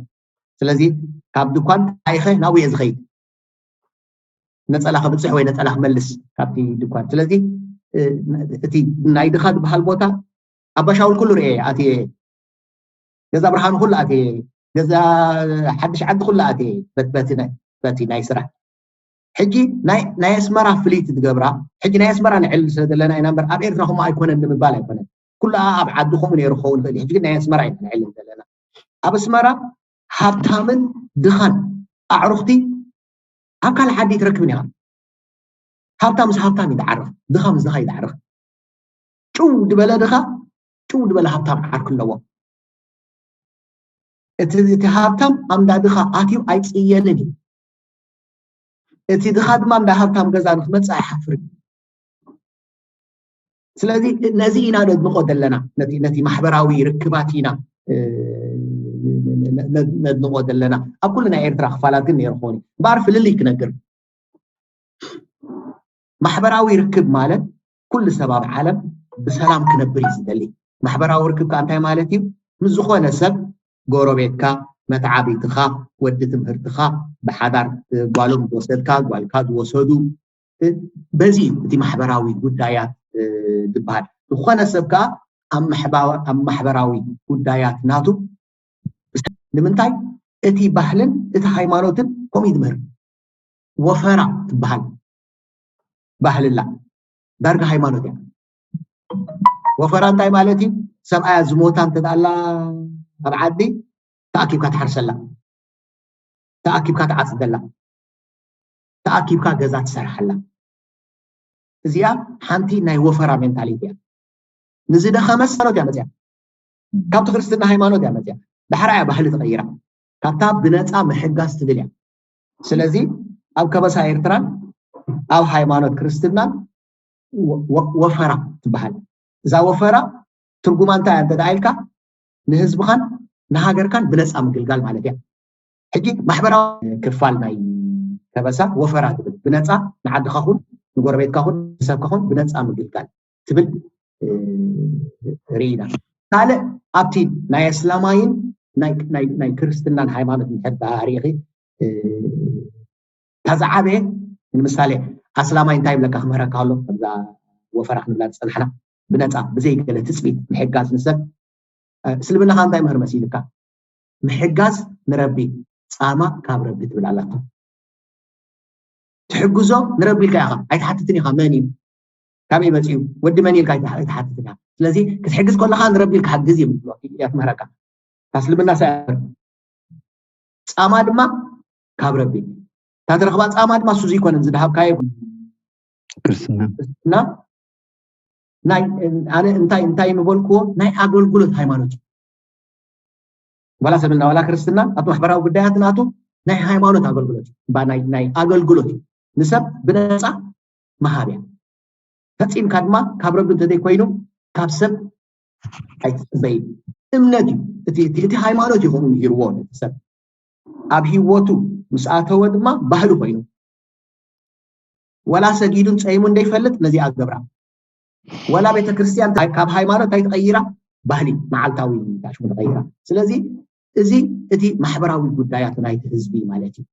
ስለዚ ካብ ድኳን ታይኸ ናብኡ እየ ዝኸይድ፣ ነፀላ ክብፅሕ ወይ ነፀላ ክመልስ ካብቲ ድኳን። ስለዚ እቲ ናይ ድኻ ዝበሃል ቦታ ኣባሻውል ኩሉ ርኤ ኣትየ፣ ገዛ ብርሃኑ ኩሉ ኣትየ፣ ገዛ ሓድሽ ዓዲ ኩሉ ኣትየ፣ በቲ ናይ ስራሕ። ሕጂ ናይ ኣስመራ ፍልይቲ ትገብራ፣ ሕጂ ናይ ኣስመራ ንዕል ስለ ዘለና ኢና እምበር ኣብ ኤርትራ ከምኡ ኣይኮነን ንምባል ኣይኮነን። ኩሉ ኣብ ዓዲ ከምኡ ነይሩ ክኸውን ይኽእል እዩ። ሕጂ ግን ናይ ኣስመራ ኢና ንዕል ዘለና። ኣብ ኣስመራ ሃብታምን ድኻን ኣዕሩኽቲ ኣብ ካልእ ዓዲ ትረክብን ኢኻ። ሃብታም ምስ ሃብታም ይትዓረኽ፣ ድኻ ምስ ድኻ ይትዓረኽ። ጭው ዝበለ ድኻ ጭው ዝበለ ሃብታም ዓርኪ ኣለዎ። እቲ እቲ ሃብታም ኣምዳ ድኻ ኣትዩ ኣይጽየንን እዩ። እቲ ድኻ ድማ ኣምዳ ሃብታም ገዛ ንክመጽእ ኣይሓፍርን። ስለዚ ነዚ ኢና ነድንቆ ዘለና፣ ነቲ ነቲ ማሕበራዊ ርክባት ኢና ነድንቆ ዘለና። ኣብ ኩሉ ናይ ኤርትራ ክፋላት ግን ነይሩ ክኸውን እዩ። እምበኣር ፍልልይ ክነግር፣ ማሕበራዊ ርክብ ማለት ኩሉ ሰብ ኣብ ዓለም ብሰላም ክነብር እዩ ዝደሊ። ማሕበራዊ ርክብ ከዓ እንታይ ማለት እዩ? ምስ ዝኾነ ሰብ፣ ጎረቤትካ፣ መተዓቢትኻ፣ ወዲ ትምህርትኻ፣ ብሓዳር ጓሎም ዝወሰድካ፣ ጓልካ ዝወሰዱ፣ በዚ እዩ እቲ ማሕበራዊ ጉዳያት ዝበሃል። ዝኾነ ሰብ ከዓ ኣብ ማሕበራዊ ጉዳያት ናቱ። ንምንታይ? እቲ ባህልን እቲ ሃይማኖትን ከምኡ ይድምህር። ወፈራ ትበሃል ባህልላ ዳርጋ ሃይማኖት እያ። ወፈራ እንታይ ማለት እዩ? ሰብኣያ ዝሞታ እንተኣላ ኣብ ዓዲ ተኣኪብካ ትሓርሰላ፣ ተኣኪብካ ትዓፅደላ፣ ተኣኪብካ ገዛ ትሰርሓላ። እዚኣ ሓንቲ ናይ ወፈራ ሜንታሊቲ እያ። ንዝደኸመ ሃይማኖት እያ መፅያ፣ ካብቲ ክርስትና ሃይማኖት እያ መፅያ። ዳሕራ እያ ባህሊ ተቐይራ፣ ካብታ ብነፃ ምሕጋዝ ትብል እያ። ስለዚ ኣብ ከበሳ ኤርትራን ኣብ ሃይማኖት ክርስትናን ወፈራ ትበሃል። እዛ ወፈራ ትርጉማ እንታይ እያ እንተ ኢልካ፣ ንህዝብኻን ንሃገርካን ብነፃ ምግልጋል ማለት እያ። ሕጂ ማሕበራዊ ክፋል ናይ ከበሳ ወፈራ ትብል፣ ብነፃ ንዓድኻ ኹን ንጎረቤትካ ኹን ንሰብካ ኹን ብነፃ ምግልጋል ትብል ርኢና። ካልእ ኣብቲ ናይ ኣስላማይን ናይ ክርስትናን ሃይማኖት እንድሕር ሪኢኺ፣ እታ ዝዓበየ ንምሳሌ ኣስላማይ እንታይ ይብለካ ክምህረካ ከሎ፣ ከምዛ ወፈራ ክንብላ ዝፀናሕና ብነፃ ብዘይ ገለ ትፅቢት ምሕጋዝ ንሰብ። እስልምና ከዓ እንታይ ምህር መሲልካ? ምሕጋዝ ንረቢ፣ ፃማ ካብ ረቢ ትብል ኣላቶ። ትሕግዞ ንረቢ ኢልካ ኢኻ፣ ኣይትሓትትን ኢኻ መን እዩ፣ ካበይ መፂኡ፣ ወዲ መን ኢልካ ኣይትሓትትን ኢኻ። ስለዚ ክትሕግዝ ከለካ ንረቢ ኢልካ ሓግዝ እዩ እያ ትምህረካ። ታስልምና ሳይበር ፃማ ድማ ካብ ረቢ ታትረኽባ ፃማ ድማ ሱዚ ይኮነን ዝድሃብካዮ ክርስትና እና ናይ ኣነ እንታይ እንታይ ምበልክዎ ናይ ኣገልግሎት ሃይማኖት እዩ። ዋላ ሰብልና ዋላ ክርስትና ኣብ ማሕበራዊ ጉዳያት ናቱ ናይ ሃይማኖት ኣገልግሎት እዩ። ናይ ኣገልግሎት እዩ። ንሰብ ብነፃ መሃብ እያ። ፈፂምካ ድማ ካብ ረቢ እንተዘይኮይኑ ካብ ሰብ ኣይትፅበይ። እምነት እዩ እቲ ሃይማኖት እዩ ከምኡ ምሂርዎ ነቲ ሰብ ኣብ ሂወቱ ምስ ኣተወ ድማ ባህሊ ኮይኑ ወላ ሰጊዱን ፀይሙ እንደይፈልጥ ነዚኣ ገብራ። ወላ ቤተክርስትያን ካብ ሃይማኖት ኣይትቐይራ፣ ባህሊ መዓልታዊ ታሽሙ ተቐይራ። ስለዚ እዚ እቲ ማሕበራዊ ጉዳያት ናይቲ ህዝቢ ማለት እዩ።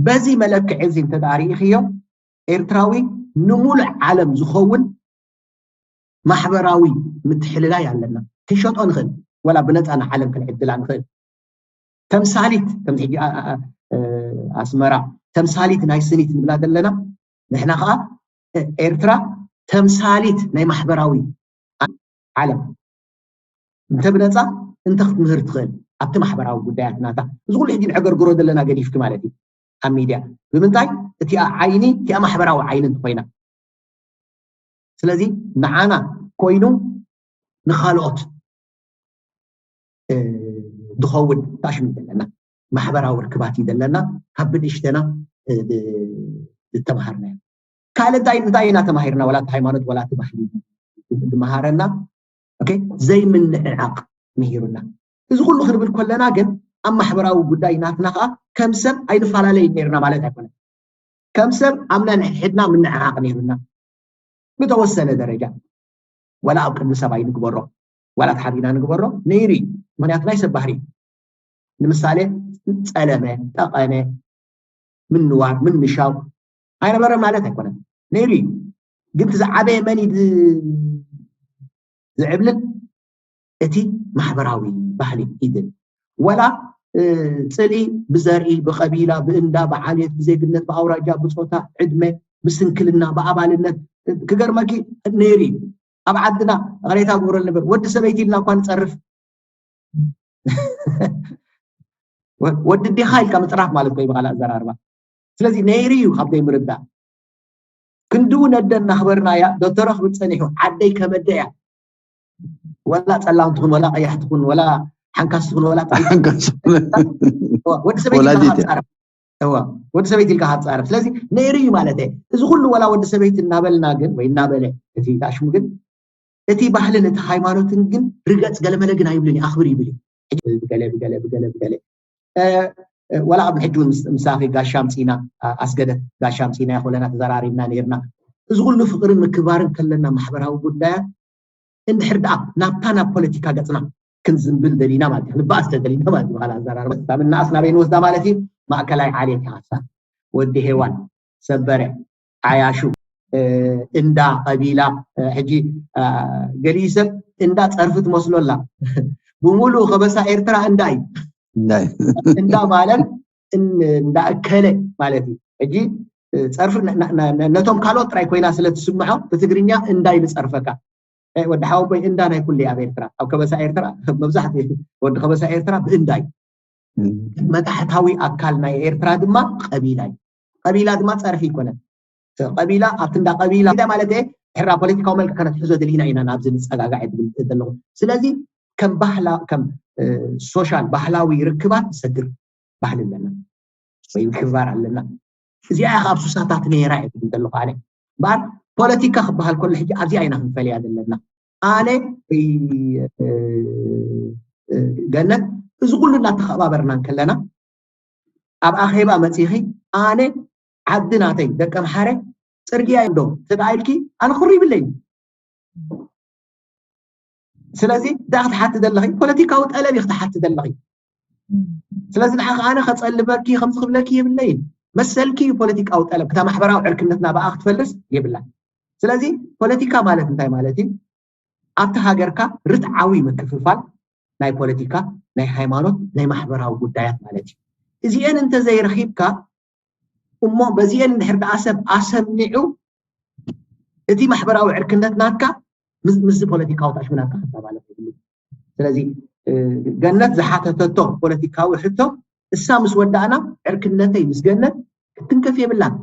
በዚ መለክዒ እዚ እንተ ሪኢኽዮ ኤርትራዊ ንሙሉእ ዓለም ዝኸውን ማሕበራዊ ምትሕልላይ ኣለና። ክንሸጦ ንኽእል፣ ወላ ብነፃ ንዓለም ክንዕድላ ንኽእል። ተምሳሊት ከምዚ ሕጂ ኣስመራ ተምሳሊት ናይ ስኒት ንብላ ዘለና ንሕና ከዓ ኤርትራ ተምሳሊት ናይ ማሕበራዊ ዓለም እንተ ብነፃ እንተ ክትምህር ትኽእል ኣብቲ ማሕበራዊ ጉዳያት ናታ እዚ ኩሉ ሕጂ ንዕገርግሮ ዘለና ገዲፍኪ ማለት እዩ ኣብ ሚድያ ብምንታይ እቲኣ ዓይኒ እቲኣ ማሕበራዊ ዓይኒ እንተኮይና ስለዚ ንዓና ኮይኑ ንኻልኦት ዝኸውን ታሽም እዩ ዘለና ማሕበራዊ ርክባት እዩ ዘለና ካብ ብንእሽተና ዝተምሃርናዮ ካልእ እንታይ እንታይ ኢና ተማሂርና? ዋላ እቲ ሃይማኖት ዋላ እቲ ባህሊ ዝመሃረና፣ ኦኬ፣ ዘይምንዕዓቕ ምሂሩና። እዚ ኩሉ ክንብል ከለና ግን ኣብ ማሕበራዊ ጉዳይ ናትና ከዓ ከም ሰብ ኣይንፈላለይን ነይርና ማለት ኣይኮነን። ከም ሰብ ኣብ ነንሕድሕድና ምንዕዓቕ ነይሩና ብተወሰነ ደረጃ። ዋላ ኣብ ቅድሚ ሰብ ኣይንግበሮ፣ ዋላ ተሓቢና ንግበሮ ነይሩ እዩ። ምክንያቱ ናይ ሰብ ባህሪ እዩ። ንምሳሌ ጸለመ፣ ጠቐነ፣ ምንዋር፣ ምንሻው ኣይነበረ ማለት ኣይኮነን። ነይሩ እዩ። ግን እቲ ዝዓበየ መን እዩ ዝ- ዝዕብልል? እቲ ማሕበራዊ ባህሊ እዩ ዝብል። ዋላ እ፣ ጽልኢ ብዘርኢ፣ ብቐቢላ፣ ብእንዳ፣ ብዓሌት፣ ብዜግነት፣ ብኣውራጃ፣ ብጾታ፣ ዕድመ፣ ብስንክልና፣ ብኣባልነት ክገርመኪ ነይሩ እዩ። ኣብ ዓድና ቅሬታ ግብረሉ ነበር። ወዲ ሰበይቲ ኢልና እኳ ንጸርፍ። ወ- ወዲ ዲኻ ኢልካ ምጽራፍ ማለት ኮይኑ ብኻልእ ኣዘራርባ። ስለዚ ነይሩ እዩ ካብ ዘይምርዳእ። ክንድኡ ነደ እናኽበርናያ ዶ ተረኽቢ ጸኒሑ ዓደይ ከመደ እያ። ወላ ጸላም ትኹን፣ ወላ ቀያሕ ትኹን፣ ወላ ሓንካስ ትኹን፣ ወላ ጸላም። ወዲ ሰበይቲ ኢልካ ወላዲት እያ። ካብ ጻረፍ። እዋ፣ ወዲ ሰበይቲ ኢልካ ካብ ጻረፍ። ስለዚ ነይሩ እዩ ማለት እየ። እዚ ኩሉ ወላ ወዲ ሰበይቲ እናበልና ግን፣ ወይ እናበለ፣ እቲ ታሽሙ ግን፣ እቲ ባህልን እቲ ሃይማኖትን ግን ርገጽ ገለመለ ግን ኣይብልን እዩ፣ ኣኽብር ይብል እዩ። ሕጂ ብገለ፣ ብገለ፣ ብገለ፣ ብገለ። እ፣ እ፣ ወላ ኣብ ሕጂ እውን ምስ-፣ ምሳኺ ጋሻ ኣምጺና፣ ኣ-፣ ኣስገደት ጋሻ ኣምጺና ይኾለና ተዘራሪብና ነይርና። እዚ ኩሉ ፍቕርን ምክባርን ከለና ማሕበራዊ ጉዳያት እንድሕር ደኣ ናብታ ናብ ፖለቲካ ገጽና ክንዝንብል ደሊና ማለት እዩ፣ ክንበኣስ ተደሊና ማለት እዩ። በቓ ኣዘራርባ፣ ካብ ንኣስ ናበይ ንወስዳ ማለት እዩ? ማእከላይ ዓሌት ይሃሳ፣ ወዲ ሄዋን፣ ሰበረ፣ ዓያሹ፣ እ፣ እንዳ፣ ቀቢላ፣ እ፣ ሕጂ፣ እ፣ ገሊኡ ሰብ እንዳ ጸርፊ ትመስሎ ኣላ። ብምሉኡ ከበሳ ኤርትራ እንዳ እዩ። ናይ እንዳ ማለት እን-፣ እንዳ እከለ ማለት እዩ። ሕጂ፣ እ፣ ጸርፊ ነ-፣ ነ-፣ ነ-፣ ነቶም ካልኦት ጥራይ ኮይና ስለ ትስምዖ ብትግርኛ እንዳ እዩ ዝጸርፈካ። እ፣ ወዲ ሓወቦይ እንዳ ናይ ኩሉ ኣብ ኤርትራ፣ ኣብ ከበሳ ኤርትራ መብዛሕትኡ ወዲ ከበሳ ኤርትራ ብእንዳ እዩ። እም። መታሕታዊ ኣካል ናይ ኤርትራ ድማ ቀቢላ እዩ። ቀቢላ ድማ ጸርፊ ይኮነን። ቀቢላ ኣብቲ እንዳ ቀቢላ ማለት ሕራ ፖለቲካዊ መልክዕ ከነትሕዞ ደሊና ኢና ናብዚ ንጸጋጋዕ ዝብል ዘለኹ። ስለዚ ከም ባህላ፣ ከም፣ እ፣ ሶሻል ባህላዊ ርክባት ዝሰግር ባህሊ ኣለና ወይ ምክብባር ኣለና። እዚኣ ኢኻ ኣብ ሱሳታት ነይራ እየ ዝብል ዘለኹ ኣነ። እምበኣር ፖለቲካ ክበሃል ከሎ ሕጂ ኣብዚኣ ኢና ክንፈልያ ዘለና። ኣነ፣ እ፣ እ፣ ገነት፣ እዚ ኩሉ እናተኸባበርና እንከለና ኣብ ኣኼባ መጺኺ ኣነ ዓዲ ናተይ ደቂ ኣምሓረ ጽርግያ እዮም ዶ ተዳ ኢልኪ ኣነ ክሪ ይብለይ። ስለዚ እንታይ ክትሓቲ ዘለኺ? ፖለቲካዊ ጠለብ እዩ ክትሓቲ ዘለኺ። ስለዚ ንዓኺ ኣነ ከጸልመኪ ከምዚ ክብለኪ የብለይን። መሰልኪ እዩ ፖለቲካዊ ጠለብ። እታ ማሕበራዊ ዕርክነትና ብኣ ክትፈልስ የብላን። ስለዚ ፖለቲካ ማለት እንታይ ማለት እዩ? ኣብቲ ሃገርካ ርትዓዊ ምክፍፋል ናይ ፖለቲካ፣ ናይ ሃይማኖት፣ ናይ ማሕበራዊ ጉዳያት ማለት እዩ። እዚኤን እንተዘይረኺብካ እሞ በዚኤን እንድሕር ደኣ ሰብ ኣሰሚዑ እቲ ማሕበራዊ ዕርክነት ናትካ ምስ ምስዚ ፖለቲካዊ ታሽሙ ናትካ ክተባለፍ የብሉ። ስለዚ እ፣ ገነት ዝሓተተቶ ፖለቲካዊ ሕቶ እሳ ምስ ወዳእና ዕርክነተይ ምስ ገነት ክትንከፍ የብላን።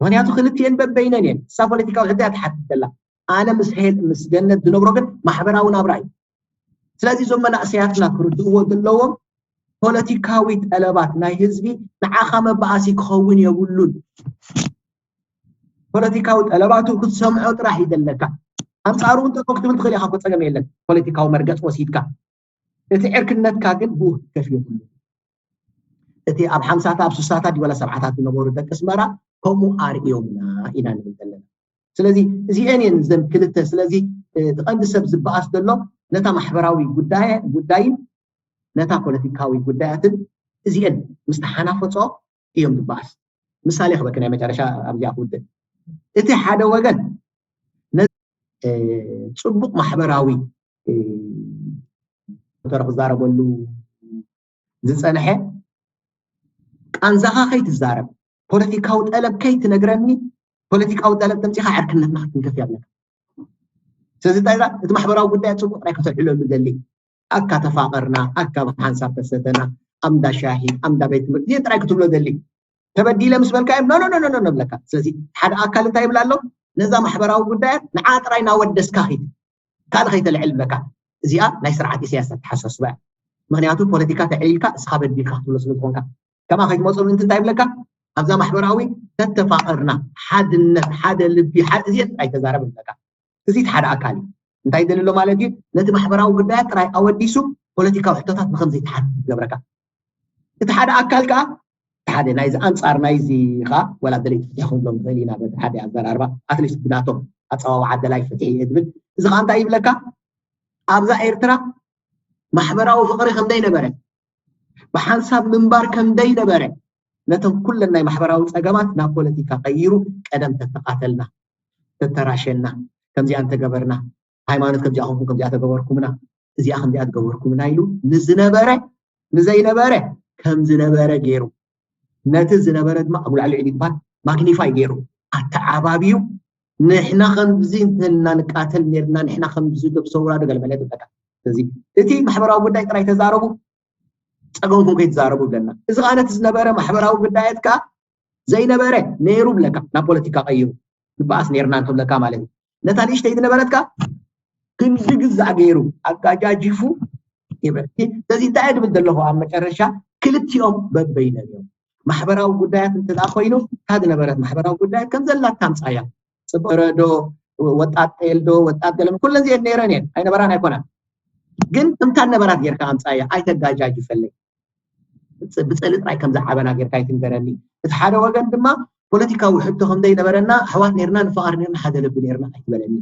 ምክንያቱ ክልቲኤን በበይነን እየን። እሳ ፖለቲካዊ ሕቶ እያ ትሓትት ዘላ። ኣነ ምስ ሄል ምስ ገነት ዝነብሮ ግን ማሕበራዊ ናብራ እዩ። ስለዚ እዞም መናእሰያትና ክርድእዎ ዘለዎም ፖለቲካዊ ጠለባት ናይ ህዝቢ ንዓኻ መበኣሲ ክኸውን የብሉን። ፖለቲካዊ ጠለባቱ ክትሰምዖ ጥራሕ እዩ ዘለካ። ኣንጻሩ እውን ጠጠው ክትብል ትኽእል ኢኻ እኮ፣ ጸገም የለን። ፖለቲካዊ መርገጽ ወሲድካ እቲ ዕርክነትካ ግን ብኡ ክትከፍ የብሉ። እቲ ኣብ ሓምሳታት ኣብ ስሳታት ድዩ ዋላ ሰብዓታት ዝነበሩ ደቂ ኣስመራ ከምኡ ኣርእዮምና ኢና ንብል ዘለና። ስለዚ እዚኤን እየን ዘን ክልተ። ስለዚ እቲ ቀንዲ ሰብ ዝበኣስ ዘሎ ነታ ማሕበራዊ ጉዳይ ጉዳይን ነታ ፖለቲካዊ ጉዳያትን እዚኤን ምስ ተሓናፈጾ እዮም ዝበኣስ። ምሳሌ ክበኪ ናይ መጨረሻ ኣብዚኣ ክውድእ። እቲ ሓደ ወገን ነ-፣ እ፣ ጽቡቕ ማሕበራዊ፣ እ፣ ተረ ክዛረበሉ ዝጸንሐ ቃንዛኻ ከይትዛረብ፣ ፖለቲካዊ ጠለብ ከይትነግረኒ፣ ፖለቲካዊ ጠለብ ተምጺኻ ዕርክነትና ክትንከፍ እያ ብለካ። ስለዚ እንታይ ኢላ? እቲ ማሕበራዊ ጉዳይ ጽቡቕ ጥራይ ከተልዕለሉ ደሊ። ኣካ ተፋቐርና፣ ኣካ ብሓንሳብ ተሰተና፣ ኣምዳ ሻሂ፣ ኣምዳ ቤት ትምህርቲ፣ እዚኤን ጥራይ ክትብሎ ደሊ። ተበዲለ ምስ በልካ እዮም፣ ኖ፣ ኖ፣ ኖ፣ ኖ፣ ኖ፣ ብለካ። ስለዚ ሓደ ኣካል እንታይ ይብል ኣሎ? ነዛ ማሕበራዊ ጉዳያት ንዓ ጥራይ እናወደስካ ኺድ። ካልእ ከይተልዕል ብለካ። እዚኣ ናይ ስርዓት ኢሳያስ ኣተሓሳስባ እያ። ምክንያቱ ፖለቲካ ተዕሊልካ እስኻ በዲልካ ክትብሎ ስለ ዝኾንካ። ከማ ከይትመፁ ምእንቲ እንታይ ይብለካ? ኣብዛ ማሕበራዊ ተተፋቐርና፣ ሓድነት፣ ሓደ ልቢ፣ ሓደ እዚአን ጥራይ ተዛረብ ኣለካ። እዚ እቲ ሓደ ኣካል እዩ። እንታይ ደልሎ ማለት እዩ? ነቲ ማሕበራዊ ጉዳያት ጥራይ ኣወዲሱ ፖለቲካዊ ሕቶታት ብከምዚ ይትሓት ይገብረካ። እቲ ሓደ ኣካል ከዓ እቲ ሓደ ናይዚ ኣንጻር ናይዚ ከዓ ወላ ደለይቲ ፍትሒ ክንብሎም ንኽእል ኢና። በቲ ሓደ ኣዘራርባ ኣትሊስት ብናቶም ኣጸዋውዓ ደላይ ፍትሒ እየ ዝብል። እዚ ከዓ እንታይ ይብለካ? ኣብዛ ኤርትራ ማሕበራዊ ፍቕሪ ከምደይ ነበረ፣ ብሓንሳብ ምንባር ከምደይ ነበረ፣ ነቶም ኩለን ናይ ማሕበራዊ ጸገማት ናብ ፖለቲካ ቀይሩ ቀደም ተተቓተልና፣ ተተራሸና፣ ከምዚኣ እንተገበርና፣ ሃይማኖት ከምዚኣ ኮንኩም ከምዚኣ ተገበርኩምና፣ እዚኣ ከምዚኣ ትገበርኩምና ኢሉ ንዝነበረ ንዘይነበረ ከም ዝነበረ ገይሩ፣ ነቲ ዝነበረ ድማ ኣብ ልዕሊ ይባል ማግኒፋይ ገይሩ ኣተዓባቢዩ፣ ንሕና ከምዚ እንተልና ንቃተል ነርና፣ ንሕና ከምዚ ገብሰውራ ዶ ገለመለ ትበቃ። ስለዚ እቲ ማሕበራዊ ጉዳይ ጥራይ ተዛረቡ፣ ጸገምኩም ከይትዛረቡ ይብለና። እዚ ከዓ ነቲ ዝነበረ ማሕበራዊ ጉዳያት ከዓ ዘይነበረ ነይሩ ብለካ ናብ ፖለቲካ ቀይሩ ንበኣስ ነርና እንተብለካ ማለት እዩ። ነታ ንእሽተይ ዝነበረትካ ክንዲ ግዛዕ ገይሩ ኣጋጃጂፉ ይብል። ስለዚ እንታይ እየ ድብል ዘለኹ ኣብ መጨረሻ ክልቲኦም በበይኖም እዮም። ማሕበራዊ ጉዳያት እንተ ደኣ ኮይኑ እታ ዝነበረት ማሕበራዊ ጉዳያት ከም ዘላታ ኣምጻያ። ጽቡቕ ዶ ወጣት ጤል ዶ ወጣት ገለመ ኩለን እዚአን ነይረን እየን ኣይነበራን ኣይኮናን። ግን እምታ ነበራት ጌርካ ኣምጻያ ኣይተጋጃጅፈለይ። ብጸሊ ጥራይ ከም ዝዓበና ጌርካ ይትንገረኒ። እቲ ሓደ ወገን ድማ ፖለቲካዊ ሕቶ ከም ዘይነበረና ኣሕዋት ነርና ንፈቓር ነርና ሓደ ልቢ ነርና ኣይትበለኒ።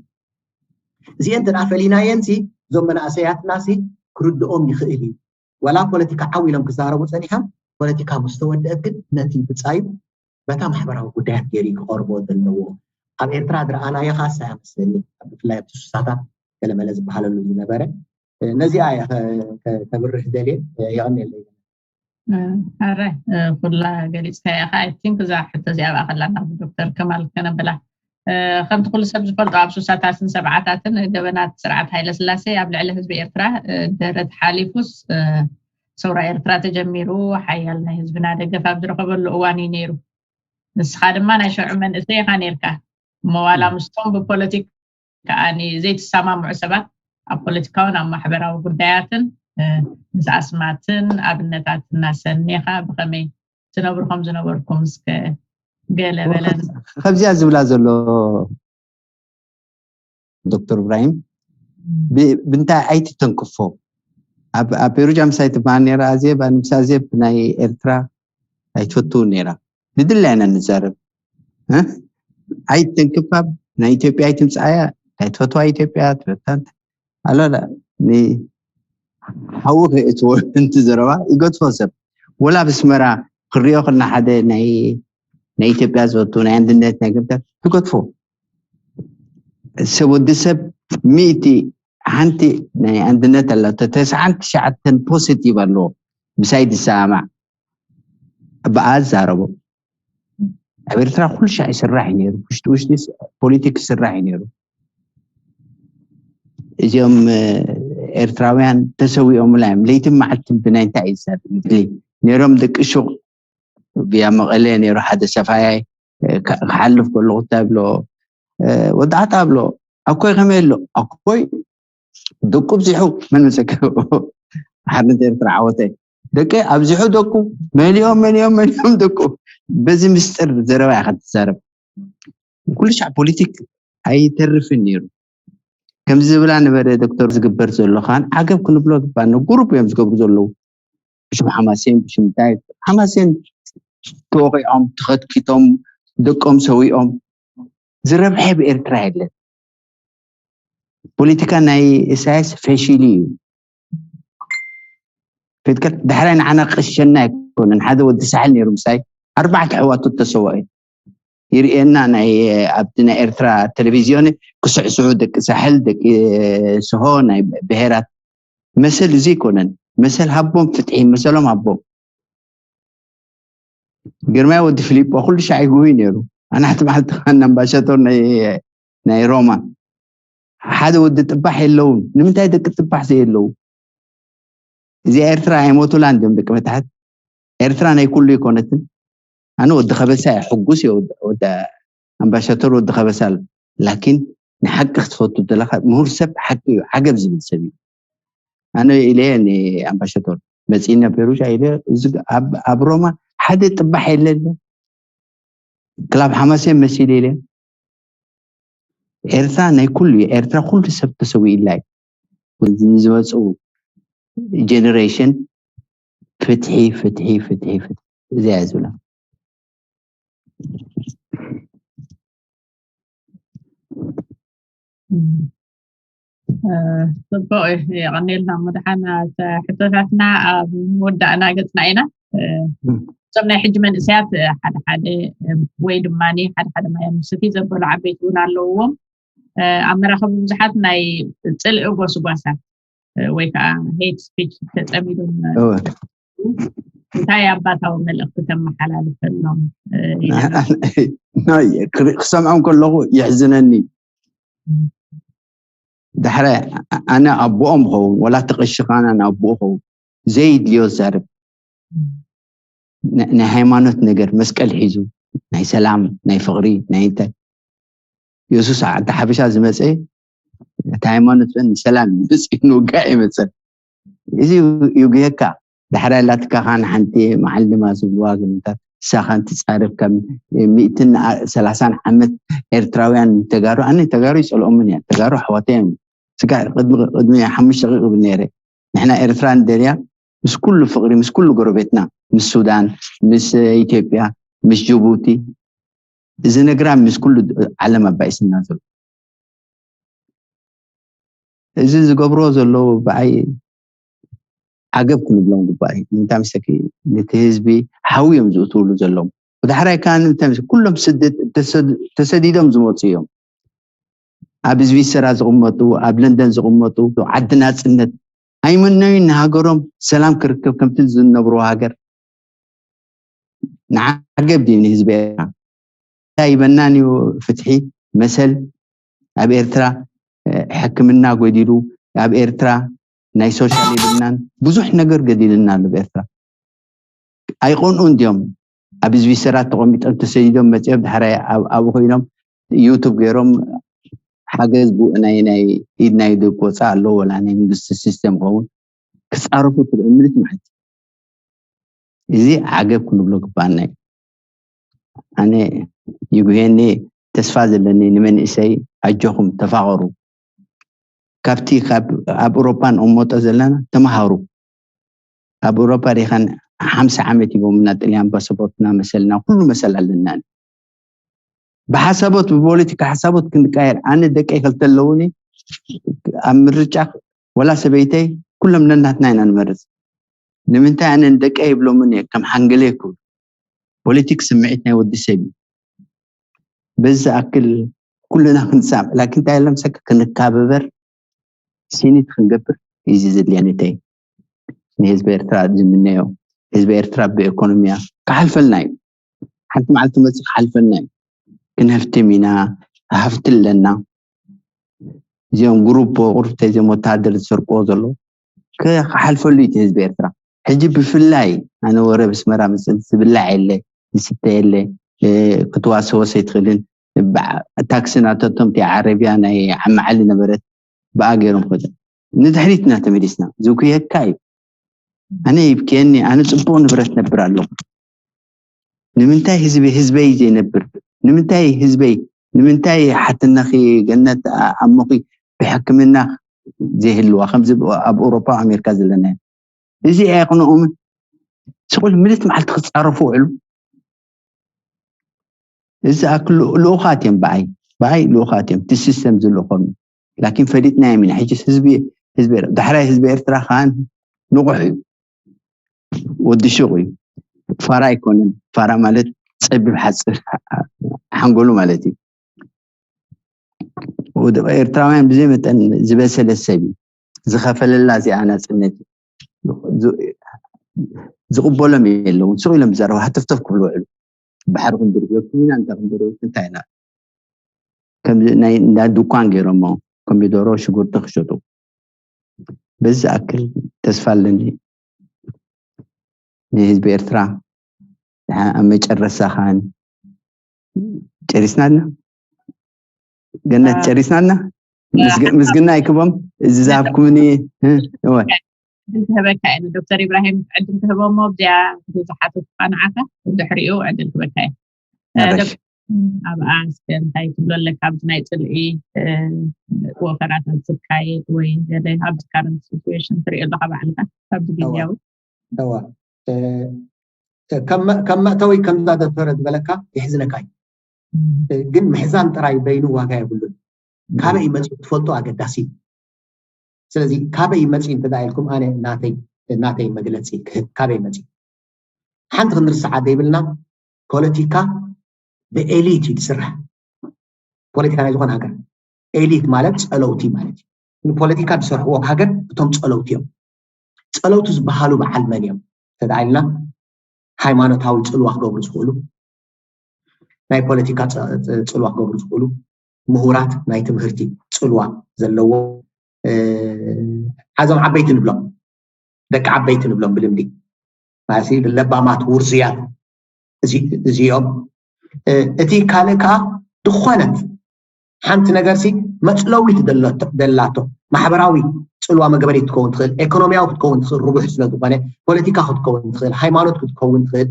እዚአን እንተ ደኣ ፈሊናየን ሲ እዞም መናእሰያትና ሲ ክርድኦም ይኽእል እዩ። ወላ ፖለቲካ ዓው ኢሎም ክዛረቡ ጸኒሖም ፖለቲካ ምስ ተወደአት ግን ነቲ ብጻዩ በታ ማሕበራዊ ጉዳያት ገይሩ ክቐርቦ ዘለዎ ኣብ ኤርትራ ዝረኣናዮ ካሳ መስለኒ ኣብ ብፍላይ ኣብቲ ሱሳታት ገለመለ ዝበሃለሉ ዝነበረ ነዚኣ እየ ከብርህ ደልየ። የቐንየለይ። ኣረ ኩላ ገሊፅካ ኢኻ። I think እዛ ሕቶ እዚኣ ኣብኣ ከላ ናብ ዶክተር ከማል ከነብላ። ከምቲ ኩሉ ሰብ ዝፈልጦ ኣብ ሱሳታትን ሰብዓታትን ገበናት ስርዓት ሃይለ ስላሴ ኣብ ልዕሊ ህዝቢ ኤርትራ ደረት ሓሊፉስ ሰውራ ኤርትራ ተጀሚሩ ሓያል ናይ ህዝብና ደገፍ ኣብ ዝረኸበሉ እዋን እዩ ነይሩ። ንስኻ ድማ ናይ ሽዑ መንእሰይ ኢኻ ነይርካ። እሞ ዋላ ምስቶም ብፖለቲካ ከኣ ዘይትሰማምዑ ሰባት ኣብ ፖለቲካውን ኣብ ማሕበራዊ ጉዳያትን ምስ ኣስማትን ኣብነታት እናሰኔኻ ብኸመይ ትነብሩ ከም ዝነበርኩም እስከ ገለ በለን። ከብዚኣ ዝብላ ዘሎ ዶክተር እብራሂም ብንታይ ኣይትተንክፎ። ኣብ ፔሩጃ ምሳይ ትበሃል ነራ ኣዜብ ኣንምሳ ኣዜብ ናይ ኤርትራ ኣይትፈትውን ነራ። ብድላ ኢና ንዛረብ። ኣይትተንክፋ፣ ናይ ኢትዮጵያ ኣይትምፅኣያ። እንታይ ትፈትዋ ኢትዮጵያ ትፈታን ኣሎላ። ሓዊ ከየእትዎ እንቲ ዘረባ ይገድፎ ሰብ። ወላ ኣብ ኣስመራ ክሪኦ ከለና ሓደ ናይ ናይ ኢትዮጵያ ዝፈቱ ናይ ኣንድነት ናይ ግምታት ይገድፎ። ሰብ ወዲ ሰብ ሚእቲ ሓንቲ ናይ ኣንድነት ኣለቶ። ተስዓን ትሽዓተን ፖዚቲቭ ኣለዎ። ምሳይ ዝሰማማዕ ብኣ ዝዛረቦ። ኣብ ኤርትራ ኩሉ ሻዕ ይስራሕ እዩ ነይሩ። ውሽጢ ውሽጢ ፖሊቲክስ ይስራሕ እዩ ነይሩ። እዚኦም ኤርትራውያን ተሰዊኦምላ እዮም። ለይትን መዓልትን ብናይ እንታይ እዩ ዝዛረብ? ነይሮም ደቂ ሹቕ ብያ መቐለ ነይሩ ሓደ ሰፋያይ ክሓልፍ ከለኹ እንታይ ብሎ ወዳዕታ ብሎ ኣኮይ ከመይ ኣሎ ኣኮይ ደቁ ብዚሑ መን መሰከ ሓርነት ኤርትራ ዓወተ ደቂ ኣብዚሑ ደቁ መሊኦም መሊኦም መሊኦም ደቁ በዚ ምስጢር ዘረባ ኢኻ ትዛረብ። ኩሉ ሻዕ ፖሊቲክ ኣይተርፍን ነይሩ። ከምዚ ዝብላ ነበረ ዶክተር ዝግበር ዘሎ ካን ዓገብ ክንብሎ ግባነ። ጉሩፕ እዮም ዝገብሩ ዘለዉ። ብሽም ሓማሴን ብሽም እንታይ ሓማሴን ተወቂዖም ተኸትኪቶም ደቆም ሰዊኦም ዝረብሐ ብኤርትራ የለን። ፖለቲካ ናይ ኢሳያስ ፈሺሉ እዩ። ዳሕራይ ንዓና ቀሸና ኣይኮነን። ሓደ ወዲ ሳሕል ነይሩ ምሳይ ኣርባዕተ ኣሕዋቱ ተሰወአ ይርእየና ናይ ኣብቲ ናይ ኤርትራ ቴሌቪዝዮን ክስዕስዑ ደቂ ሳሕል ደቂ ስሆ ናይ ብሄራት መሰል እዚ ኣይኮነን። መሰል ሃቦም ፍትሒ መሰሎም ሃቦም። ግርማይ ወዲ ፊሊጶ ኩሉ ሻዕ ይጉብይ ነይሩ። ኣናሕቲ መዓልቲ ካን ኣምባሻቶር ናይ ሮማ ሓደ ወዲ ጥባሕ የለውን። ንምንታይ ደቂ ጥባሕ ዘየለዉ? እዚኣ ኤርትራ ኣይሞቱላን ድዮም ደቂ መታሕት? ኤርትራ ናይ ኩሉ ኣይኮነትን። ኣነ ወዲ ከበሳ እየ፣ ሕጉስ እየ። ወዲ ኣምባሻቶር ወዲ ከበሳ ኣሎ። ላኪን ንሓቂ ክትፈቱ ዘለካ ምሁር ሰብ ሓቂ እዩ፣ ዓገብ ዝብል ሰብ እዩ። ኣነ ኢለ ንኣምባሻቶር መፂና ፔሩሻ ኢለ ኣብ ሮማ ሓደ ጥባሕ የለን። ክላብ ሓማሴን መሲሉ ኢለ። ኤርትራ ናይ ኩሉ እዩ። ኤርትራ ኩሉ ሰብ ተሰዊእላ እዩ። ንዝመፁ ጀነሬሽን ፍትሒ፣ ፍትሒ፣ ፍትሒ፣ ፍትሒ፣ እዚኣ እያ ዝብላ። ጽቡቅ፣ የቀኔልና። መድሓና ሕቶታትና ኣብ ምወዳእና ገፅና ኢና። እዞም ናይ ሕጂ መንእሰያት ሓደ ሓደ ወይ ድማ ሓደ ሓደ ማይ ምስቲ ዘበሉ ዓበይቲ እውን ኣለውዎም። ኣብ መራኸቢ ብዙሓት ናይ ፅልኢ ጎስጓሳት ወይ ከዓ ሄት ስፒች ተፀሚዶም እንታይ ኣባታዊ መልእኽቲ ተመሓላልፈሎም? ክሰምዖም ከለኹ የሕዝነኒ። ዳሕረ ኣነ ኣቦኦም ኸውን ወላ ተቐሽኻና ንኣቦኡ ኸውን ዘይድልዮ ዛርብ ናይ ሃይማኖት ነገር መስቀል ሒዙ ናይ ሰላም ናይ ፍቕሪ ናይ እንታይ የሱስ ዓዲ ሓበሻ ዝመፀ እቲ ሃይማኖት ንሰላም ይመፅእ ንውጋእ ይመፅእ። እዚ ይጉየካ። ዳሕራይ ላትካ ካን ሓንቲ መዓል ድማ ዝብልዋ ግንታት እሳኻ እንትፃረብ ካብ ሚእትን ሰላሳን ዓመት ኤርትራውያን ተጋሩ ኣነ ተጋሩ ይፀልኦምን እያ ተጋሩ ኣሕዋተይ እዮም። ስጋ ቅድሚ ሓሙሽተ ደቂቕ ይብል ነይረ። ንሕና ኤርትራ ንደልያ ምስ ኩሉ ፍቕሪ ምስ ኩሉ ጎረቤትና ምስ ሱዳን ምስ ኢትዮጵያ ምስ ጅቡቲ እዚ ነግራ ምስ ኩሉ ዓለም ኣባኢስና ዘሎ እዚ ዝገብሮ ዘለዉ ብዓይ ዓገብ ክንብሎም ግባእ እዩ። ንምንታይ መሰኪ ነቲ ህዝቢ ሓዊ እዮም ዝእትውሉ ዘለዉ። ብዳሕራይ ከዓ ንምንታይ መሰኪ ኩሎም ስደት ተሰዲዶም ዝመፁ እዮም። ኣብ ስዊሰራ ዝቕመጡ ኣብ ለንደን ዝቕመጡ ዓዲ ናፅነት ኣይመነዩን ንሃገሮም ሰላም ክርከብ ከምቲ ዝነብርዎ ሃገር ንዓገብ ድዩ ንህዝቢ ኤርትራ እንታይ ይበናን እዩ ፍትሒ መሰል ኣብ ኤርትራ ሕክምና ጎዲሉ ኣብ ኤርትራ ናይ ሶሻል የብልናን ብዙሕ ነገር ገዲልና ኣሎ ኣብ ኤርትራ ኣይቆንኡ እንዲዮም ኣብ ስዊሰራ ተቐሚጦም ተሰዲዶም መፂኦም ድሕራይ ኣብኡ ኮይኖም ዩቱብ ገይሮም ሓገዝ ብኡ ናይ ናይ ኢድ ናይ ደቂ ወፃ ኣሎ ወላ ናይ መንግስቲ ሲስተም ከውን ክፃረፉ ትርኢ ምልት ማለት እዚ ዓገብ ክንብሎ ግባና እዩ። ኣነ ይጉሄኒ ተስፋ ዘለኒ ንመንእሰይ ኣጆኹም ተፋቐሩ። ካብቲ ኣብ ኤውሮፓ ንቕመጦ ዘለና ተምሃሩ። ኣብ ኤውሮፓ ዲኻን ሓምሳ ዓመት ሂቦምና ጥልያን ፓስፖርትና መሰልና ኩሉ መሰል ኣለና። ብሓሳቦት ብፖለቲካ ሓሳቦት ክንቃየር ኣነ ደቀይ ክልተ ኣለውኒ ኣብ ምርጫ ወላ ሰበይተይ ኩሎም ነናትና ኢና ንመርፅ ንምንታይ ኣነ ንደቀይ ይብሎምን እየ ከም ሓንገለ ክብሉ ፖለቲክ ስምዒት ናይ ወዲ ሰብ እዩ በዚ ዝኣክል ኩልና ክንሳብ ላኪን እንታይ ኣለምሰካ ክንካበበር ሲኒት ክንገብር እዚ ዘድልየኒ ተይ ንህዝቢ ኤርትራ ዝምነዮ ህዝቢ ኤርትራ ብኤኮኖሚያ ክሓልፈልና እዩ ሓንቲ መዓልቲ መፅእ ክሓልፈልና እዩ ክንህፍትም ኢና ሃፍቲ ኣለና እዚኦም ግሩፕ ቁርተ እዚኦም ወታደር ዝሰርቅዎ ዘሎ ክሓልፈሉ እዩ ህዝቢ ኤርትራ ሕጂ ብፍላይ ኣነ ወረ ብስመራ መፅእ ዝብላዕ የለ ዝስተ የለ ክትዋሰወስ ኣይትኽእልን ታክሲ ናተቶም ቲ ዓረብያ ናይ ዓመዓሊ ነበረት ብኣ ገይሮም ከደ ንድሕሪት ኢና ተመሊስና ዝኩየካ እዩ ኣነ ይብክየኒ ኣነ ፅቡቅ ንብረት ነብር ኣለኹ ንምንታይ ህዝቢ ህዝበይ ዘይነብር ንምንታይ ህዝበይ ንምንታይ ሓትነኺ ገነት ኣሞኺ ብሕክምና ዘይህልዋ ከምዚ ኣብ ኤውሮፓ ኣሜሪካ ዘለና እዚ ኣይቕንኦምን ስቁል ምልት መዓልቲ ክፃረፉ ውዕሉ እዚ ኣክሉ ልኡኻት እዮም ብዓይ ብዓይ ልኡኻት እዮም እቲ ሲስተም ዝልእኾም እዩ ላኪን ፈሊጥናዮም ኢና ሕጂ ህዝቢ ህዝቢ ዳሕራይ ህዝቢ ኤርትራ ከዓ ንቑሕ እዩ ወዲ ሹቕ እዩ ፋራ ኣይኮነን ፋራ ማለት ፀቢብ ሓፅር ሓንጎሉ ማለት እዩ ኤርትራውያን ብዘይ መጠን ዝበሰለ ሰብ እዩ ዝኸፈለላ እዚኣ ናፅነት እዩ ዝቕበሎም የለውን ስቕ ኢሎም ዝዛረቡ ሃተፍተፍ ክብሉ ውዕሉ ባሕሪ ክንድርብዮ ኩሚና እንታይ ክንደርብ እንታይ ኢና ከምዚ ናይ እንዳ ድኳን ገይሮሞ ኮሚደሮ ሽጉርቲ ክሸጡ በዚ ዝኣክል ተስፋ ኣለኒ ንህዝቢ ኤርትራ ኣብ መጨረሳ ካን ጨሪስናልና ገነት ጨሪስናልና ምስግና ይክቦም እዚ ዝሃብኩምኒ እወ ዕድል ክህበካ እየ ንዶክተር ኢብራሂም ዕድል ክህቦሞ ብዚኣ ዝሓተትካ ንዓካ ድሕሪኡ ዕድል ክህበካ እየ ኣብኣ እስከ እንታይ ትብሎ ኣለካ? ኣብዚ ናይ ፅልኢ ወፈራታት ዝካየድ ወይ ገለ ኣብዚ ካረንት ሲትዌሽን ትሪኦ ኣለካ ባዕልካ ኣብዚ ግዜያዊ? እዋ፣ ከም መእተዊ ከምዛ ዶክተረ ዝበለካ የሕዝነካ እዩ። ግን ምሕዛን ጥራይ በይኑ ዋጋ የብሉን። ካበይ መፂኡ ትፈልጦ ኣገዳሲ እዩ። ስለዚ ካበይ መፂኡ እንተ ኢልኩም ኣነ ናተይ ናተይ መግለፂ ክህብ። ካበይ መፂኡ ሓንቲ ክንርስዓ ዘይብልና፣ ፖለቲካ ብኤሊት እዩ ዝስራሕ። ፖለቲካ ናይ ዝኾነ ሃገር ኤሊት ማለት ፀለውቲ ማለት እዩ። ንፖለቲካ ዝሰርሕዎ ሃገር እቶም ፀለውቲ እዮም። ፀለውቲ ዝበሃሉ በዓል መን እዮም እንተ ኢልና፣ ሃይማኖታዊ ፅልዋ ክገብሩ ዝኽእሉ፣ ናይ ፖለቲካ ፅልዋ ክገብሩ ዝኽእሉ፣ ምሁራት ናይ ትምህርቲ ፅልዋ ዘለዎ፣ ኣዞም ዓበይቲ ንብሎም፣ ደቂ ዓበይቲ ንብሎም ብልምዲ ማለት ለባማት ውርዙያት እዚኦም። እቲ ካልእ ከዓ ዝኾነት ሓንቲ ነገርሲ መፅለዊት ደላቶ፣ ማሕበራዊ ፅልዋ መገበሪት ክትከውን ትኽእል፣ ኤኮኖሚያዊ ክትከውን ትኽእል፣ ርቡሕ ስለዝኾነ፣ ፖለቲካ ክትከውን ትኽእል፣ ሃይማኖት ክትከውን ትኽእል፣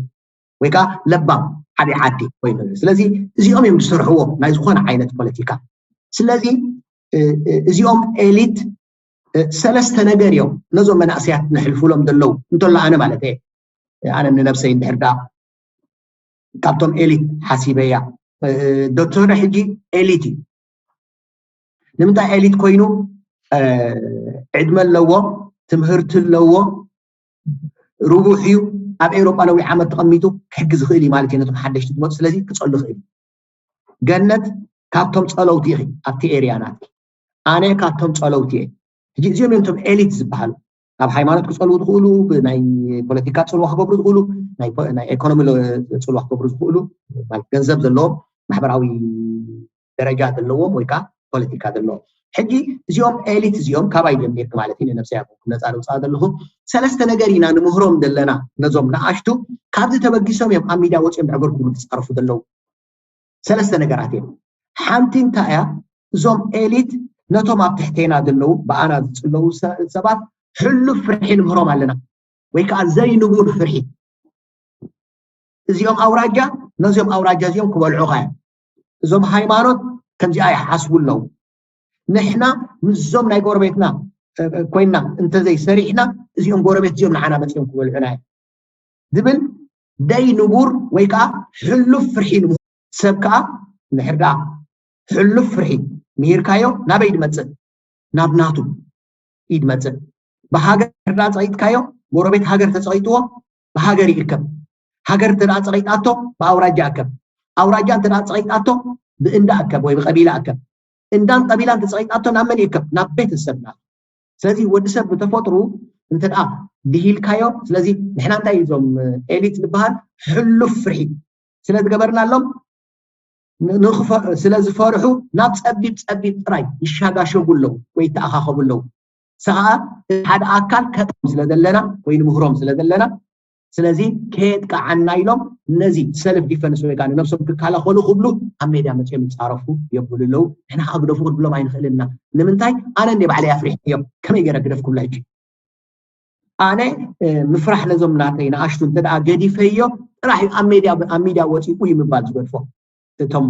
ወይ ከዓ ለባም ዓብዪ ዓዲ ኮይኑ። ስለዚ እዚኦም እዮም ዝሰርሕዎ ናይ ዝኾነ ዓይነት ፖለቲካ። ስለዚ እዚኦም ኤሊት ሰለስተ ነገር እዮም ነዞም መናእሰያት ነሕልፉሎም ዘለዉ እንተሎ ኣነ ማለት እየ። ኣነ ንነብሰይ እንድሕር ዳ ካብቶም ኤሊት ሓሲበያ፣ ዶክተር ሕጂ ኤሊት እዩ። ንምንታይ ኤሊት ኮይኑ? ዕድመ ኣለዎ፣ ትምህርቲ ኣለዎ፣ ርቡሕ እዩ። ኣብ ኤውሮጳ ነዊሕ ዓመት ተቐሚጡ ክሕግዝ ይኽእል እዩ ማለት እዩ ነቶም ሓደሽቲ ዝመፁ። ስለዚ ክፀሉ ይኽእል እዩ። ገነት ካብቶም ፀለውቲ ኢኺ ኣብቲ ኤርያ ናትኪ። ኣነ ካብቶም ፀለውቲ እየ። ሕጂ እዚኦም እዮም እቶም ኤሊት ዝበሃሉ። ኣብ ሃይማኖት ክፀልዉ ዝኽእሉ፣ ብናይ ፖለቲካ ፅልዋ ክገብሩ ዝኽእሉ፣ ናይ ፖ- ናይ ኤኮኖሚ ለ- ፅልዋ ክገብሩ ዝኽእሉ፣ ማለት ገንዘብ ዘለዎም፣ ማሕበራዊ ደረጃ ዘለዎም ወይ ከዓ ፖለቲካ ዘለዎም። ሕጂ እዚኦም ኤሊት እዚኦም ካባይ ጀሚርክ ማለት እዩ፣ ንነብሰይ ኣብ ነፃ ዘውፅኣ ዘለኹ። ሰለስተ ነገር ኢና ንምህሮም ዘለና ነዞም ንኣሽቱ። ካብዚ ተበጊሶም እዮም ኣብ ሚድያ ወፂኦም ብዕገር ክብሉ ዝፃረፉ ዘለዉ። ሰለስተ ነገራት እዮም። ሓንቲ እንታይ እያ? እዞም ኤሊት ነቶም ኣብ ትሕቴና ዘለዉ፣ ብኣና ዝፅለዉ ሰ- ሰባት ሕሉፍ ፍርሒ ንምህሮም ኣለና፣ ወይ ከዓ ዘይንቡር ፍርሒ። እዚኦም ኣውራጃ ነዚኦም ኣውራጃ እዚኦም ክበልዑኻ እዮም። እዞም ሃይማኖት ከምዚኣ ይሓስቡ ኣለዉ። ንሕና ምስዞም ናይ ጎረቤትና ኮይና እንተዘይሰሪሕና፣ እዚኦም ጎረቤት እዚኦም ንዓና መፂኦም ክበልዑና እዮም ዝብል ደይ ንቡር ወይ ከዓ ሕሉፍ ፍርሒ ንምህሮ። ሰብ ከዓ ንሕርዳ ሕሉፍ ፍርሒ ምሂርካዮ ናበይ ድመፅእ? ናብ ናቱ ኢድ መፅእ። ብሃገር ዳ ፀቂጥካዮ፣ ጎረቤት ሃገር ተፀቂጥዎ ብሃገር ይእከብ። ሃገር እንተ ደኣ ፀቂጣቶ ብኣውራጃ እከብ። ኣውራጃ እንተ ደኣ ፀቂጣቶ ብእንዳ እከብ ወይ ብቀቢላ እከብ። እንዳን ቀቢላን ተፀቂጣቶ ናብ መን ይእከብ? ናብ ቤተሰብ ናቱ። ስለዚ ወዲ ሰብ ብተፈጥሩ እንተ ደኣ ድሂልካዮ፣ ስለዚ ንሕና እንታይ እዞም ኤሊት ዝበሃል ሕሉፍ ፍርሒ ስለ ዝገበርናሎም ስለ ዝፈርሑ ናብ ፀቢብ ፀቢብ ጥራይ ይሻጋሸጉ ኣለዉ ወይ ይተኣኻኸቡ ኣለዉ። ሰኸዓ ሓደ ኣካል ከጥም ስለ ዘለና ወይ ንምህሮም ስለ ዘለና፣ ስለዚ ከየጥቃዓና ኢሎም ነዚ ሰልፍ ዲፈንስ ወይ ከዓ ንነብሶም ክከላኸሉ ክብሉ ኣብ ሜድያ መፅኦም ይፃረፉ የብሉ ኣለዉ። ንሕና ከዓ ግደፉ ክንብሎም ኣይንኽእልን ኢና። ንምንታይ? ኣነ እንደ ባዕለይ ኣፍሪሐዮም ከመይ ገይረ ግደፍ ክብሎ ሕጂ ኣነ ምፍራሕ ነዞም ናተይ ንኣሽቱ እንተ ደኣ ገዲፈዮ ጥራሕ እዩ ኣብ ሜድያ ኣብ ሚድያ ወፂኡ እዩ ምባል ዝገድፎ። እቶም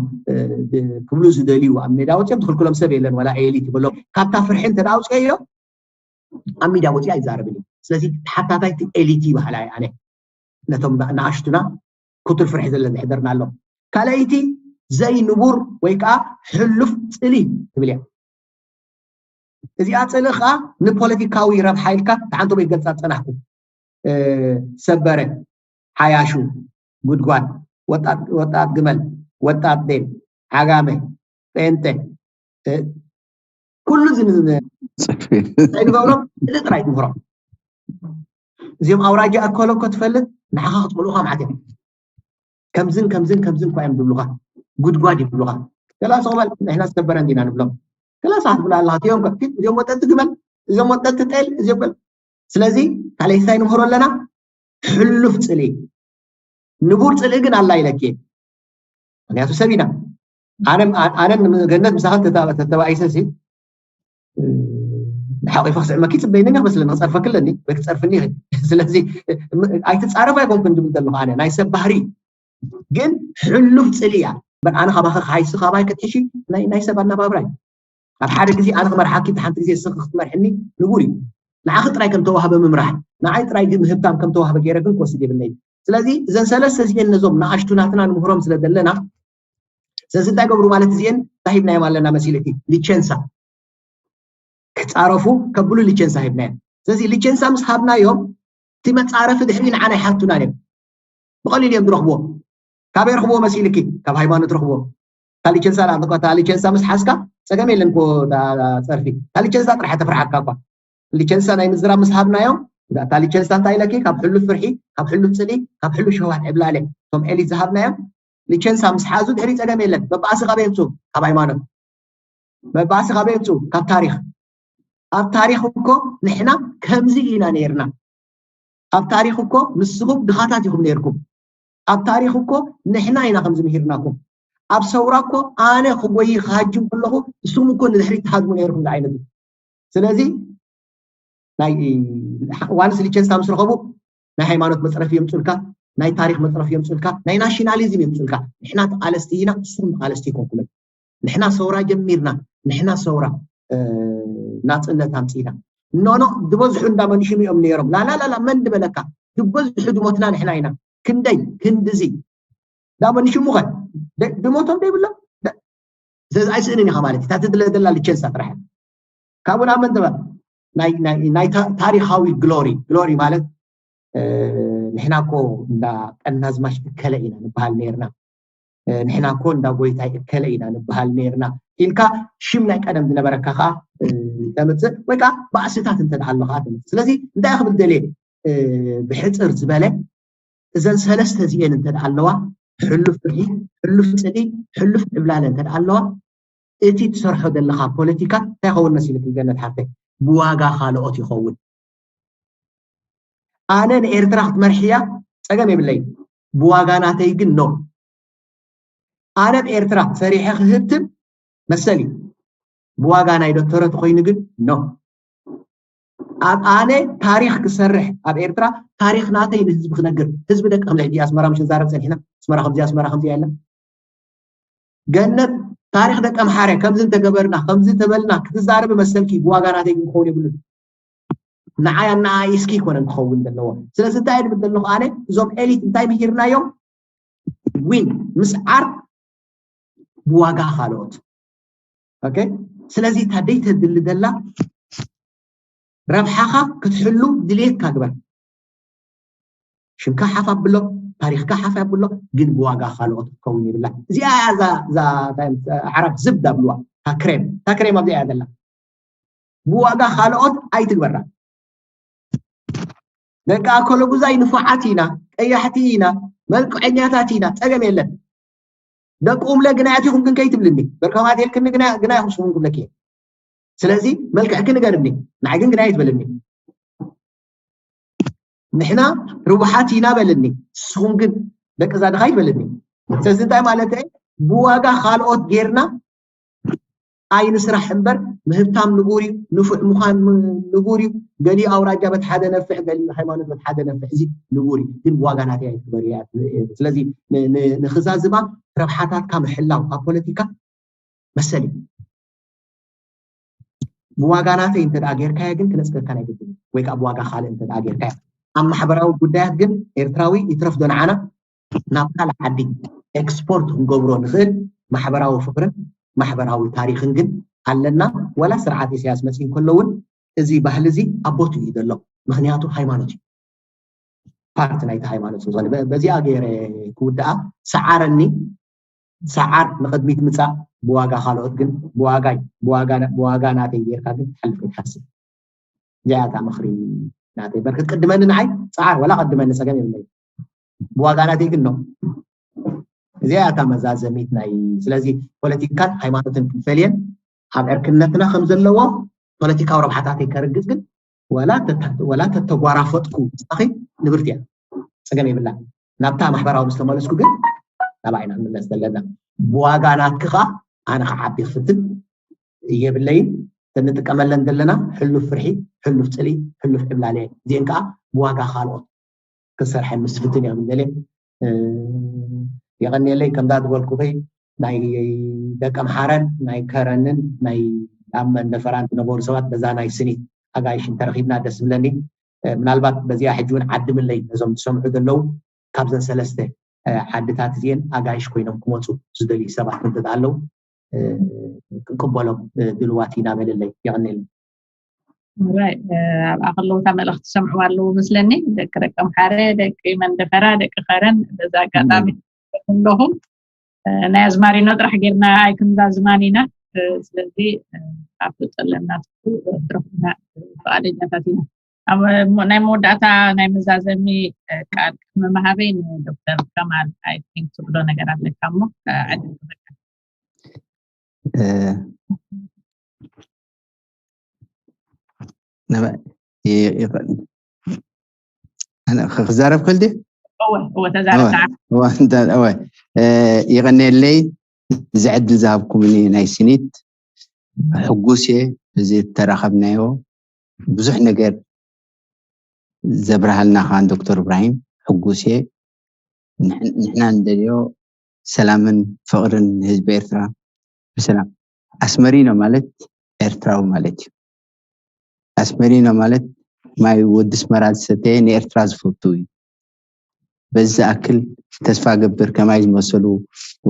ክብሉ ዝደልዩ ኣብ ሜዳ ወፂኦም ዝኽልክሎም ሰብ የለን፣ ዋላ ኤሊት ይበሎም። ካብታ ፍርሒ እንተ ደኣ ኣውፅአዮ ኣብ ሚድያ ወፂኡ ኣይዛረብን እዩ። ስለዚ ተሓታታይ እቲ ኤሊት ይበሃላ እየ ኣነ ነቶም ንኣሽቱና ክቱር ፍርሒ ዘለን ዝሕደርና ኣሎ። ካልኣይቲ ዘይንቡር ወይ ከዓ ሕሉፍ ፅሊ ትብል እያ። እዚኣ ፅልኢ ከዓ ንፖለቲካዊ ረብሓ ኢልካ ተሓንቶ ቤት ገልፃ ዝፀናሕኩ ሰበረ፣ ሓያሹ፣ ጉድጓድ፣ ወጣት ግመል፣ ወጣት ዴል፣ ዓጋመ፣ ጴንጤ፣ ኩሉ ዝንግበሮም እዚ ጥራይ ትምህሮም። እዚኦም ኣውራጃ ኣኮሎ እኮ ትፈልጥ ንዓኻ ክፅልኡኻ ማለት እዮም። ከምዝን ከምዝን ከምዝን እኳ እዮም ዝብሉኻ፣ ጉድጓድ ይብሉኻ። ገላ ሰቕበል ንሕና ዝተበረ እንዲና ንብሎም። ገላ ሰዓት ብላ ኣለኻ እዚኦም እዚኦም ወጠንቲ ግመል፣ እዚኦም ወጠንቲ ጤል፣ እዚኦም ገል ስለዚ ካልኣይ እንታይ ንምህሮ ኣለና? ሕሉፍ ፅልኢ። ንቡር ፅልኢ ግን ኣላ ኢለኪ። ምክንያቱ ሰብ ኢና። ኣነ ኣነ ገነት ምሳኻ ተተባኢሰ ሲ ሓቂፈ ክስዕመኪ ፅበይኒ መስለኒ፣ ክፀርፈኪ ኣለኒ ወይ ክፀርፍኒ ይኽእል። ስለዚ ኣይትፃረፍ ኣይኮንኩን ዝብል ዘለኹ ኣነ ናይ ሰብ ባህሪ ግን ሕሉፍ ፅልኢ እያ። እምበር ኣነ ካባኸ ክሓይሲ ካባይ ክትሕሺ ናይ ናይ ሰብ ኣነባብራ እዩ። ኣብ ሓደ ግዜ ኣነ ክመርሓኪ፣ ሓንቲ ግዜ ስኺ ክትመርሕኒ ንቡር እዩ። ንዓኺ ጥራይ ከም ተዋህበ ምምራሕ፣ ንዓይ ጥራይ ግን ምህብታም ከም ተዋህበ ገይረ ግን ክወስድ የብለይ። ስለዚ እዘን ሰለስተ እዚኤን ነዞም ንኣሽቱ ናትና ንምህሮም ስለ ዘለና፣ ስለዚ እንታይ ገብሩ ማለት እዚኤን እንታይ ሂብናዮም ኣለና መሲልኪ? ሊቸንሳ ክጻረፉ ከብሉ ሊቸንሳ ሂብናዮም። ስለዚ ሊቸንሳ ምስ ሃብናዮም እቲ መጻረፊ ድሕሪ ንዓና ይሓቱና እዮም። ብቐሊሉ እዮም ዝረኽብዎ። ካበይ ረኽብዎ መሲልኪ? ካብ ሃይማኖት ረኽብዎ። እታ ሊቸንሳ እታ ሊቸንሳ ምስ ሓዝካ ጸገም የለን እኮ፣ እታ ጸርፊ እታ ሊቸንሳ ጥራሕ ተፍርሓካ እኳ። ሊቸንሳ ናይ ምዝራብ ምስ ሃብናዮም፣ እታ ሊቸንሳ እንታይ ኢለኪ? ካብ ሕሉፍ ፍርሒ፣ ካብ ሕሉፍ ጽልኢ፣ ካብ ሕሉፍ ሸውሃት ዕብላለ እቶም ኤሊት ዝሃብናዮም ሊቸንሳ ምስ ሓዙ ድሕሪ ጸገም የለን። መባእሲ ካበይ የምጽኡ? ካብ ሃይማኖት። መባእሲ ካበይ የምጽኡ? ካብ ታሪኽ። ኣብ ታሪኽ እኮ ንሕና ከምዚ ኢና ነይርና። ኣብ ታሪኽ እኮ ንስኹም ድኻታት ኢኹም ነይርኩም። ኣብ ታሪኽ እኮ ንሕና ኢና ከምዚ ምሂርናኩም። ኣብ ሰውራ እኮ ኣነ ክጎይ ክሃጅም ከለኹ ንስኹም እኮ ንድሕሪት ትሃድሙ ነይርኩም ዝዓይነቱ። ስለዚ ናይ ዋንስ ሊቸንስታ ምስ ረኸቡ ናይ ሃይማኖት መፅረፊ የምፁልካ፣ ናይ ታሪክ መፅረፊ የምፁልካ፣ ናይ ናሽናሊዝም የምፁልካ። ንሕና ተቃለስቲ ኢና፣ ንስኹም ተቃለስቲ ይኮንኩምን። ንሕና ሰውራ ጀሚርና፣ ንሕና ሰውራ ናፅነት ኣምፂእና። ኖኖ ዝበዝሑ እንዳመንሽሙ እዮም ነይሮም። ላላላላ መን ድበለካ? ዝበዝሑ ድሞትና ንሕና ኢና። ክንደይ ክንድዚ እንዳመንሽሙ ኸ ድሞቶም ደይብሎም። ስለዚ ኣይስእንን ኢኻ ማለት እዩ። እታ ትድለ ዘላ ሊቸንሳ ጥራሕ ካብኡ ናብ መን ትበል? ናይ ታሪኻዊ ግሎሪ። ግሎሪ ማለት ንሕና እኮ እንዳ ቀናዝማሽ እከለ ኢና ንበሃል ነርና፣ ንሕና እኮ እንዳ ጎይታይ እከለ ኢና ንበሃል ነርና ኢልካ ሽም ናይ ቀደም ዝነበረካ ከዓ ተምፅእ ወይ ከዓ ባእስታት እንተ ደኣ ኣሎ ከዓ ተምፅእ። ስለዚ እንታይ ክብል ደልየ ብሕፅር ዝበለ እዘን ሰለስተ እዚኤን እንተ ደኣ ኣለዋ፣ ሕሉፍ ፍርሒ፣ ሕሉፍ ፅልኢ፣ ሕሉፍ ዕብላለ እንተ ደኣ ኣለዋ፣ እቲ ትሰርሖ ዘለኻ ፖለቲካ እንታይ ይኸውን መሲልኪ ገነት ሓፍተይ? ብዋጋ ካልኦት ይኸውን። ኣነ ንኤርትራ ክትመርሕያ ፀገም የብለይ፣ ብዋጋ ናተይ ግን ኖ። ኣነ ብኤርትራ ሰሪሐ ክህብትም መሰል እዩ። ብዋጋ ናይ ዶክተረ ተኮይኑ ግን ኖ። ኣብ ኣነ ታሪክ ክሰርሕ ኣብ ኤርትራ ታሪክ ናተይ ንህዝቢ ክነግር፣ ህዝቢ ደቂ ከምዚ ሕጂ ኣስመራ ምሽ ንዛረብ ፀኒሕና፣ ኣስመራ ከምዚ ኣስመራ ከምዚ ኣላ ገነት ታሪክ ደቂ ኣምሓረ ከምዚ እንተገበርና ከምዚ ተበልና ክትዛረብ መሰልኪ፣ ብዋጋ ናተይ ግን ክኸውን የብሉን። ንዓይ ኣነኣኢስኪ ይኮነን ክኸውን ዘለዎ። ስለዚ እንታይ ድብል ዘለኹ ኣነ እዞም ኤሊት እንታይ ምሂርናዮም? ዊን ምስዓር ብዋጋ ካልኦት። ኦኬ፣ ስለዚ እታ ደይ ተድሊ ደላ ረብሓኻ ክትሕሉ ድልየትካ ግበር። ሽምካ ሓፍ ኣብሎ፣ ታሪኽካ ሓፍ ኣብሎ፣ ግን ብዋጋ ካልኦት ክትከውን ይብላ። እዚኣ እያ እዛ ዓረብ ዝብዳ ብልዋ። ታክሬም ታክሬም ኣብዚኣ እያ ዘላ። ብዋጋ ካልኦት ኣይትግበራ። ደቂ ኣከለጉዛይ ንፉዓት ኢና፣ ቀያሕቲ ኢና፣ መልክዐኛታት ኢና፣ ጸገም የለን። ደቂ ኡምለ ግናያት ኢኹም ግን ከይትብልኒ። በርከማት የልክኒ ግናይ ኢኹም ስኹም ክብለኪ እየ። ስለዚ መልክዕኪ ንገርኒ፣ ንዓይ ግን ግናይ ኣይትበልኒ። ንሕና ርቡሓት ኢና በልኒ፣ ንስኹም ግን ደቂ እዛ ድኻ ኣይትበልኒ። ስለዚ እንታይ ማለት እየ? ብዋጋ ካልኦት ጌርና ኣይንስራሕ እምበር ምህብታም ንቡር እዩ፣ ንፉዕ ምዃን ንቡር እዩ። ገሊኡ ኣውራጃ በት ሓደ ነፍሕ፣ ገሊኡ ሃይማኖት በት ሓደ ነፍሕ፣ እዚ ንቡር እዩ። ግን ብዋጋ ናተይ ኣይትግበር እያ። ስለዚ ንኽዛዝማ ረብሓታትካ ምሕላው ኣብ ፖለቲካ መሰል እዩ። ብዋጋ ናተይ እንተ ደኣ ጌርካዮ ግን ክነጽገካ ናይ ግድን እዩ። ወይ ከዓ ብዋጋ ካልእ እንተ ደኣ ጌርካዮ። ኣብ ማሕበራዊ ጉዳያት ግን ኤርትራዊ ይትረፍ ዶ ንዓና ናብ ካልእ ዓዲ ኤክስፖርት ክንገብሮ ንኽእል ማሕበራዊ ፍቕርን ማሕበራዊ ታሪኽን ግን ኣለና። ወላ ስርዓት ኢሳያስ መጽኡ እንከሎ እውን እዚ ባህሊ እዚ ኣብ ቦትኡ እዩ ዘሎ። ምኽንያቱ ሃይማኖት እዩ። ፓርት ናይቲ ሃይማኖት ዝኾነ በዚኣ ገይረ ክውድኣ ሰዓረኒ። ሰዓር ንቕድሚት ምፃእ ብዋጋ ካልኦት ግን ብዋጋይ ብዋጋ ናተይ ጌርካ ግን ትሓልፍ ክትሓስብ። እዚኣ እታ ምኽሪ ናተይ። በርክት ቅድመኒ ንዓይ ፃዓር ወላ ቅድመኒ ፀገም የብለይ። ብዋጋ ናተይ ግን ነው። እዚኣ እታ መዛዘሚት ናይ ስለዚ ፖለቲካን ሃይማኖትን ክንፈልየን ኣብ ዕርክነትና ከም ዘለዎ ፖለቲካዊ ረብሓታተይ ከርግፅ ግን ወላ ተተጓራፈጥኩ ምሳኺ ንብርቲ እያ። ፀገም የብላ። ናብታ ማሕበራዊ ምስ ተመለስኩ ግን ናብኣ ኢና ክንምለስ ዘለና። ብዋጋ ናትኪ ከዓ ኣነ ክዓቢ ክፍትን የብለይን። እንጥቀመለን ዘለና ሕሉፍ ፍርሒ፣ ሕሉፍ ፅልኢ፣ ሕሉፍ ዕብላለ እዚአን ከዓ ብዋጋ ካልኦት ክሰርሐ ምስ ፍትን እዮም ገለ የቐንየለይ። ከምዛ ዝበልኩኺ ናይ ደቂ ኣምሓራን ናይ ከረንን ናይ ኣብ መንደፈራን ዝነበሩ ሰባት በዛ ናይ ስኒት ኣጋይሽ እንተረኺብና ደስ ብለኒ። ምናልባት በዚኣ ሕጂ እውን ዓድምለይ ነዞም ዝሰምዑ ዘለዉ ካብዘን ሰለስተ ዓድታት እዚአን ኣጋይሽ ኮይኖም ክመፁ ዝደልዩ ሰባት እንተኣለው ክንቅበሎም ድልዋት ኢና በልለይ። የቐንየለይ። ኣብኣ ከለዉ እታ መልእኽቲ ሰምዕዋ ኣለዉ መስለኒ። ደቂ ደቂ ኣምሓረ፣ ደቂ መንደፈራ፣ ደቂ ከረን በዚ ኣጋጣሚ ኣለኹም። ናይ ኣዝማሪኖ ጥራሕ ጌርና ኣይክንዛዝማን ኢና። ስለዚ ኣብቲ ጠለብና ትረኽቡና ፍቓደኛታት ኢና። ናይ መወዳእታ ናይ መዛዘሚ ቃል ቅድሚ ምሃበይ ንዶክተር ከማል ኣይ ቲንክ ትብሎ ነገር ኣለካ እሞ ዕድል ክበካ። ክዛረብ ክእል እወ ተዛረብ። ይቐንየለይ። እዚ ዕድል ዝሃብኩምኒ ናይ ስኒት ሕጉስ እየ። እዚ እተራኸብናዮ ብዙሕ ነገር ዘብርሃልና ከዓን ዶክተር እብራሂም ሕጉስ እየ። ንሕና እንደልዮ ሰላምን ፍቕርን ንህዝቢ ኤርትራ ብሰላም ኣስመሪኖ ማለት ኤርትራዊ ማለት እዩ። ኣስመሪኖ ማለት ማይ ወዲ ኣስመራ ዝሰተየ ንኤርትራ ዝፈቱ እዩ። በዚ ዝኣክል ተስፋ ገብር ከማይ ዝመሰሉ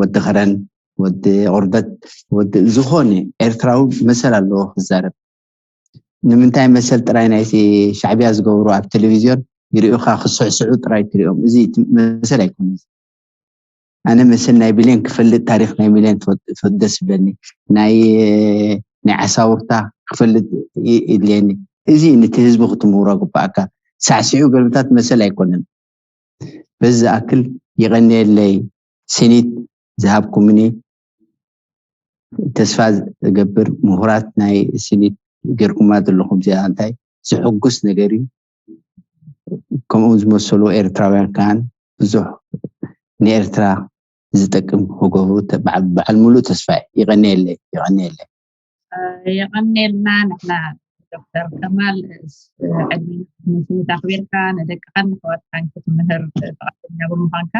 ወዲ ኸረን ወዲ ቁርበት ወዲ ዝኾነ ኤርትራዊ መሰል ኣለዎ ክዛረብ። ንምንታይ መሰል ጥራይ ናይቲ ሻዕብያ ዝገብሩ ኣብ ቴሌቪዝዮን ይርእዩኻ ክስዕስዑ ጥራይ ትሪኦም። እዚ መሰል ኣይኮነን። ኣነ መሰል ናይ ብሌን ክፈልጥ ታሪኽ ናይ ብሌን ደስ ይብለኒ። ናይ ናይ ዓሳውርታ ክፈልጥ ይድልየኒ። እዚ ነቲ ህዝቢ ክትምህሮ ግባኣካ። ሳዕሲዑ ገልብታት መሰል ኣይኮነን። በዚ ዝኣክል ይቐንየለይ ስኒት ዝሃብኩምኒ። ተስፋ ዝገብር ምሁራት ናይ ስኒት ጌርኩማ ዘለኹም እዚኣ እንታይ ዝሕጉስ ነገር እዩ። ከምኡ ዝመሰሉ ኤርትራውያን ከዓን ብዙሕ ንኤርትራ ዝጠቅም ክገብሩ በዓል ሙሉእ ተስፋ። ይቐንየለይ። ይቐንየለይ። የቐንየልና። ንሕና ዶክተር ከማል ዕድሜ ስኒት ኣኽቢርካ ንደቅኻን ንሕዋትካን ክትምህር ፍቓደኛ ብምዃንካ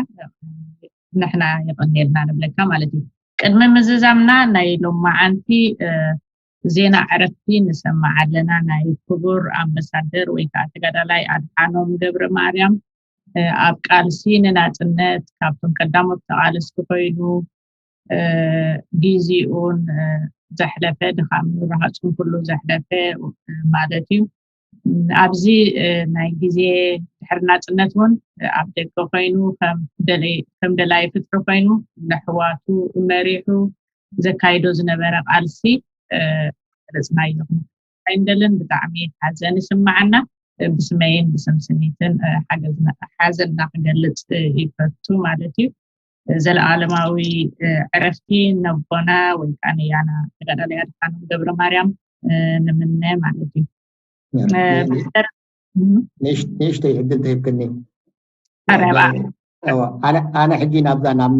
ንሕና የቐንየልና ንብለካ ማለት እዩ። ቅድሚ ምዝዛምና ናይ ሎማዓንቲ ዜና ዕረፍቲ ንሰማዕ ኣለና። ናይ ክቡር ኣምባሳደር ወይ ከዓ ተጋዳላይ ኣድሓኖም ገብረ ማርያም ኣብ ቃልሲ ንናፅነት ካብቶም ቀዳሞት ተቓለስቲ ኮይኑ ግዜኡን ዘሕለፈ ድኻም ርሃፁን ኩሉ ዘሕለፈ ማለት እዩ። ኣብዚ ናይ ግዜ ድሕሪ ናፅነት እውን ኣብ ደገ ኮይኑ ከም ደላይ ፍትሒ ኮይኑ ንኣሕዋቱ መሪሑ ዘካይዶ ዝነበረ ቃልሲ ገለፅናዮ ኣይንደልን። ብጣዕሚ ሓዘን ይስማዓና። ብስመይን ብስም ስኒትን ሓዘንና ክገልፅ ይፈቱ ማለት እዩ። ዘለኣለማዊ ዕረፍቲ ነቦና ወይ ከዓ ንያና ተጋዳላይ ኣድሓኖም ገብረ ማርያም ንምነ ማለት እዩ። ንእሽተይ ዕድል ተሂብክኒ። ኣነ ሕጂ ናብዛ ናብ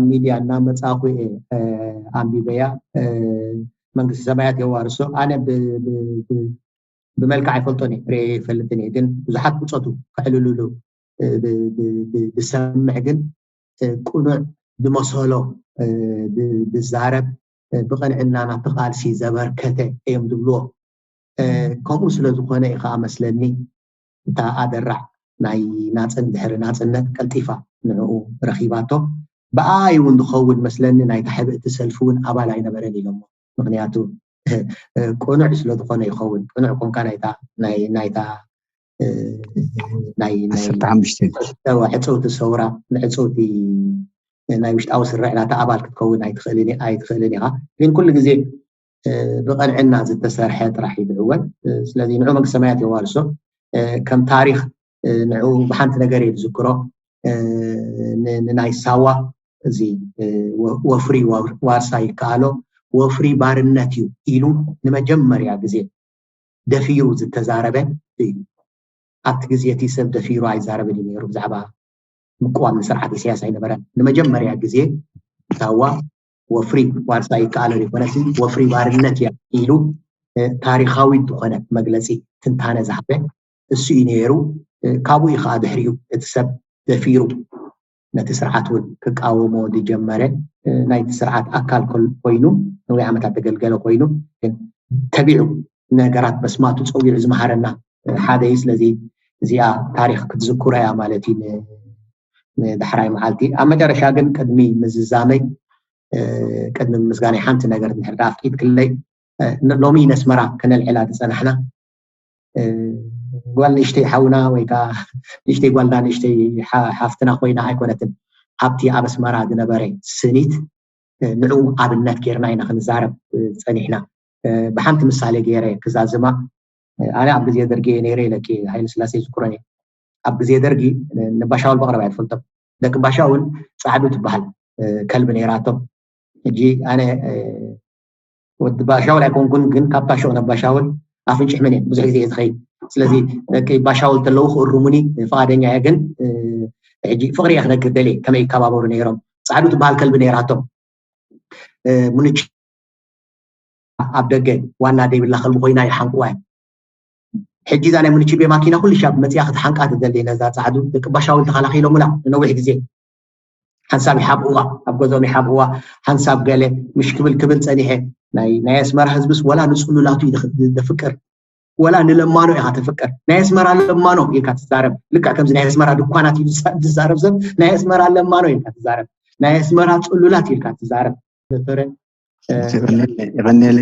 ሚድያ እናመፃእኩ እየ ኣንቢበያ። መንግስቲ ሰማያት የዋርሶ። ኣነ ብመልክዕ ኣይፈልጦን እየ፣ ርኤ ይፈልጥን እየ፣ ግን ብዙሓት ብፆቱ ከዕልሉሉ ብሰምዕ ግን ቅኑዕ ብመሰሎ ብዛረብ ብቐንዕና ናብቲ ቃልሲ ዘበርከተ እዮም ዝብልዎ። ከምኡ ስለ ዝኾነ እዩ ከዓ መስለኒ እታ ኣደራዕ ናይ ናፅን ድሕሪ ናፅነት ቀልጢፋ ንዕኡ ረኺባቶ። ብኣይ እውን ዝኸውን መስለኒ ናይታ ሕብእቲ ሰልፊ እውን ኣባል ኣይነበረን ኢሎሞ። ምክንያቱ ቅኑዕ ስለ ዝኾነ ይኸውን። ቅኑዕ ኮንካ ናይታ ናይ ናይታ ናይ ናይ ዓሰርተ ሓሙሽተ ሕፀውቲ ሰውራ ንሕፀውቲ ናይ ውሽጣዊ ስርዕ ናታ ኣባል ክትከውን ኣይትኽእልን ኣይትኽእልን ኢኻ። ግን ኩሉ ግዜ ብቐንዕና ዝተሰርሐ ጥራሕ እዩ ዝዕወት። ስለዚ ንዑ መንግስተ ሰማያት የዋርሶ። ከም ታሪኽ ንዑ ብሓንቲ ነገር እየ ዝዝክሮ። ንናይ ሳዋ እዚ ወፍሪ ዋርሳ ይከኣሎ፣ ወፍሪ ባርነት እዩ ኢሉ ንመጀመርያ ግዜ ደፊሩ ዝተዛረበ እዩ። ኣብቲ ግዜ እቲ ሰብ ደፊሩ ኣይዛረብን እዩ ነይሩ። ብዛዕባ ምቅዋም ንስርዓት ኢሳያስ ኣይነበረን። ንመጀመርያ ግዜ ሳዋ ወፍሪ ዋርሳ ይከኣሎ ዘይኮነሲ ወፍሪ ባርነት እያ ኢሉ ታሪኻዊት ዝኾነት መግለፂ ትንታነ ዝሃበ እሱ እዩ ነይሩ። ካብኡ እዩ ከዓ ድሕሪኡ እቲ ሰብ ደፊሩ ነቲ ስርዓት እውን ክቃወሞ ዝጀመረ፣ ናይቲ ስርዓት ኣካል ኮይኑ ነዊሕ ዓመታት ዘገልገለ ኮይኑ፣ ግን ተቢዑ ነገራት በስማቱ ፀዊዑ ዝመሃረና ሓደ እዩ። ስለዚ እዚኣ ታሪክ ክትዝክሮ እያ ማለት እዩ ንዳሕራይ መዓልቲ። ኣብ መጨረሻ ግን ቅድሚ ምዝዛመይ፣ ቅድሚ ምስጋናይ ሓንቲ ነገር እንድሕር ኣፍቂድክለይ፣ ሎሚ ነስመራ ከነልዕላ ዝፀናሕና ጓል ንእሽተይ ሓውና ወይ ከዓ ንእሽተይ ጓልና ንእሽተይ ሓፍትና ኮይና ኣይኮነትን። ኣብቲ ኣብ ኣስመራ ዝነበረ ስኒት ንዑ ኣብነት ጌርና ኢና ክንዛረብ ፀኒሕና። ብሓንቲ ምሳሌ ገይረ ክዛዝማ። ኣነ ኣብ ግዜ ደርጊ ነይረ ኢለኪ፣ ሃይለ ስላሴ ይዝክሮን እዩ። ኣብ ግዜ ደርጊ ንባሻውል ብቕረባ እያ ትፈልጦም። ደቂ ባሻውል ፃዕዱ ትበሃል ከልቢ ነይራቶም። ሕጂ ኣነ ወዲ ባሻውል ኣይኮንኩን፣ ግን ካብ ታሾ ነባሻውል ኣፍንጭሕ ምን ብዙሕ ግዜ እየ ዝኸይድ። ስለዚ ደቂ ባሻውል ተለዉ ክእርሙኒ ፍቓደኛ እየ። ግን ሕጂ ፍቕሪ እየ ክነግር ደልየ ከመይ ይከባበሩ ነይሮም። ፃዕዱ ትበሃል ከልቢ ነይራቶም። ሙንች ኣብ ደገ ዋና ደይብላ ከልቢ ኮይና ይሓንቅዋ። ሕጂ እዛ ናይ ሙንቺቤ ማኪና ኩሉ ሻብ መፅያ ክትሓንቃ ትደሊ ነዛ ፃዕዱ። ደቂ ባሻውል ተኸላኺሎምላ ንነዊሕ ግዜ። ሓንሳብ ይሓብእዋ፣ ኣብ ገዝኦም ይሓብእዋ። ሓንሳብ ገለ ምሽ ክብል ክብል ፀኒሐ። ናይ ኣስመራ ህዝብስ ወላ ንፅሉላቱ እዩ ዘፍቅር፣ ወላ ንለማኖ ኢኻ ተፍቅር። ናይ ኣስመራ ለማኖ ኢልካ ትዛረብ። ልክዕ ከምዚ ናይ ኣስመራ ድኳናት እዩ ዝዛረብ ሰብ፣ ናይ ኣስመራ ለማኖ ኢልካ ትዛረብ። ናይ ኣስመራ ፅሉላት ኢልካ ትዛረብ። ዶክተረ የቐንየለ።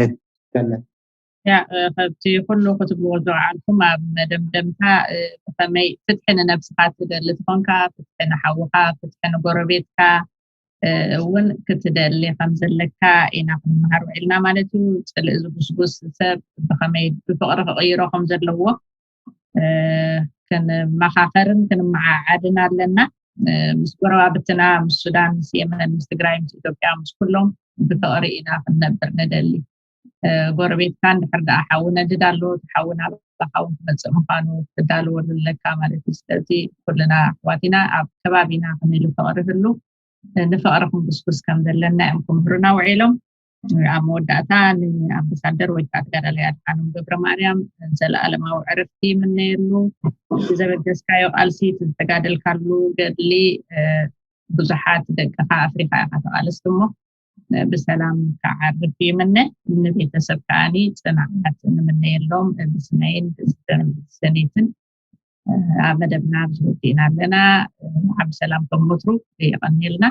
ያ፣ ከብቲ ኩሉ ክትብልዎ ዝወዓልኩም ኣብ መደምደምታ፣ ብኸመይ ፍትሒ ንነብስኻ ትደሊ ትኾንካ፣ ፍትሒ ንሓውኻ፣ ፍትሒ ንጎረቤትካ እውን ክትደሊ ከም ዘለካ ኢና ክንመሃር ውዒልና ማለት እዩ። ፅልኢ ዝጉስጉስ ሰብ ብኸመይ ብፍቕሪ ክቕይሮ ከም ዘለዎ ክንመኻኸርን ክንመዓዓድን ኣለና። ምስ ጎረባብትና፣ ምስ ሱዳን፣ ምስ የመን፣ ምስ ትግራይ፣ ምስ ኢትዮጵያ፣ ምስ ኩሎም ብፍቕሪ ኢና ክንነብር ንደሊ። ጎረቤትካ እንድሕር ደኣ ሓዊ ነድድ ኣሎ፣ እቲ ሓዊ ናባኻ እውን ክመፅእ ምዃኑ ክትዳለወሉ ኣለካ ማለት እዩ። ስለዚ ኩልና ኣሕዋት ኢና፣ ኣብ ከባቢና ከመይ ኢሉ ፍቕሪ ህሉ፣ ንፍቕሪ ክንጉስጉስ ከም ዘለና እዮም ክምህሩና ውዒሎም። ኣብ መወዳእታ ንኣምባሳደር ወይ ከዓ ተጋዳላይ ኣድሓኖም ገብረ ማርያም ዘለኣለማዊ ዕረፍቲ ይምነየሉ። እቲ ዘበገስካዮ ቃልሲ፣ እቲ ዝተጋደልካሉ ገድሊ ብዙሓት ደቅኻ ኣፍሪኻ ኢኻ ተቓለስቲ እሞ ብሰላም ክዓርፍ ይምነ። ንቤተሰብ ከዓኒ ፅንዓት ንምነየሎም ብስመይን ብሰኒትን ኣብ መደብና ኣብዚ ወዲእና ኣለና። ዓብ ሰላም ከም ወትሩ የቐንየልና።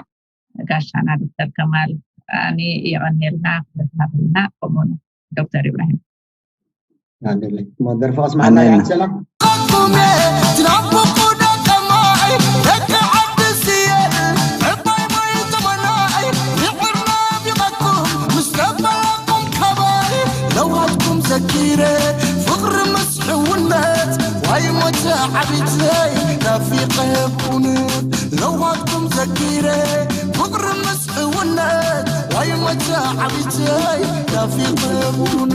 ጋሻና ዶክተር ከማል ኣኒ የቐንየልና ክብረትና ከምኡ ዶክተር ኢብራሂም ደርፊ ቀስማና ሰላም ትናፍቁ ደቀማይ ደቂ ዓዲ ስየል ዕባይ ማይ ተመናይ ይዕርና ቢቐኩም ምስ ተበላኩም ካባይ ለውሃትኩም ዘኪረ ፍቕሪ ምስ ሕውነት ዋይ ሞተ ዓቢተይ ናፊቐ ኩኑ ለውሃትኩም ዘኪረ ፍቕሪ ምስ ሕውነት ዋይ ሞተ ዓቢተይ ናፊቐ ኩኑ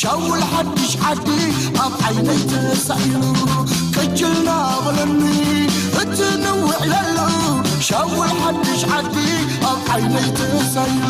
ሻውል ሓድሽ ዓዲ ኣብ ዓይነይ ተሳኢሉ ቅጅልና በለኒ እቲ ንውዕለሉ ሻውል ሓድሽ ዓዲ ኣብ ዓይነይ ተሳኢሉ